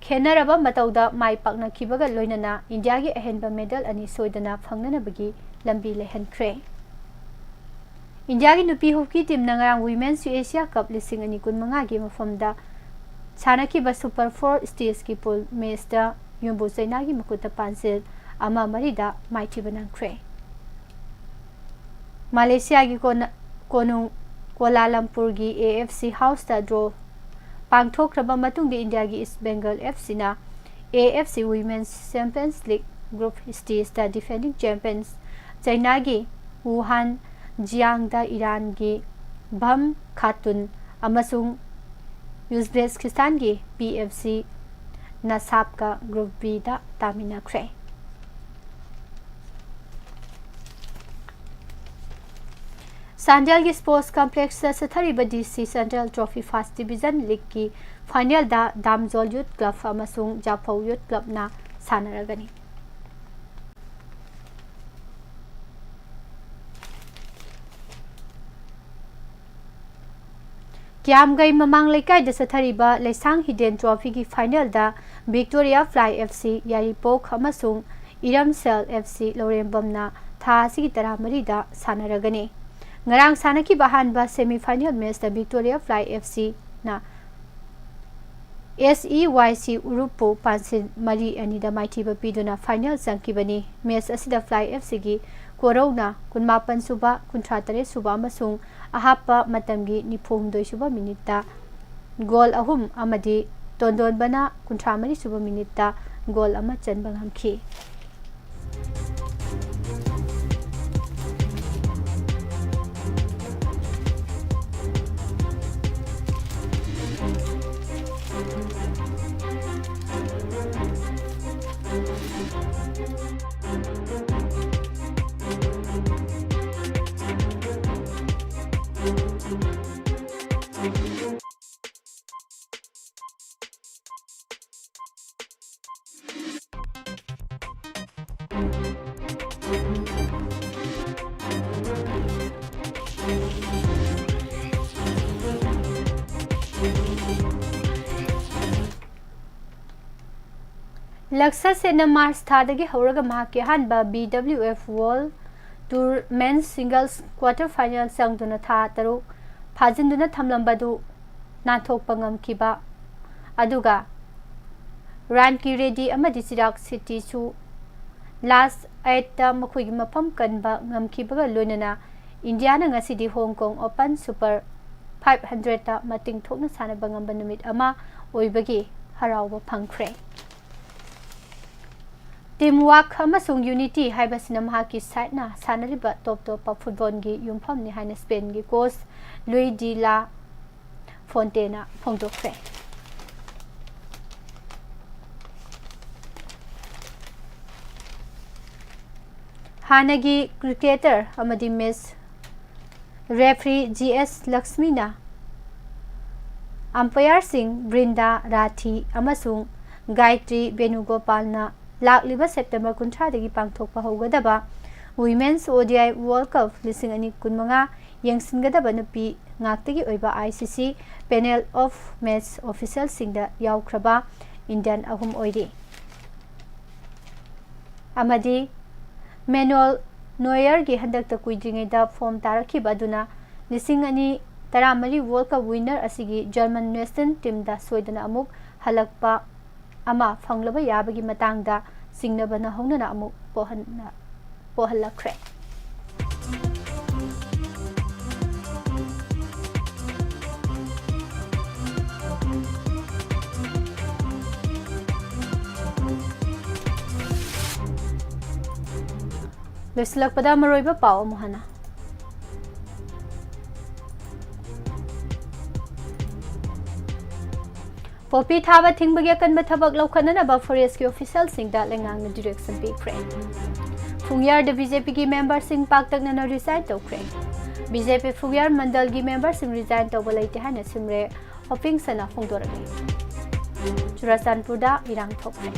ꯈꯦꯟꯅꯔꯕ ꯃꯇꯧꯗ ꯃꯥꯏ ꯄꯥꯛꯅꯈꯤꯕꯒ ꯂꯣꯏꯅꯅ ꯏꯟꯗꯤꯌꯥꯒꯤ ꯑꯍꯦꯟꯕ ꯃꯦꯗꯜ ꯑꯅꯤ ꯁꯣꯏꯗꯅ ꯐꯪꯅꯅꯕꯒꯤ ꯂꯝꯕꯤ ꯂꯩꯍꯟꯈ꯭ꯔꯦ꯫ ꯏꯟꯗꯤꯌꯥꯒꯤ ꯅꯨꯄꯤ ꯍꯣꯀꯤ ꯇꯤꯝꯅ ꯉꯔꯥꯡ ꯋꯤꯃꯦꯟꯁ ꯑꯦꯁꯤꯌꯥ ꯀꯞ ꯂꯤꯁꯤꯡ ꯑꯅꯤ ꯀꯨꯟꯃꯉꯥꯒꯤ ꯃꯐꯝꯗ ꯁꯥꯟꯅꯈꯤꯕ ꯁꯨꯄꯔ ꯐꯣꯔ ꯁ꯭ꯇꯦꯖꯀꯤ ꯄꯨꯜ ꯃꯦꯆꯇ ꯌꯨꯝꯕꯨ ꯆꯩꯅꯥꯒꯤ ꯃꯈꯨꯠꯇ ꯄꯥꯟꯖꯤꯜ ꯑꯃ ꯃꯔꯤꯗ ꯃꯥꯏꯊꯤꯕ ꯅꯪꯈ꯭ꯔꯦ꯫ ꯃꯥꯂꯦꯁꯤꯌꯥꯒꯤ ꯀꯣꯅ-, ꯀꯣꯅꯨꯡ ꯀꯣꯂꯥꯂꯝꯄꯨꯔꯒꯤ ꯑꯦ ꯑꯦꯐ ꯁꯤ ꯍꯥꯎꯁꯇ ꯗ꯭ꯔꯣ ꯄꯥꯡꯊꯣꯛꯈ꯭ꯔꯕ ꯃꯇꯨꯡꯗ ꯏꯟꯗꯤꯌꯥꯒꯤ ꯏꯁ ꯕꯦꯡꯒꯜ ꯑꯦꯐ ꯁꯤꯅ A F C women's champions league group ꯁ꯭ꯇꯦꯖꯇ ꯗꯤꯐꯦꯟꯗꯤꯡ ꯆꯦꯝꯄꯤꯌꯟꯁ ꯆꯩꯅꯥꯒꯤ ꯋꯨꯍꯥꯟ ꯖꯤꯌꯥꯡꯗ ꯏꯔꯥꯟꯒꯤ ꯚꯝ ꯈꯥꯇꯨꯟ ꯑꯃꯁꯨꯡ ꯎꯖꯕꯦꯀꯤꯁꯇꯥꯟꯒꯤ ꯄꯤ ꯑꯦꯐ ꯁꯤ ꯅꯁꯥꯞꯀ ꯒ꯭ꯔꯨꯞ ꯕꯤꯗ ꯇꯥꯃꯤꯟꯅꯈ꯭ꯔꯦ꯫ ꯆꯥꯟꯗꯦꯜꯒꯤ ꯁ꯭ꯄꯣꯔꯠꯁ ꯀꯝꯄ꯭ꯂꯦꯛꯁꯇ ꯆꯠꯊꯔꯤꯕ ꯗꯤ ꯁꯤ ꯁꯦꯟꯇ꯭ꯔꯦꯜ ꯇ꯭ꯔꯣꯐꯤ ꯐꯥꯔꯁ ꯗꯤꯕꯤꯖꯟ ꯂꯤꯒꯀꯤ ꯐꯥꯏꯅꯦꯜꯗ ꯗꯥꯝꯖꯣꯜ ꯌꯨꯠ ꯀ꯭ꯂꯕ ꯑꯃꯁꯨꯡ ꯖꯥꯐꯧ ꯌꯨꯠ ꯀ꯭ꯂꯕꯅ ꯁꯥꯟꯅꯔꯒꯅꯤ꯫ ꯀ꯭ꯌꯥꯝꯒꯩ ꯃꯃꯥꯡ ꯂꯩꯀꯥꯏꯗ ꯆꯠꯊꯔꯤꯕ ꯂꯩꯁꯥꯡ ꯍꯤꯗꯦꯟ ꯇ꯭ꯔꯣꯐꯤꯒꯤ ꯐꯥꯏꯅꯦꯜꯗ ꯚꯤꯛꯇꯣꯔꯤꯌꯥ ꯐ꯭ꯂꯥꯏ ꯑꯦꯐ ꯁꯤ ꯌꯥꯏꯔꯤꯄꯣꯛ ꯑꯃꯁꯨꯡ ꯏꯔꯝꯁꯦꯜ ꯑꯦꯐ ꯁꯤ ꯂꯧꯔꯦꯝꯕꯝꯅ ꯊꯥ ꯑꯁꯤꯒꯤ ꯇꯔꯥꯃꯔꯤꯗ ꯁꯥꯟꯅꯔꯒꯅꯤ꯫ ꯉꯔꯥꯡ ꯁꯥꯟꯅꯈꯤꯕ ꯑꯍꯥꯟꯕ ꯁꯦꯃꯤ ꯐꯥꯏꯅꯦꯜ ꯃꯦꯆꯇ ꯚꯤꯛꯇꯣꯔꯤꯌꯥ ꯐ꯭ꯂꯥꯏ ꯑꯦꯐ ꯁꯤꯅ ꯑꯦꯁ ꯏ ꯋꯥꯏ ꯁꯤ ꯎꯔꯨꯞꯄꯨ ꯄꯥꯟꯁꯤꯜ ꯃꯔꯤ ꯑꯅꯤꯗ ꯃꯥꯏꯊꯤꯕ ꯄꯤꯗꯨꯅ ꯐꯥꯏꯅꯦꯜ ꯆꯪꯈꯤꯕꯅꯤ꯫ ꯃꯦꯆ ꯑꯁꯤꯗ ꯐ꯭ꯂꯥꯏ ꯑꯦꯐ ꯁꯤꯒꯤ ꯀꯣꯔꯧꯅ ꯀꯨꯟꯃꯥꯄꯟ ꯁꯨꯕ, ꯀꯨꯟꯊ꯭ꯔꯥ ꯇꯔꯦꯠ ꯁꯨꯕ ꯑꯃꯁꯨꯡ ꯑꯍꯥꯞꯄ ꯃꯇꯝꯒꯤ ꯅꯤꯐꯨ ꯍꯨꯝꯗꯣꯏ ꯁꯨꯕ ꯃꯤꯅꯤꯠꯇ ꯒꯣꯜ ꯑꯍꯨꯝ ꯑꯃꯗꯤ ꯇꯣꯟꯗꯣꯟꯕꯅ ꯀꯨꯟꯊ꯭ꯔꯥ ꯃꯔꯤ ꯁꯨꯕ ꯃꯤꯅꯤꯠꯇ ꯒꯣꯜ ꯑꯃ ꯆꯟꯕ ꯉꯝꯈꯤ꯫ ꯂꯛꯁꯁꯦꯅ ꯃꯥꯔꯆ ꯊꯥꯗꯒꯤ ꯍꯧꯔꯒ ꯃꯍꯥꯛꯀꯤ ꯑꯍꯥꯟꯕ B W F World Tour Men's Singles quarter final ꯆꯪꯗꯨꯅ ꯊꯥ ꯇꯔꯨꯛ ꯐꯥꯖꯤꯟꯗꯨꯅ ꯊꯝꯂꯝꯕꯗꯨ ꯅꯥꯟꯊꯣꯛꯄ ꯉꯝꯈꯤꯕ, ꯑꯗꯨꯒ ꯔꯥꯟꯀꯤ ꯔꯦꯗꯤ ꯑꯃꯗꯤ ꯆꯤꯔꯥꯛ ꯁꯦꯇꯤꯁꯨ last eightꯇ ꯃꯈꯣꯏꯒꯤ ꯃꯐꯝ ꯀꯟꯕ ꯉꯝꯈꯤꯕꯒ ꯂꯣꯏꯅꯅ ꯏꯟꯗꯤꯌꯥꯅ ꯉꯁꯤꯗꯤ Hong Kong Open Super five hundredꯇ ꯃꯇꯤꯡ ꯊꯣꯛꯅ ꯁꯥꯟꯅꯕ ꯉꯝꯕ ꯅꯨꯃꯤꯠ ꯑꯃ ꯑꯣꯏꯕꯒꯤ ꯍꯔꯥꯎꯕ ꯐꯪꯈ꯭ꯔꯦ꯫ Teamwork ꯑꯃꯁꯨꯡ unity ꯍꯥꯏꯕꯁꯤꯅ ꯃꯍꯥꯛꯀꯤ sideꯅ ꯁꯥꯟꯅꯔꯤꯕ ꯇꯣꯞ ꯇꯣꯞꯄ ꯐꯨꯠꯕꯣꯜꯒꯤ ꯌꯨꯝꯐꯝꯅꯤ ꯍꯥꯏꯅ ꯁ꯭ꯄꯦꯟꯒꯤ coach Luis de la Fuenteꯅ ꯐꯣꯡꯗꯣꯛꯈ꯭ꯔꯦ꯫ ꯍꯥꯟꯅꯒꯤ cricketer ꯑꯃꯗꯤ Miss Referee G S ꯂꯛꯁꯃꯤꯅ umpireꯁꯤꯡ ꯕ꯭ꯔꯤꯟꯗꯥ ꯔꯥꯊꯤ ꯑꯃꯁꯨꯡ ꯒꯥꯌꯇ꯭ꯔꯤ ꯕꯦꯅꯨꯒꯣꯄꯥꯜꯅ ꯂꯥꯛꯂꯤꯕ ꯁꯦꯞꯇꯦꯝꯕꯔ ꯀꯨꯟꯊ꯭ꯔꯥꯗꯒꯤ ꯄꯥꯡꯊꯣꯛꯄ ꯍꯧꯒꯗꯕ Women's O D I World Cup ꯂꯤꯁꯤꯡ ꯑꯅꯤ ꯀꯨꯟꯃꯉꯥ ꯌꯦꯡꯁꯤꯟꯒꯗꯕ ꯅꯨꯄꯤ ꯉꯥꯛꯇꯒꯤ ꯑꯣꯏꯕ I C C Panel of Match Officialꯁꯤꯡꯗ ꯌꯥꯎꯈ꯭ꯔꯕ Indian ꯑꯍꯨꯝ ꯑꯣꯏꯔꯤ꯫ ꯑꯃꯗꯤ Manuel Neuerꯒꯤ ꯍꯟꯗꯛꯇ ꯀꯨꯏꯗ꯭ꯔꯤꯉꯩꯗ form ꯇꯥꯔꯛꯈꯤꯕ ꯑꯗꯨꯅ ꯂꯤꯁꯤꯡ ꯑꯅꯤ ꯇꯔꯥꯃꯔꯤ World Cup winner ꯑꯁꯤꯒꯤ German national teamꯗ ꯁꯣꯏꯗꯅ ꯑꯃꯨꯛ ꯍꯜꯂꯛꯄ ꯑꯃ ꯐꯪꯂꯕ ꯌꯥꯕꯒꯤ ꯃꯇꯥꯡꯗ ꯆꯤꯡꯅꯕꯅ ꯍꯧꯅꯅ ꯑꯃꯨꯛ ꯄꯣꯛꯍꯟꯅ-, ꯄꯣꯛꯍꯜꯂꯛꯈ꯭ꯔꯦ꯫ ꯂꯣꯏꯁꯤꯜꯂꯛꯄꯗ ꯃꯔꯨꯑꯣꯏꯕ ꯄꯥꯎ ꯑꯃꯨꯛ ꯍꯟꯅ꯫ ꯄꯣꯄꯤ ꯊꯥꯕ ꯊꯤꯡꯕꯒꯤ ꯑꯀꯟꯕ ꯊꯕꯛ ꯂꯧꯈꯠꯅꯅꯕ ꯐꯣꯔꯦꯁ꯭ꯠꯀꯤ ꯑꯣꯐꯤꯁꯤꯌꯦꯜꯁꯤꯡꯗ ꯂꯩꯉꯥꯛꯅ ꯗꯤꯔꯦꯛꯁꯟ ꯄꯤꯈ꯭ꯔꯦ꯫ ꯐꯨꯡꯌꯥꯔꯗ ꯕꯤ ꯖꯦ ꯄꯤꯒꯤ ꯃꯦꯝꯕꯔꯁꯤꯡ ꯄꯥꯛꯇꯛꯅꯅ ꯔꯤꯖꯥꯏꯟ ꯇꯧꯈ꯭ꯔꯦ꯫ ꯕꯤ ꯖꯦ ꯄꯤ ꯐꯨꯡꯌꯥꯔ ꯃꯟꯗꯜꯒꯤ ꯃꯦꯝꯕꯔꯁꯤꯡ ꯔꯤꯖꯥꯏꯟ ꯇꯧꯕ ꯂꯩꯇꯦ ꯍꯥꯏꯅ ꯁꯤꯝꯔꯦ ꯍꯣꯄꯤꯡꯁꯟꯅ ꯐꯣꯡꯗꯣꯔꯛꯂꯤ꯫ ꯆꯨꯔꯥꯆꯥꯟꯄꯨꯔꯗ ꯏꯔꯥꯡ ꯊꯣꯛꯈ꯭ꯔꯦ꯫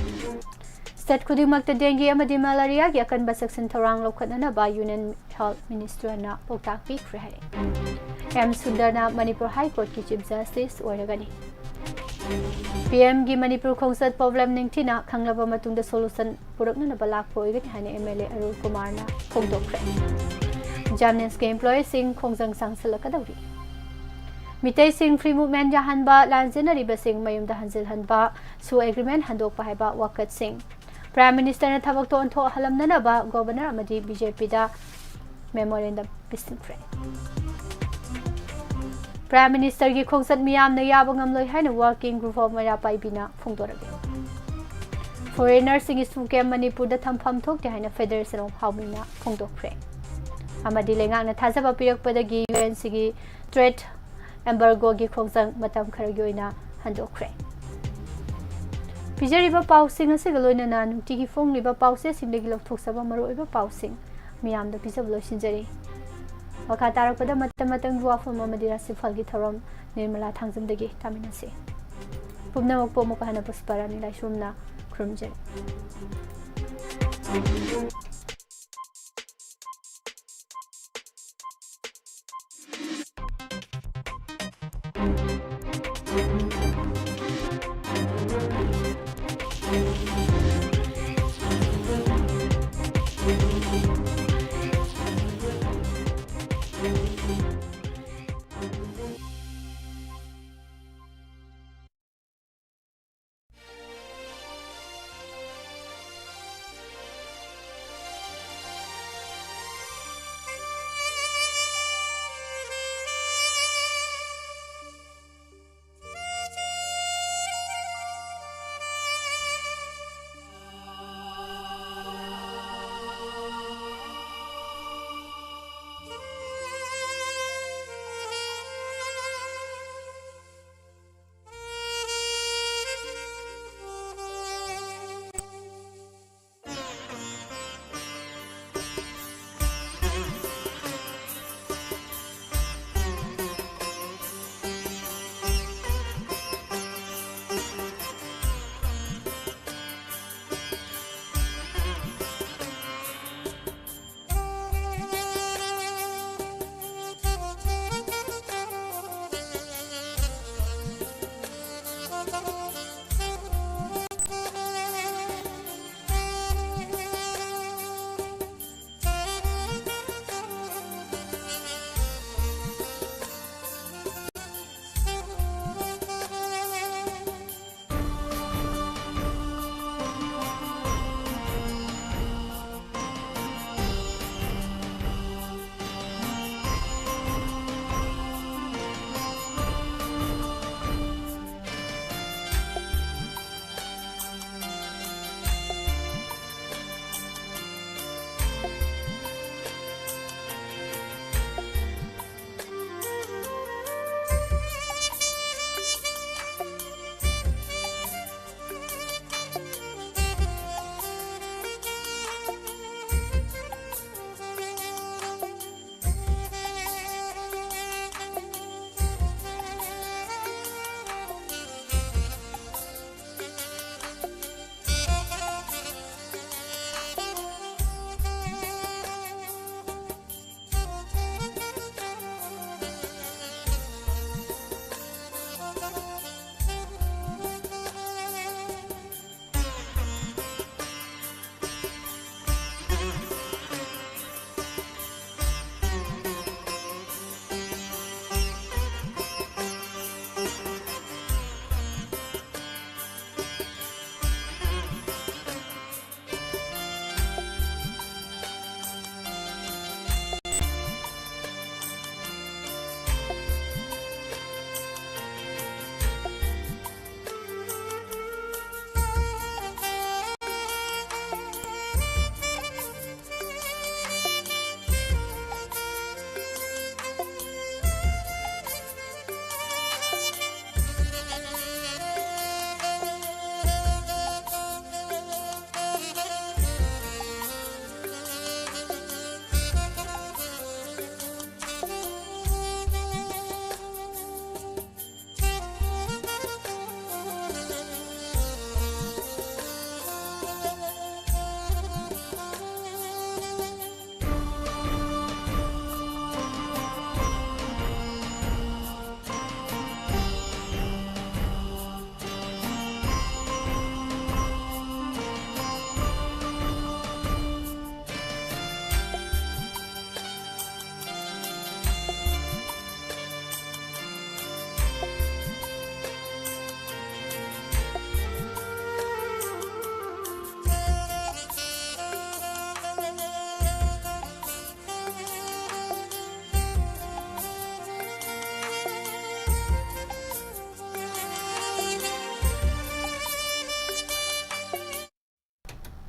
ꯁ꯭ꯇꯦꯠ ꯈꯨꯗꯤꯡꯃꯛꯇ ꯗꯦꯡꯒꯤ ꯑꯃꯗꯤ ꯃꯦꯂꯦꯔꯤꯌꯥꯒꯤ ꯑꯀꯟꯕ ꯆꯦꯛꯁꯤꯟ ꯊꯧꯔꯥꯡ ꯂꯧꯈꯠꯅꯅꯕ ꯌꯨꯅꯤꯌꯟ ꯍꯦꯜꯊ ꯃꯤꯅꯤꯁꯇꯔꯅ ꯄꯥꯎꯇꯥꯛ ꯄꯤꯈ꯭ꯔꯦ ꯍꯥꯏꯔꯦ꯫ ꯑꯦꯝ ꯁꯨꯟꯗꯔꯅ ꯃꯅꯤꯄꯨꯔ ꯍꯥꯏ ꯀꯣꯔꯠꯀꯤ ꯆꯤꯐ ꯖꯁꯇꯤꯁ ꯑꯣꯏꯔꯒꯅꯤ꯫ ꯄꯤ ꯑꯦꯝꯒꯤ ꯃꯅꯤꯄꯨꯔ ꯈꯣꯡꯆꯠ ꯄ꯭ꯔꯣꯕ꯭ꯂꯦꯝ ꯅꯤꯡꯊꯤꯅ ꯈꯪꯂꯕ ꯃꯇꯨꯡꯗ ꯁꯣꯂꯨꯁꯟ ꯄꯨꯔꯛꯅꯅꯕ ꯂꯥꯛꯄ ꯑꯣꯏꯒꯅꯤ ꯍꯥꯏꯅ ꯑꯦꯝ ꯑꯦꯜ ꯑꯦ ꯑꯔꯨꯜ ꯀꯨꯃꯥꯔꯅ ꯐꯣꯡꯗꯣꯛꯈ꯭ꯔꯦ꯫ ꯖꯦꯝꯅꯤꯝꯁꯀꯤ ꯏꯝꯄ꯭ꯂꯣꯌꯤꯁꯤꯡ ꯈꯣꯡꯖꯪ ꯁꯥꯡꯁꯤꯜꯂꯛꯀꯗꯧꯔꯤ꯫ ꯃꯤꯇꯩꯁꯤꯡ ꯐ꯭ꯔꯤ ꯃꯨꯚꯃꯦꯟ ꯌꯥꯍꯟꯕ, ꯂꯥꯟꯖꯦꯟꯅꯔꯤꯕꯁꯤꯡ ꯃꯌꯨꯝꯗ ꯍꯟꯖꯤꯜꯍꯟꯕ, ꯁꯨ ꯑꯦꯒ꯭ꯔꯤꯃꯦꯟ ꯍꯟꯗꯣꯛꯄ ꯍꯥꯏꯕ ꯋꯥꯀꯠꯁꯤꯡ꯫ ꯄ꯭ꯔꯥꯏꯝ ꯃꯤꯅꯤꯁꯇꯔꯅ ꯊꯕꯛꯇ ꯑꯣꯟꯊꯣꯛꯍꯜꯂꯝꯅꯅꯕ ꯒꯣꯚꯔꯅꯔ ꯑꯃꯗꯤ ꯕꯤ ꯖꯦ ꯄꯤꯗ ꯃꯦꯃꯣꯔꯦꯟꯗꯝ ꯄꯤꯁꯤꯟꯈ꯭ꯔꯦ꯫ ꯄ꯭ꯔꯥꯏꯝ ꯃꯤꯅꯤꯁꯇꯔꯒꯤ ꯈꯣꯡꯆꯠ ꯃꯤꯌꯥꯝꯅ ꯌꯥꯕ ꯉꯝꯂꯣꯏ ꯍꯥꯏꯅ ꯋꯥꯔꯀꯤꯡ ꯒ꯭ꯔꯨꯞ ꯑꯣꯐ ꯃꯩꯔꯥ ꯄꯥꯏꯕꯤꯅ ꯐꯣꯡꯗꯣꯔꯛꯂꯤ꯫ ꯐꯣꯔꯦꯅꯔꯁꯤꯡꯒꯤ ꯁꯨ ꯀꯦꯝ ꯃꯅꯤꯄꯨꯔꯗ ꯊꯝꯐꯝ ꯊꯣꯛꯇꯦ ꯍꯥꯏꯅ ꯐꯦꯗꯔꯦꯁꯟ ꯑꯣꯐ ꯍꯥꯎꯃꯤꯡꯅ ꯐꯣꯡꯗꯣꯛꯈ꯭ꯔꯦ꯫ ꯑꯃꯗꯤ ꯂꯩꯉꯥꯛꯅ ꯊꯥꯖꯕ ꯄꯤꯔꯛꯄꯗꯒꯤ ꯌꯨ ꯑꯦꯟ ꯁꯤꯒꯤ ꯇ꯭ꯔꯦꯗ ꯑꯦꯝꯕꯥꯔꯒꯣꯒꯤ ꯈꯣꯡꯖꯪ ꯃꯇꯝ ꯈꯔꯒꯤ ꯑꯣꯏꯅ ꯍꯟꯗꯣꯛꯈ꯭ꯔꯦ꯫ ꯄꯤꯖꯔꯤꯕ ꯄꯥꯎꯁꯤꯡ ꯑꯁꯤꯒ ꯂꯣꯏꯅꯅ ꯅꯨꯡꯇꯤꯒꯤ ꯐꯣꯡꯂꯤꯕ ꯄꯥꯎꯆꯦꯁꯤꯡꯗꯒꯤ ꯂꯧꯊꯣꯛꯆꯕ ꯃꯔꯨꯑꯣꯏꯕ ꯄꯥꯎꯁꯤꯡ ꯃꯤꯌꯥꯝꯗ ꯄꯤꯖꯕ ꯂꯣꯏꯁꯤꯟꯖꯔꯤ꯫ ꯃꯈꯥ ꯇꯥꯔꯛꯄꯗ ꯃꯇꯝ ꯃꯇꯝꯒꯤ ꯋꯥꯐꯝ ꯑꯃꯗꯤ ꯔꯥꯁꯤꯐꯜꯒꯤ ꯊꯧꯔꯝ ꯅꯤꯔꯃꯂꯥ ꯊꯥꯡꯖꯝꯗꯒꯤ ꯇꯥꯃꯤꯟꯅꯁꯤ꯫ ꯄꯨꯝꯅꯃꯛꯄꯨ ꯑꯃꯨꯛ ꯍꯟꯅ ꯄꯨꯁꯄꯥꯔꯥꯅꯤ ꯂꯥꯏꯁ꯭ꯔꯝꯅ ꯈꯨꯔꯨꯝꯖꯔꯤ꯫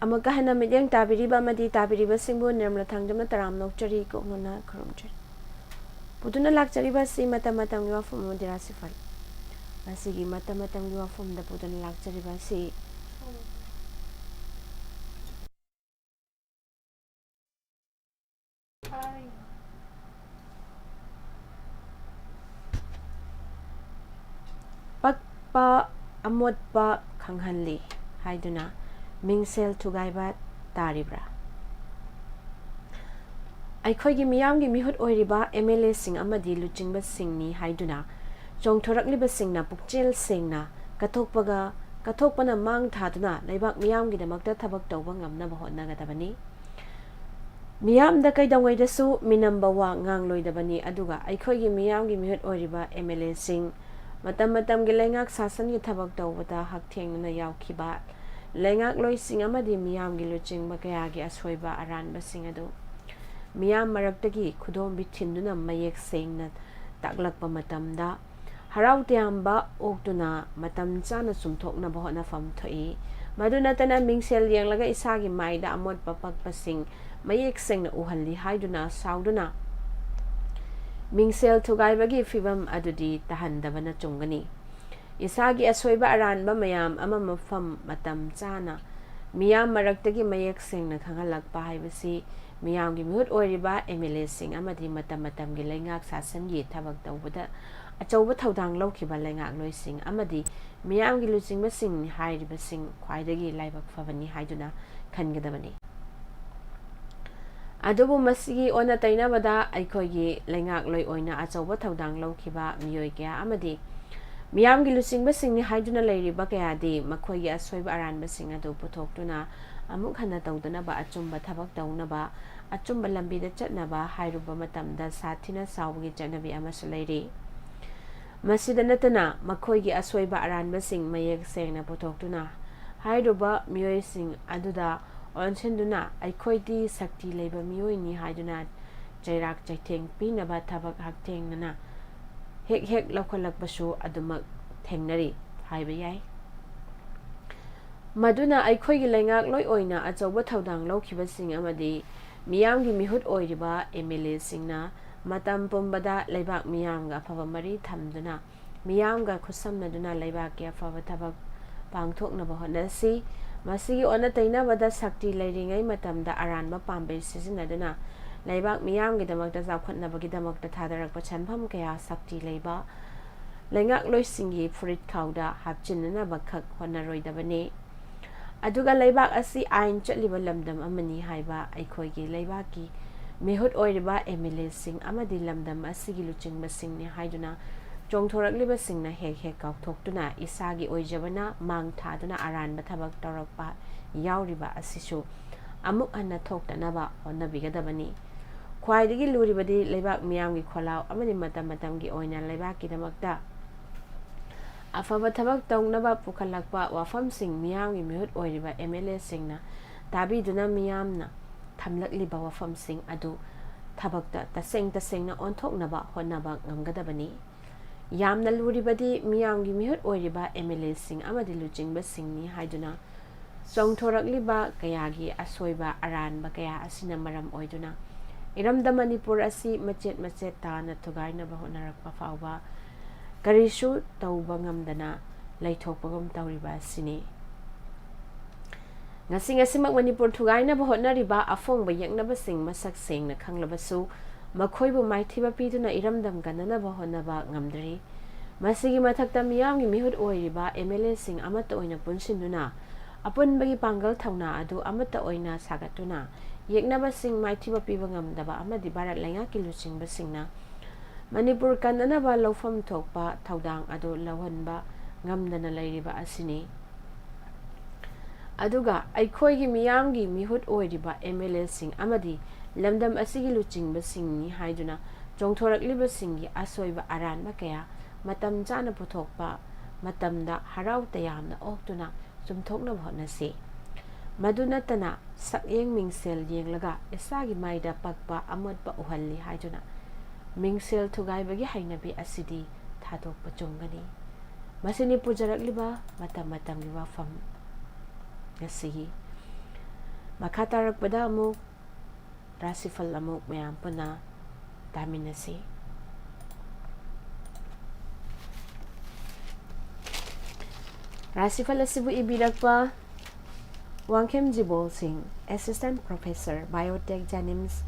ꯑꯃꯨꯛꯀ ꯍꯟꯅ ꯃꯤꯠꯌꯦꯡ ꯇꯥꯕꯤꯔꯤꯕ ꯑꯃꯗꯤ ꯇꯥꯕꯤꯔꯤꯕꯁꯤꯡꯕꯨ ꯅꯤꯔꯃꯂꯥ ꯊꯥꯡꯖꯝꯅ ꯇꯔꯥꯝꯅ ꯑꯣꯛꯆꯔꯤ, ꯀꯣꯛꯅꯅ ꯈꯨꯔꯨꯝꯖꯔꯤ꯫ ꯄꯨꯗꯨꯅ ꯂꯥꯛꯆꯔꯤꯕ ꯑꯁꯤ ꯃꯇꯝ ꯃꯇꯝꯒꯤ ꯋꯥꯐꯝ ꯑꯃꯗꯤ ꯔꯥꯁꯤꯐꯜ꯫ ꯉꯁꯤꯒꯤ ꯃꯇꯝ ꯃꯇꯝꯒꯤ ꯋꯥꯐꯝꯗ ꯄꯨꯗꯨꯅ ꯂꯥꯛꯆꯔꯤꯕ ꯑꯁꯤ ꯄꯛꯄ ꯑꯃꯣꯠꯄ ꯈꯪꯍꯜꯂꯤ ꯍꯥꯏꯗꯨꯅ ꯃꯤꯡꯁꯦꯜ ꯊꯨꯒꯥꯏꯕ ꯇꯥꯔꯤꯕ꯭ꯔꯥ? ꯑꯩꯈꯣꯏꯒꯤ ꯃꯤꯌꯥꯝꯒꯤ ꯃꯤꯍꯨꯠ ꯑꯣꯏꯔꯤꯕ ꯑꯦꯝ ꯑꯦꯜ ꯑꯦꯁꯤꯡ ꯑꯃꯗꯤ ꯂꯨꯆꯤꯡꯕꯁꯤꯡꯅꯤ ꯍꯥꯏꯗꯨꯅ ꯆꯣꯡꯊꯣꯔꯛꯂꯤꯕꯁꯤꯡꯅ ꯄꯨꯛꯆꯦꯜ ꯁꯦꯡꯅ ꯀꯠꯊꯣꯛꯄꯒ, ꯀꯠꯊꯣꯛꯄꯅ ꯃꯥꯡ ꯊꯥꯗꯨꯅ ꯂꯩꯕꯥꯛ ꯃꯤꯌꯥꯝꯒꯤꯗꯃꯛꯇ ꯊꯕꯛ ꯇꯧꯕ ꯉꯝꯅꯕ ꯍꯣꯠꯅꯒꯗꯕꯅꯤ꯫ ꯃꯤꯌꯥꯝꯗ ꯀꯩꯗꯧꯉꯩꯗꯁꯨ ꯃꯤꯅꯝꯕ ꯋꯥ ꯉꯥꯡꯂꯣꯏꯗꯕꯅꯤ, ꯑꯗꯨꯒ ꯑꯩꯈꯣꯏꯒꯤ ꯃꯤꯌꯥꯝꯒꯤ ꯃꯤꯍꯨꯠ ꯑꯣꯏꯔꯤꯕ ꯑꯦꯝ ꯑꯦꯜ ꯑꯦꯁꯤꯡ, ꯃꯇꯝ ꯃꯇꯝꯒꯤ ꯂꯩꯉꯥꯛ ꯁꯥꯁꯟꯒꯤ ꯊꯕꯛ ꯇꯧꯕꯗ ꯍꯛꯊꯦꯡꯅꯅ ꯌꯥꯎꯈꯤꯕ ꯂꯩꯉꯥꯛꯂꯣꯏꯁꯤꯡ ꯑꯃꯗꯤ ꯃꯤꯌꯥꯝꯒꯤ ꯂꯨꯆꯤꯡꯕ ꯀꯌꯥꯒꯤ ꯑꯁꯣꯏꯕ ꯑꯔꯥꯟꯕꯁꯤꯡ ꯑꯗꯨ ꯃꯤꯌꯥꯝ ꯃꯔꯛꯇꯒꯤ ꯈꯨꯗꯣꯝꯕꯤ ꯊꯤꯟꯗꯨꯅ ꯃꯌꯦꯛ ꯁꯦꯡꯅ ꯇꯥꯛꯂꯛꯄ ꯃꯇꯝꯗ, ꯍꯔꯥꯎ ꯇꯌꯥꯝꯕ ꯑꯣꯛꯇꯨꯅ ꯃꯇꯝ ꯆꯥꯅ ꯆꯨꯝꯊꯣꯛꯅꯕ ꯍꯣꯠꯅꯐꯝ ꯊꯣꯛꯏ꯫ ꯃꯗꯨ ꯅꯠꯇꯅ ꯃꯤꯡꯁꯦꯜ ꯌꯦꯡꯂꯒ ꯏꯁꯥꯒꯤ ꯃꯥꯏꯗ ꯑꯃꯣꯠꯄ ꯄꯛꯄꯁꯤꯡ ꯃꯌꯦꯛ ꯁꯦꯡꯅ ꯎꯍꯜꯂꯤ ꯍꯥꯏꯗꯨꯅ ꯁꯥꯎꯗꯨꯅ ꯃꯤꯡꯁꯦꯜ ꯊꯨꯒꯥꯏꯕꯒꯤ ꯐꯤꯚꯝ ꯑꯗꯨꯗꯤ ꯇꯥꯍꯟꯗꯕꯅ ꯆꯨꯝꯒꯅꯤ꯫ ꯏꯁꯥꯒꯤ ꯑꯁꯣꯏꯕ ꯑꯔꯥꯟꯕ ꯃꯌꯥꯝ ꯑꯃ ꯃꯐꯝ ꯃꯇꯝ ꯆꯥꯅ ꯃꯤꯌꯥꯝ ꯃꯔꯛꯇꯒꯤ ꯃꯌꯦꯛ ꯁꯦꯡꯅ ꯈꯪꯍꯜꯂꯛꯄ ꯍꯥꯏꯕꯁꯤ ꯃꯤꯌꯥꯝꯒꯤ ꯃꯤꯍꯨꯠ ꯑꯣꯏꯔꯤꯕ ꯑꯦꯝ ꯑꯦꯜ ꯑꯦꯁꯤꯡ ꯑꯃꯗꯤ ꯃꯇꯝ ꯃꯇꯝꯒꯤ ꯂꯩꯉꯥꯛ ꯁꯥꯁꯟꯒꯤ ꯊꯕꯛ ꯇꯧꯕꯗ ꯑꯆꯧꯕ ꯊꯧꯗꯥꯡ ꯂꯧꯈꯤꯕ ꯂꯩꯉꯥꯛꯂꯣꯏꯁꯤꯡ ꯑꯃꯗꯤ ꯃꯤꯌꯥꯝꯒꯤ ꯂꯨꯆꯤꯡꯕꯁꯤꯡ ꯍꯥꯏꯔꯤꯕꯁꯤꯡ ꯈ꯭ꯋꯥꯏꯗꯒꯤ ꯂꯥꯏꯕꯛ ꯐꯕꯅꯤ ꯍꯥꯏꯗꯨꯅ ꯈꯟꯒꯗꯕꯅꯤ꯫ ꯑꯗꯨꯕꯨ ꯃꯁꯤꯒꯤ ꯑꯣꯟꯅ ꯇꯩꯅꯕꯗ ꯑꯩꯈꯣꯏꯒꯤ ꯂꯩꯉꯥꯛꯂꯣꯏ ꯑꯣꯏꯅ ꯑꯆꯧꯕ ꯊꯧꯗꯥꯡ ꯂꯧꯈꯤꯕ ꯃꯤꯑꯣꯏ ꯀꯌꯥ ꯑꯃꯗꯤ ꯃꯤꯌꯥꯝꯒꯤ ꯂꯨꯆꯤꯡꯕꯁꯤꯡꯅꯤ ꯍꯥꯏꯗꯨꯅ ꯂꯩꯔꯤꯕ ꯀꯌꯥꯗꯤ ꯃꯈꯣꯏꯒꯤ ꯑꯁꯣꯏꯕ ꯑꯔꯥꯟꯕꯁꯤꯡ ꯑꯗꯨ ꯄꯨꯊꯣꯛꯇꯨꯅ ꯑꯃꯨꯛ ꯍꯟꯅ ꯇꯧꯗꯅꯕ, ꯑꯆꯨꯝꯕ ꯊꯕꯛ ꯇꯧꯅꯕ, ꯑꯆꯨꯝꯕ ꯂꯝꯕꯤꯗ ꯆꯠꯅꯕ ꯍꯥꯏꯔꯨꯕ ꯃꯇꯝꯗ ꯁꯥꯊꯤꯅ ꯁꯥꯎꯕꯒꯤ ꯆꯠꯅꯕꯤ ꯑꯃꯁꯨ ꯂꯩꯔꯤ꯫ ꯃꯁꯤꯗ ꯅꯠꯇꯅ ꯃꯈꯣꯏꯒꯤ ꯑꯁꯣꯏꯕ ꯑꯔꯥꯟꯕꯁꯤꯡ ꯃꯌꯦꯛ ꯁꯦꯡꯅ ꯄꯨꯊꯣꯛꯇꯨꯅ ꯍꯥꯏꯔꯨꯕ ꯃꯤꯑꯣꯏꯁꯤꯡ ꯑꯗꯨꯗ ꯑꯣꯟꯁꯤꯟꯗꯨꯅ ꯑꯩꯈꯣꯏꯗꯤ ꯁꯛꯇꯤ ꯂꯩꯕ ꯃꯤꯑꯣꯏꯅꯤ ꯍꯥꯏꯗꯨꯅ ꯆꯩꯔꯥꯛ ꯆꯩꯊꯦꯡ ꯄꯤꯅꯕ ꯊꯕꯛ ꯍꯛꯊꯦꯡꯅꯅ ꯍꯦꯛ ꯍꯦꯛ ꯂꯧꯈꯠꯂꯛꯄꯁꯨ ꯑꯗꯨꯃꯛ ꯊꯦꯡꯅꯔꯤ ꯍꯥꯏꯕ ꯌꯥꯏ꯫ ꯃꯗꯨꯅ ꯑꯩꯈꯣꯏꯒꯤ ꯂꯩꯉꯥꯛꯂꯣꯏ ꯑꯣꯏꯅ ꯑꯆꯧꯕ ꯊꯧꯗꯥꯡ ꯂꯧꯈꯤꯕꯁꯤꯡ ꯑꯃꯗꯤ ꯃꯤꯌꯥꯝꯒꯤ ꯃꯤꯍꯨꯠ ꯑꯣꯏꯔꯤꯕ ꯑꯦꯝ ꯑꯦꯜ ꯑꯦꯁꯤꯡꯅ ꯃꯇꯝ ꯄꯨꯝꯕꯗ ꯂꯩꯕꯥꯛ ꯃꯤꯌꯥꯝꯒ ꯑꯐꯕ ꯃꯔꯤ ꯊꯝꯗꯨꯅ, ꯃꯤꯌꯥꯝꯒ ꯈꯨꯠꯁꯝꯅꯗꯨꯅ ꯂꯩꯕꯥꯛꯀꯤ ꯑꯐꯕ ꯊꯕꯛ ꯄꯥꯡꯊꯣꯛꯅꯕ ꯍꯣꯠꯅꯁꯤ꯫ ꯃꯁꯤꯒꯤ ꯑꯣꯟꯅ ꯇꯩꯅꯕꯗ ꯁꯛꯇꯤ ꯂꯩꯔꯤꯉꯩ ꯃꯇꯝꯗ ꯑꯔꯥꯟꯕ ꯄꯥꯝꯕꯩ ꯁꯤꯖꯤꯟꯅꯗꯨꯅ ꯂꯩꯕꯥꯛ ꯃꯤꯌꯥꯝꯒꯤꯗꯃꯛꯇ ꯆꯥꯎꯈꯠꯅꯕꯒꯤꯗꯃꯛꯇ ꯊꯥꯗꯔꯛꯄ ꯁꯦꯟꯐꯝ ꯀꯌꯥ ꯁꯛꯇꯤ ꯂꯩꯕ ꯂꯩꯉꯥꯛꯂꯣꯏꯁꯤꯡꯒꯤ ꯐꯨꯔꯤꯠꯈꯥꯎꯗ ꯍꯥꯞꯆꯤꯟꯅꯅꯕꯈꯛ ꯍꯣꯠꯅꯔꯣꯏꯗꯕꯅꯤ꯫ ꯑꯗꯨꯒ ꯂꯩꯕꯥꯛ ꯑꯁꯤ ꯑꯥꯏꯟ ꯆꯠꯂꯤꯕ ꯂꯝꯗꯝ ꯑꯃꯅꯤ ꯍꯥꯏꯕ ꯑꯩꯈꯣꯏꯒꯤ ꯂꯩꯕꯥꯛꯀꯤ ꯃꯤꯍꯨꯠ ꯑꯣꯏꯔꯤꯕ ꯑꯦꯝ ꯑꯦꯜ ꯑꯦꯁꯤꯡ ꯑꯃꯗꯤ ꯂꯝꯗꯝ ꯑꯁꯤꯒꯤ ꯂꯨꯆꯤꯡꯕꯁꯤꯡꯅꯤ ꯍꯥꯏꯗꯨꯅ ꯆꯣꯡꯊꯣꯔꯛꯂꯤꯕꯁꯤꯡꯅ ꯍꯦꯛ ꯍꯦꯛ ꯀꯥꯎꯊꯣꯛꯇꯨꯅ ꯏꯁꯥꯒꯤ ꯑꯣꯏꯖꯕꯅ ꯃꯥꯡ ꯊꯥꯗꯨꯅ ꯑꯔꯥꯟꯕ ꯊꯕꯛ ꯇꯧꯔꯛꯄ ꯌꯥꯎꯔꯤꯕ ꯑꯁꯤꯁꯨ ꯑꯃꯨꯛ ꯍꯟꯅ ꯊꯣꯛꯇꯅꯕ ꯍꯣꯠꯅꯕꯤꯒꯗꯕꯅꯤ꯫ ꯈ꯭ꯋꯥꯏꯗꯒꯤ ꯂꯨꯔꯤꯕꯗꯤ ꯂꯩꯕꯥꯛ ꯃꯤꯌꯥꯝꯒꯤ ꯈꯣꯜꯂꯥꯎ ꯑꯃꯗꯤ ꯃꯇꯝ ꯃꯇꯝꯒꯤ ꯑꯣꯏꯅ ꯂꯩꯕꯥꯛꯀꯤꯗꯃꯛꯇ ꯑꯐꯕ ꯊꯕꯛ ꯇꯧꯅꯕ ꯄꯨꯈꯠꯂꯛꯄ ꯋꯥꯐꯝꯁꯤꯡ ꯃꯤꯌꯥꯝꯒꯤ ꯃꯤꯍꯨꯠ ꯑꯣꯏꯔꯤꯕ ꯑꯦꯝ ꯑꯦꯜ ꯑꯦꯁꯤꯡꯅ ꯇꯥꯕꯤꯗꯨꯅ ꯃꯤꯌꯥꯝꯅ ꯊꯝꯂꯛꯂꯤꯕ ꯋꯥꯐꯝꯁꯤꯡ ꯑꯗꯨ ꯊꯕꯛꯇ ꯇꯁꯦꯡ ꯇꯁꯦꯡꯅ ꯑꯣꯟꯊꯣꯛꯅꯕ ꯍꯣꯠꯅꯕ ꯉꯝꯒꯗꯕꯅꯤ꯫ ꯌꯥꯝꯅ ꯂꯨꯔꯤꯕꯗꯤ ꯃꯤꯌꯥꯝꯒꯤ ꯃꯤꯍꯨꯠ ꯑꯣꯏꯔꯤꯕ ꯑꯦꯝ ꯑꯦꯜ ꯑꯦꯁꯤꯡ ꯑꯃꯗꯤ ꯂꯨꯆꯤꯡꯕꯁꯤꯡꯅꯤ ꯍꯥꯏꯗꯨꯅ ꯆꯣꯡꯊꯣꯔꯛꯂꯤꯕ ꯀꯌꯥꯒꯤ ꯑꯁꯣꯏꯕ ꯑꯔꯥꯟꯕ ꯀꯌꯥ ꯑꯁꯤꯅ ꯃꯔꯝ ꯑꯣꯏꯗꯨꯅ ꯏꯔꯝꯗꯝ ꯃꯅꯤꯄꯨꯔ ꯑꯁꯤ ꯃꯆꯦꯠ ꯃꯆꯦꯠ ꯇꯥꯅ ꯊꯨꯒꯥꯏꯅꯕ ꯍꯣꯠꯅꯔꯛꯄ ꯐꯥꯎꯕ ꯀꯔꯤꯁꯨ ꯇꯧꯕ ꯉꯝꯗꯅ ꯂꯩꯊꯣꯛꯄꯒꯨꯝ ꯇꯧꯔꯤꯕ ꯑꯁꯤꯅꯤ꯫ ꯉꯁꯤ ꯉꯁꯤꯃꯛ ꯃꯅꯤꯄꯨꯔ ꯊꯨꯒꯥꯏꯅꯕ ꯍꯣꯠꯅꯔꯤꯕ ꯑꯐꯣꯡꯕ ꯌꯦꯛꯅꯕꯁꯤꯡ ꯃꯁꯛ ꯁꯦꯡꯅ ꯈꯪꯂꯕꯁꯨ ꯃꯈꯣꯏꯕꯨ ꯃꯥꯏꯊꯤꯕ ꯄꯤꯗꯨꯅ ꯏꯔꯝꯗꯝ ꯀꯟꯅꯅꯕ ꯍꯣꯠꯅꯕ ꯉꯝꯗ꯭ꯔꯤ꯫ ꯃꯁꯤꯒꯤ ꯃꯊꯛꯇ ꯃꯤꯌꯥꯝꯒꯤ ꯃꯤꯍꯨꯠ ꯑꯣꯏꯔꯤꯕ ꯑꯦꯝ ꯑꯦꯜ ꯑꯦꯁꯤꯡ ꯑꯃꯠꯇ ꯑꯣꯏꯅ ꯄꯨꯟꯁꯤꯟꯗꯨꯅ ꯑꯄꯨꯟꯕꯒꯤ ꯄꯥꯡꯒꯜ ꯊꯧꯅꯥ ꯑꯗꯨ ꯑꯃꯠꯇ ꯑꯣꯏꯅ ꯁꯥꯒꯠꯇꯨꯅ ꯌꯦꯛꯅꯕꯁꯤꯡ ꯃꯥꯏꯊꯤꯕ ꯄꯤꯕ ꯉꯝꯗꯕ ꯑꯃꯗꯤ ꯚꯥꯔꯠ ꯂꯩꯉꯥꯛꯀꯤ ꯂꯨꯆꯤꯡꯕꯁꯤꯡꯅ ꯃꯅꯤꯄꯨꯔ ꯀꯟꯅꯅꯕ ꯂꯧꯐꯝ ꯊꯣꯛꯄ ꯊꯧꯗꯥꯡ ꯑꯗꯨ ꯂꯧꯍꯟꯕ ꯉꯝꯗꯅ ꯂꯩꯔꯤꯕ ꯑꯁꯤꯅꯤ꯫ ꯑꯗꯨꯒ ꯑꯩꯈꯣꯏꯒꯤ ꯃꯤꯌꯥꯝꯒꯤ ꯃꯤꯍꯨꯠ ꯑꯣꯏꯔꯤꯕ ꯑꯦꯝ ꯑꯦꯜ ꯑꯦꯁꯤꯡ ꯑꯃꯗꯤ ꯂꯝꯗꯝ ꯑꯁꯤꯒꯤ ꯂꯨꯆꯤꯡꯕꯁꯤꯡꯅꯤ ꯍꯥꯏꯗꯨꯅ ꯆꯣꯡꯊꯣꯔꯛꯂꯤꯕꯁꯤꯡꯒꯤ ꯑꯁꯣꯏꯕ ꯑꯔꯥꯟꯕ ꯀꯌꯥ ꯃꯇꯝ ꯆꯥꯅ ꯄꯨꯊꯣꯛꯄ ꯃꯇꯝꯗ ꯍꯔꯥꯎ ꯇꯌꯥꯝꯅ ꯑꯣꯛꯇꯨꯅ ꯆꯨꯝꯊꯣꯛꯅꯕ ꯍꯣꯠꯅꯁꯤ꯫ ꯃꯗꯨ ꯅꯠꯇꯅ ꯁꯛꯌꯦꯡ ꯃꯤꯡꯁꯦꯜ ꯌꯦꯡꯂꯒ ꯏꯁꯥꯒꯤ ꯃꯥꯏꯗ ꯄꯛꯄ ꯑꯃꯣꯠꯄ ꯎꯍꯜꯂꯤ ꯍꯥꯏꯗꯨꯅ ꯃꯤꯡꯁꯦꯜ ꯊꯨꯒꯥꯏꯕꯒꯤ ꯍꯩꯅꯕꯤ ꯑꯁꯤꯗꯤ ꯊꯥꯗꯣꯛꯄ ꯆꯨꯝꯒꯅꯤ꯫ ꯃꯁꯤꯅꯤ ꯄꯨꯖꯔꯛꯂꯤꯕ ꯃꯇꯝ ꯃꯇꯝꯒꯤ ꯋꯥꯐꯝ꯫ ꯉꯁꯤꯒꯤ꯫ ꯃꯈꯥ ꯇꯥꯔꯛꯄꯗ ꯑꯃꯨꯛ ꯔꯥꯁꯤꯐꯜ ꯑꯃꯨꯛ ꯃꯌꯥꯝ ꯄꯨꯟꯅ ꯇꯥꯃꯤꯟꯅꯁꯤ꯫ ꯔꯥꯁꯤꯐꯜ ꯑꯁꯤꯕꯨ ꯏꯕꯤꯔꯛꯄ ꯋꯥꯡꯈꯦꯝ ꯖꯤꯕꯣꯜ ꯁꯤꯡ, Assistant Professor, Biotech, JNIMS,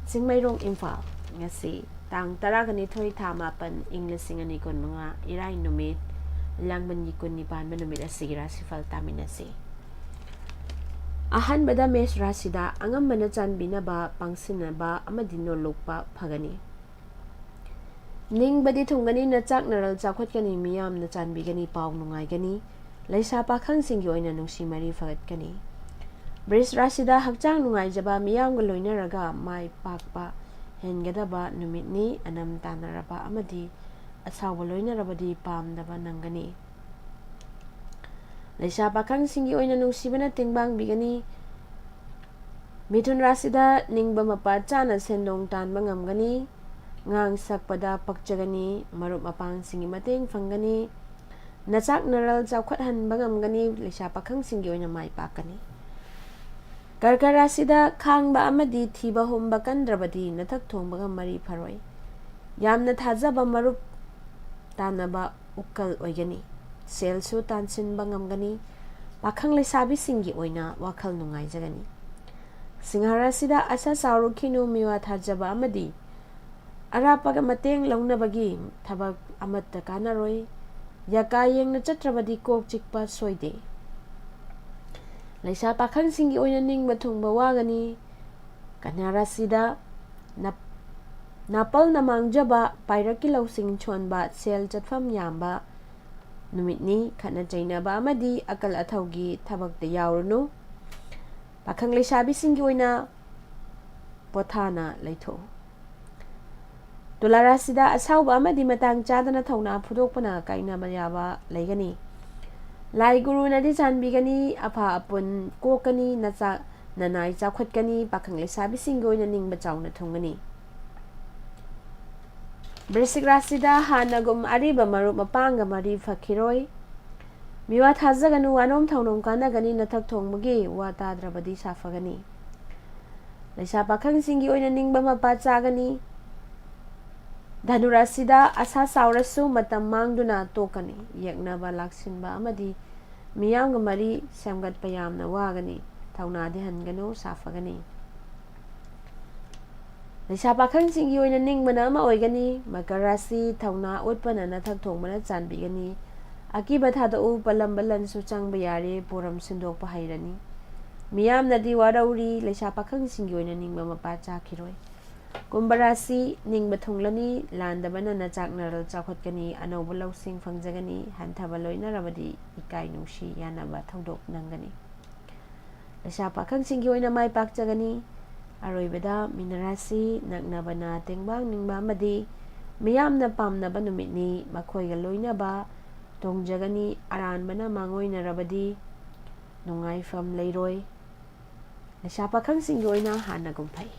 Chingmeirong, Imphal. ꯉꯁꯤ ꯇꯥꯡ ꯇꯔꯥꯒ ꯅꯤꯊꯣꯏ, ꯊꯥ ꯃꯥꯄꯟ, ꯏꯪ ꯂꯤꯁꯤꯡ ꯑꯅꯤ ꯀꯨꯟꯃꯉꯥ, ꯏꯔꯥꯏ ꯅꯨꯃꯤꯠ, ꯂꯥꯡꯕꯟꯒꯤ ꯀꯨꯟꯅꯤꯄꯥꯟꯕ ꯅꯨꯃꯤꯠ ꯑꯁꯤꯒꯤ ꯔꯥꯁꯤꯐꯜ ꯇꯥꯃꯤꯟꯅꯁꯤ꯫ ꯑꯍꯥꯟꯕꯗ ꯃꯦꯁ ꯔꯥꯁꯤꯗ ꯑꯉꯝꯕꯅ ꯆꯥꯟꯕꯤꯅꯕ, ꯄꯥꯡꯁꯤꯟꯅꯕ ꯑꯃꯗꯤ ꯅꯣꯂꯨꯛꯄ ꯐꯒꯅꯤ꯫ ꯅꯤꯡꯕꯗꯤ ꯊꯨꯡꯒꯅꯤ, ꯅꯆꯥꯛ ꯅꯔꯜ ꯆꯥꯎꯈꯠꯀꯅꯤ, ꯃꯤꯌꯥꯝꯅ ꯆꯥꯟꯕꯤꯒꯅꯤ, ꯄꯥꯎ ꯅꯨꯡꯉꯥꯏꯒꯅꯤ, ꯂꯩꯁꯥ ꯄꯥꯈꯪꯁꯤꯡꯒꯤ ꯑꯣꯏꯅ ꯅꯨꯡꯁꯤ ꯃꯔꯤ ꯐꯒꯠꯀꯅꯤ꯫ ꯕ꯭ꯔꯤꯖ ꯔꯥꯁꯤꯗ ꯍꯛꯆꯥꯡ ꯅꯨꯡꯉꯥꯏꯖꯕ, ꯃꯤꯌꯥꯝꯒ ꯂꯣꯏꯅꯔꯒ ꯃꯥꯏ ꯄꯥꯛꯄ ꯍꯦꯟꯒꯗꯕ ꯅꯨꯃꯤꯠꯅꯤ꯫ ꯑꯅꯝ ꯇꯥꯟꯅꯔꯕ ꯑꯃꯗꯤ ꯑꯁꯥꯎꯕ ꯂꯣꯏꯅꯔꯕꯗꯤ ꯄꯥꯝꯗꯕ ꯅꯪꯒꯅꯤ꯫ ꯂꯩꯁꯥ ꯄꯥꯈꯪꯁꯤꯡꯒꯤ ꯑꯣꯏꯅ ꯅꯨꯡꯁꯤꯕꯅ ꯇꯦꯡꯕꯥꯡꯕꯤꯒꯅꯤ꯫ ꯃꯤꯊꯨꯟ ꯔꯥꯁꯤꯗ ꯅꯤꯡꯕ ꯃꯄꯥ ꯆꯥꯅ ꯁꯦꯟꯗꯣꯡ ꯇꯥꯟꯕ ꯉꯝꯒꯅꯤ꯫ ꯉꯥꯡ ꯁꯛꯄꯗ ꯄꯛꯆꯒꯅꯤ꯫ ꯃꯔꯨꯞ ꯃꯄꯥꯡꯁꯤꯡꯒꯤ ꯃꯇꯦꯡ ꯐꯪꯒꯅꯤ꯫ ꯅꯆꯥꯛ ꯅꯔꯜ ꯆꯥꯎꯈꯠꯍꯟꯕ ꯉꯝꯒꯅꯤ꯫ ꯂꯩꯁꯥ ꯄꯥꯈꯪꯁꯤꯡꯒꯤ ꯑꯣꯏꯅ ꯃꯥꯏ ꯄꯥꯛꯀꯅꯤ꯫ ꯀꯔꯀ ꯔꯥꯁꯤꯗ ꯈꯥꯡꯕ ꯑꯃꯗꯤ ꯊꯤꯕ ꯍꯨꯝꯕ ꯀꯟꯗ꯭ꯔꯕꯗꯤ ꯅꯊꯛ ꯊꯣꯡꯕꯒ ꯃꯔꯤ ꯐꯔꯣꯏ꯫ ꯌꯥꯝꯅ ꯊꯥꯖꯕ ꯃꯔꯨꯞ ꯇꯥꯟꯅꯕ ꯎꯀꯜ ꯑꯣꯏꯒꯅꯤ꯫ ꯁꯦꯜꯁꯨ ꯇꯥꯟꯁꯤꯟꯕ ꯉꯝꯒꯅꯤ꯫ ꯄꯥꯈꯪ ꯂꯩꯁꯥꯕꯤꯁꯤꯡꯒꯤ ꯑꯣꯏꯅ ꯋꯥꯈꯜ ꯅꯨꯡꯉꯥꯏꯖꯒꯅꯤ꯫ ꯁꯤꯡꯍ ꯔꯥꯁꯤꯗ ꯑꯁꯥ ꯆꯥꯎꯔꯨꯈꯤꯅꯨ, ꯃꯤꯋꯥ ꯊꯥꯖꯕ ꯑꯃꯗꯤ ꯑꯔꯥꯞꯄꯒ ꯃꯇꯦꯡ ꯂꯧꯅꯕꯒꯤ ꯊꯕꯛ ꯑꯃꯠꯇ ꯀꯥꯟꯅꯔꯣꯏ꯫ ꯌꯥꯀꯥ ꯌꯦꯡꯅ ꯆꯠꯇ꯭ꯔꯕꯗꯤ ꯀꯣꯛ ꯆꯤꯛꯄ ꯁꯣꯏꯗꯦ꯫ ꯂꯩꯁꯥ ꯄꯥꯈꯪꯁꯤꯡꯒꯤ ꯑꯣꯏꯅ ꯅꯤꯡꯕ ꯊꯨꯡꯕ ꯋꯥꯒꯅꯤ꯫ ꯀꯟꯌꯥ ꯔꯥꯁꯤꯗ ꯅꯞ-, ꯅꯥꯄꯜꯅ ꯃꯥꯡꯖꯕ, ꯄꯥꯏꯔꯛꯀꯤ ꯂꯧꯁꯤꯡ ꯁꯣꯟꯕ, ꯁꯦꯜ ꯆꯠꯐꯝ ꯌꯥꯝꯕ ꯅꯨꯃꯤꯠꯅꯤ꯫ ꯈꯠꯅ ꯆꯩꯅꯕ ꯑꯃꯗꯤ ꯑꯀꯜ ꯑꯊꯧꯒꯤ ꯊꯕꯛꯇ ꯌꯥꯎꯔꯨꯅꯨ꯫ ꯄꯥꯈꯪ ꯂꯩꯁꯥꯕꯤꯁꯤꯡꯒꯤ ꯑꯣꯏꯅ ꯄꯣꯊꯥꯅ ꯂꯩꯊꯣꯛꯎ꯫ ꯇꯨꯂꯥ ꯔꯥꯁꯤꯗ ꯑꯁꯥꯎꯕ ꯑꯃꯗꯤ ꯃꯇꯥꯡ ꯆꯥꯗꯅ ꯊꯧꯅꯥ ꯐꯨꯗꯣꯛꯄꯅ ꯀꯥꯏꯅꯕ ꯌꯥꯕ ꯂꯩꯒꯅꯤ꯫ ꯂꯥꯏ ꯒꯨꯔꯨꯅꯗꯤ ꯆꯥꯟꯕꯤꯒꯅꯤ, ꯑꯐ ꯑꯄꯨꯟ ꯀꯣꯛꯀꯅꯤ, ꯅꯆꯥ ꯅꯅꯥꯏ ꯆꯥꯎꯈꯠꯀꯅꯤ꯫ ꯄꯥꯈꯪ ꯂꯩꯁꯥꯕꯤꯁꯤꯡꯒꯤ ꯑꯣꯏꯅ ꯅꯤꯡꯕ ꯆꯥꯎꯅ ꯊꯨꯡꯒꯅꯤ꯫ ꯕ꯭ꯔꯤꯁꯤꯛ ꯔꯥꯁꯤꯗ ꯍꯥꯟꯅꯒꯨꯝ ꯑꯔꯤꯕ ꯃꯔꯨꯞ ꯃꯄꯥꯡꯒ ꯃꯔꯤ ꯐꯈꯤꯔꯣꯏ꯫ ꯃꯤꯋꯥ ꯊꯥꯖꯒꯅꯨ, ꯋꯥꯅꯣꯝ ꯊꯧꯅꯣꯝ ꯀꯥꯟꯅꯒꯅꯤ, ꯅꯊꯛ ꯊꯣꯡꯕꯒꯤ ꯋꯥ ꯇꯥꯗ꯭ꯔꯕꯗꯤ ꯁꯥꯐꯒꯅꯤ꯫ ꯂꯩꯁꯥ ꯄꯥꯈꯪꯁꯤꯡꯒꯤ ꯑꯣꯏꯅ ꯅꯤꯡꯕ ꯃꯄꯥ ꯆꯥꯒꯅꯤ꯫ ꯙꯅꯨ ꯔꯥꯁꯤꯗ ꯑꯁꯥ ꯆꯥꯎꯔꯁꯨ ꯃꯇꯝ ꯃꯥꯡꯗꯨꯅ ꯇꯣꯛꯀꯅꯤ꯫ ꯌꯦꯛꯅꯕ ꯂꯥꯛꯁꯤꯟꯕ ꯑꯃꯗꯤ ꯃꯤꯌꯥꯝꯒ ꯃꯔꯤ ꯁꯦꯝꯒꯠꯄ ꯌꯥꯝꯅ ꯋꯥꯒꯅꯤ꯫ ꯊꯧꯅꯥꯗꯤ ꯍꯟꯒꯅꯨ, ꯁꯥꯐꯒꯅꯤ꯫ ꯂꯩꯁꯥ ꯄꯥꯈꯪꯁꯤꯡꯒꯤ ꯑꯣꯏꯅ ꯅꯤꯡꯕꯅ ꯑꯃ ꯑꯣꯏꯒꯅꯤ꯫ ꯃꯀꯔ ꯔꯥꯁꯤ, ꯊꯧꯅꯥ ꯎꯠꯄꯅ ꯅꯊꯛ ꯊꯣꯡꯕꯅ ꯆꯥꯟꯕꯤꯒꯅꯤ꯫ ꯑꯀꯤꯕ ꯊꯥꯗꯣꯛꯎ, ꯄꯜꯂꯝꯕ ꯂꯟꯁꯨ ꯆꯪꯕ ꯌꯥꯔꯦ, ꯄꯣꯔꯝ ꯁꯤꯟꯗꯣꯛꯄ ꯍꯩꯔꯅꯤ꯫ ꯃꯤꯌꯥꯝꯅꯗꯤ ꯋꯥꯔꯧꯔꯤ, ꯂꯩꯁꯥ ꯄꯥꯈꯪꯁꯤꯡꯒꯤ ꯑꯣꯏꯅ ꯅꯤꯡꯕ ꯃꯄꯥ ꯆꯥꯈꯤꯔꯣꯏ꯫ ꯀꯨꯝꯚ ꯔꯥꯁꯤ, ꯅꯤꯡꯕ ꯊꯨꯡꯂꯅꯤ, ꯂꯥꯟꯗꯕꯅ ꯅꯆꯥꯛ ꯅꯔꯜ ꯆꯥꯎꯈꯠꯀꯅꯤ, ꯑꯅꯧꯕ ꯂꯧꯁꯤꯡ ꯐꯪꯖꯒꯅꯤ, ꯍꯟꯊꯕ ꯂꯣꯏꯅꯔꯕꯗꯤ ꯏꯀꯥꯏ ꯅꯨꯡꯁꯤ ꯌꯥꯅꯕ ꯊꯧꯗꯣꯛ ꯅꯪꯒꯅꯤ꯫ ꯂꯩꯁꯥ ꯄꯥꯈꯪꯁꯤꯡꯒꯤ ꯑꯣꯏꯅ ꯃꯥꯏ ꯄꯥꯛꯆꯒꯅꯤ꯫ ꯑꯔꯣꯏꯕꯗ ꯃꯤꯅ ꯔꯥꯁꯤ, ꯅꯛꯅꯕꯅ ꯇꯦꯡꯕꯥꯡ ꯅꯤꯡꯕ ꯑꯃꯗꯤ ꯃꯤꯌꯥꯝꯅ ꯄꯥꯝꯅꯕ ꯅꯨꯃꯤꯠꯅꯤ꯫ ꯃꯈꯣꯏꯒ ꯂꯣꯏꯅꯕ ꯇꯣꯡꯖꯒꯅꯤ꯫ ꯑꯔꯥꯟꯕꯅ ꯃꯥꯡꯑꯣꯏꯅꯔꯕꯗꯤ ꯅꯨꯡꯉꯥꯏꯐꯝ ꯂꯩꯔꯣꯏ꯫ ꯂꯩꯁꯥ ꯄꯥꯈꯪꯁꯤꯡꯒꯤ ꯑꯣꯏꯅ ꯍꯥꯟꯅꯒꯨꯝ ꯐꯩ꯫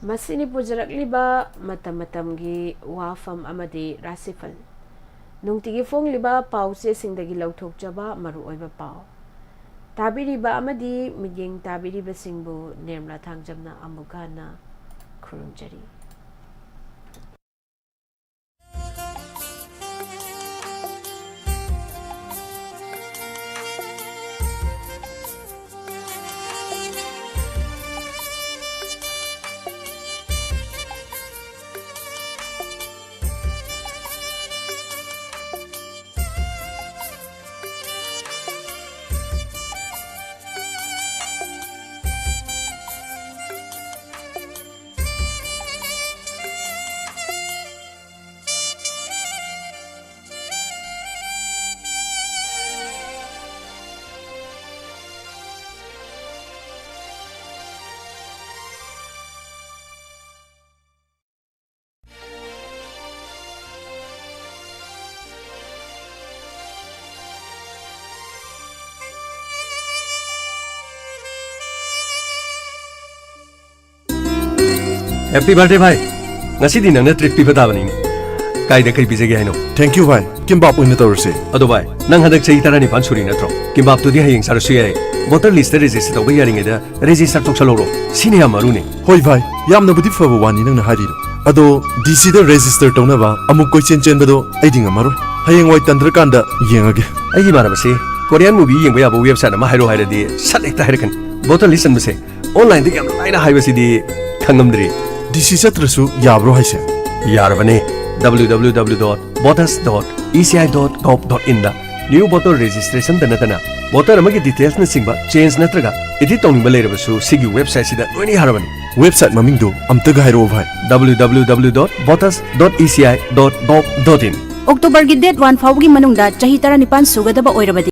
ꯃꯁꯤꯅꯤ ꯄꯨꯖꯔꯛꯂꯤꯕ ꯃꯇꯝ ꯃꯇꯝꯒꯤ ꯋꯥꯐꯝ ꯑꯃꯗꯤ ꯔꯥꯁꯤꯐꯜ꯫ ꯅꯨꯡꯇꯤꯒꯤ ꯐꯣꯡꯂꯤꯕ ꯄꯥꯎ ꯆꯦꯁꯤꯡꯗꯒꯤ ꯂꯧꯊꯣꯛꯆꯕ ꯃꯔꯨꯑꯣꯏꯕ ꯄꯥꯎ꯫ ꯇꯥꯕꯤꯔꯤꯕ ꯑꯃꯗꯤ ꯃꯤꯠꯌꯦꯡ ꯇꯥꯕꯤꯔꯤꯕꯁꯤꯡꯕꯨ ꯅꯤꯔꯃꯂꯥ ꯊꯥꯡꯖꯝꯅ ꯑꯃꯨꯛ ꯍꯟꯅ ꯈꯨꯔꯨꯝꯖꯔꯤ꯫ Happy birthday, ꯚꯥꯏ꯫ ꯉꯁꯤꯗꯤ ꯅꯪꯅ treat ꯄꯤꯕ ꯇꯥꯕꯅꯤꯅꯦ꯫ ꯀꯥꯏꯗ ꯀꯩ ꯄꯤꯖꯒꯦ ꯍꯥꯏꯅꯣ? Thank you ꯚꯥꯏ, ꯀꯤꯝꯕꯥꯞ ꯑꯣꯏꯅ ꯇꯧꯔꯁꯦ꯫ ꯑꯗꯣ ꯚꯥꯏ, ꯅꯪ ꯍꯟꯗꯛ ꯆꯍꯤ ꯇꯔꯥꯅꯤꯄꯥꯟ ꯁꯨꯔꯤ ꯅꯠꯇ꯭ꯔꯣ? ꯀꯤꯝꯕꯥꯞꯇꯨꯗꯤ ꯍꯌꯦꯡ ꯆꯥꯔꯁꯨ ꯌꯥꯏ꯫ ꯚꯣꯇꯔ ꯂꯤꯁꯇ ꯔꯦꯖꯤꯁꯇꯔ ꯇꯧꯕ ꯌꯥꯔꯤꯉꯩꯗ ꯔꯦꯖꯤꯁꯇꯔ ꯇꯧꯁꯜꯍꯧꯔꯣ꯫ ꯁꯤꯅ ꯌꯥꯝ ꯃꯔꯨꯅꯦ꯫ ꯍꯣꯏ ꯚꯥꯏ, ꯌꯥꯝꯅꯕꯨꯗꯤ ꯐꯕ ꯋꯥꯅꯤ ꯅꯪꯅ ꯍꯥꯏꯔꯤꯗꯣ꯫ ꯑꯗꯣ ꯗꯤ ꯁꯤꯗ ꯔꯦꯖꯤꯁꯇꯔ ꯇꯧꯅꯕ ꯑꯃꯨꯛ ꯀꯣꯏꯆꯦꯟ ꯆꯦꯟꯕꯗꯣ ꯑꯩꯗꯤ ꯉꯝꯃꯔꯣꯏ꯫ ꯍꯌꯦꯡꯋꯥꯏ ꯇꯟꯗ꯭ꯔꯀꯥꯟꯗ ꯌꯦꯡꯉꯒꯦ꯫ ꯑꯩꯒꯤ ꯏꯃꯥꯟꯅꯕꯁꯤ ꯀꯣꯔꯤꯌꯥꯟ ꯃꯨꯚꯤ ꯌꯦꯡꯕ ꯌꯥꯕ ꯋꯦꯕꯁꯥꯏꯠ ꯑꯃ ꯍꯥꯏꯔꯛꯑꯣ ꯍꯥꯏꯔꯗꯤ ꯁꯠ ꯍꯦꯛꯇ ꯍꯥꯏꯔꯛꯀꯅꯤ꯫ ꯚꯣꯇꯔ ꯂꯤꯁ ꯆꯟꯕꯁꯦ ꯑꯣꯟꯂꯥꯏꯟꯗ ꯌꯥꯝ ꯂꯥꯏꯅ ꯍꯥꯏꯕꯁꯤꯗꯤ ꯈꯪꯉꯝꯗ꯭ꯔꯤ꯫ ꯗꯤ ꯁꯤ ꯆꯠꯇ꯭ꯔꯁꯨ ꯌꯥꯕ꯭ꯔꯣ ꯍꯥꯏꯁꯦ? ꯌꯥꯔꯕꯅꯦ꯫ W W W dot voters dot E C I dot gov dot in the new voter ꯔꯦꯖꯤꯁꯇ꯭ꯔꯦꯁꯟꯗ ꯅꯠꯇꯅ ꯚꯣꯇꯔ ꯑꯃꯒꯤ ꯗꯤꯇꯦꯜꯁꯅꯆꯤꯡꯕ ꯆꯦꯟꯖ ꯅꯠꯇ꯭ꯔꯒ ꯑꯦꯗꯤꯠ ꯇꯧꯅꯤꯡꯕ ꯂꯩꯔꯕꯁꯨ ꯁꯤꯒꯤ ꯋꯦꯕꯁꯥꯏꯠꯁꯤꯗ ꯂꯣꯏꯅ ꯌꯥꯔꯕꯅꯤ꯫ ꯋꯦꯕꯁꯥꯏꯠ ꯃꯃꯤꯡꯗꯨ ꯑꯝꯇꯒ ꯍꯥꯏꯔꯛꯑꯣ ꯚꯥꯏ꯫ W W W dot voters dot E C I dot gov dot in꯫ ꯑꯣꯛꯇꯣꯕꯔꯒꯤ ꯗꯦꯠ ꯋꯥꯟ ꯐꯥꯎꯕꯒꯤ ꯃꯅꯨꯡꯗ ꯆꯍꯤ ꯇꯔꯥꯅꯤꯄꯥꯟ ꯁꯨꯒꯗꯕ ꯑꯣꯏꯔꯕꯗꯤ,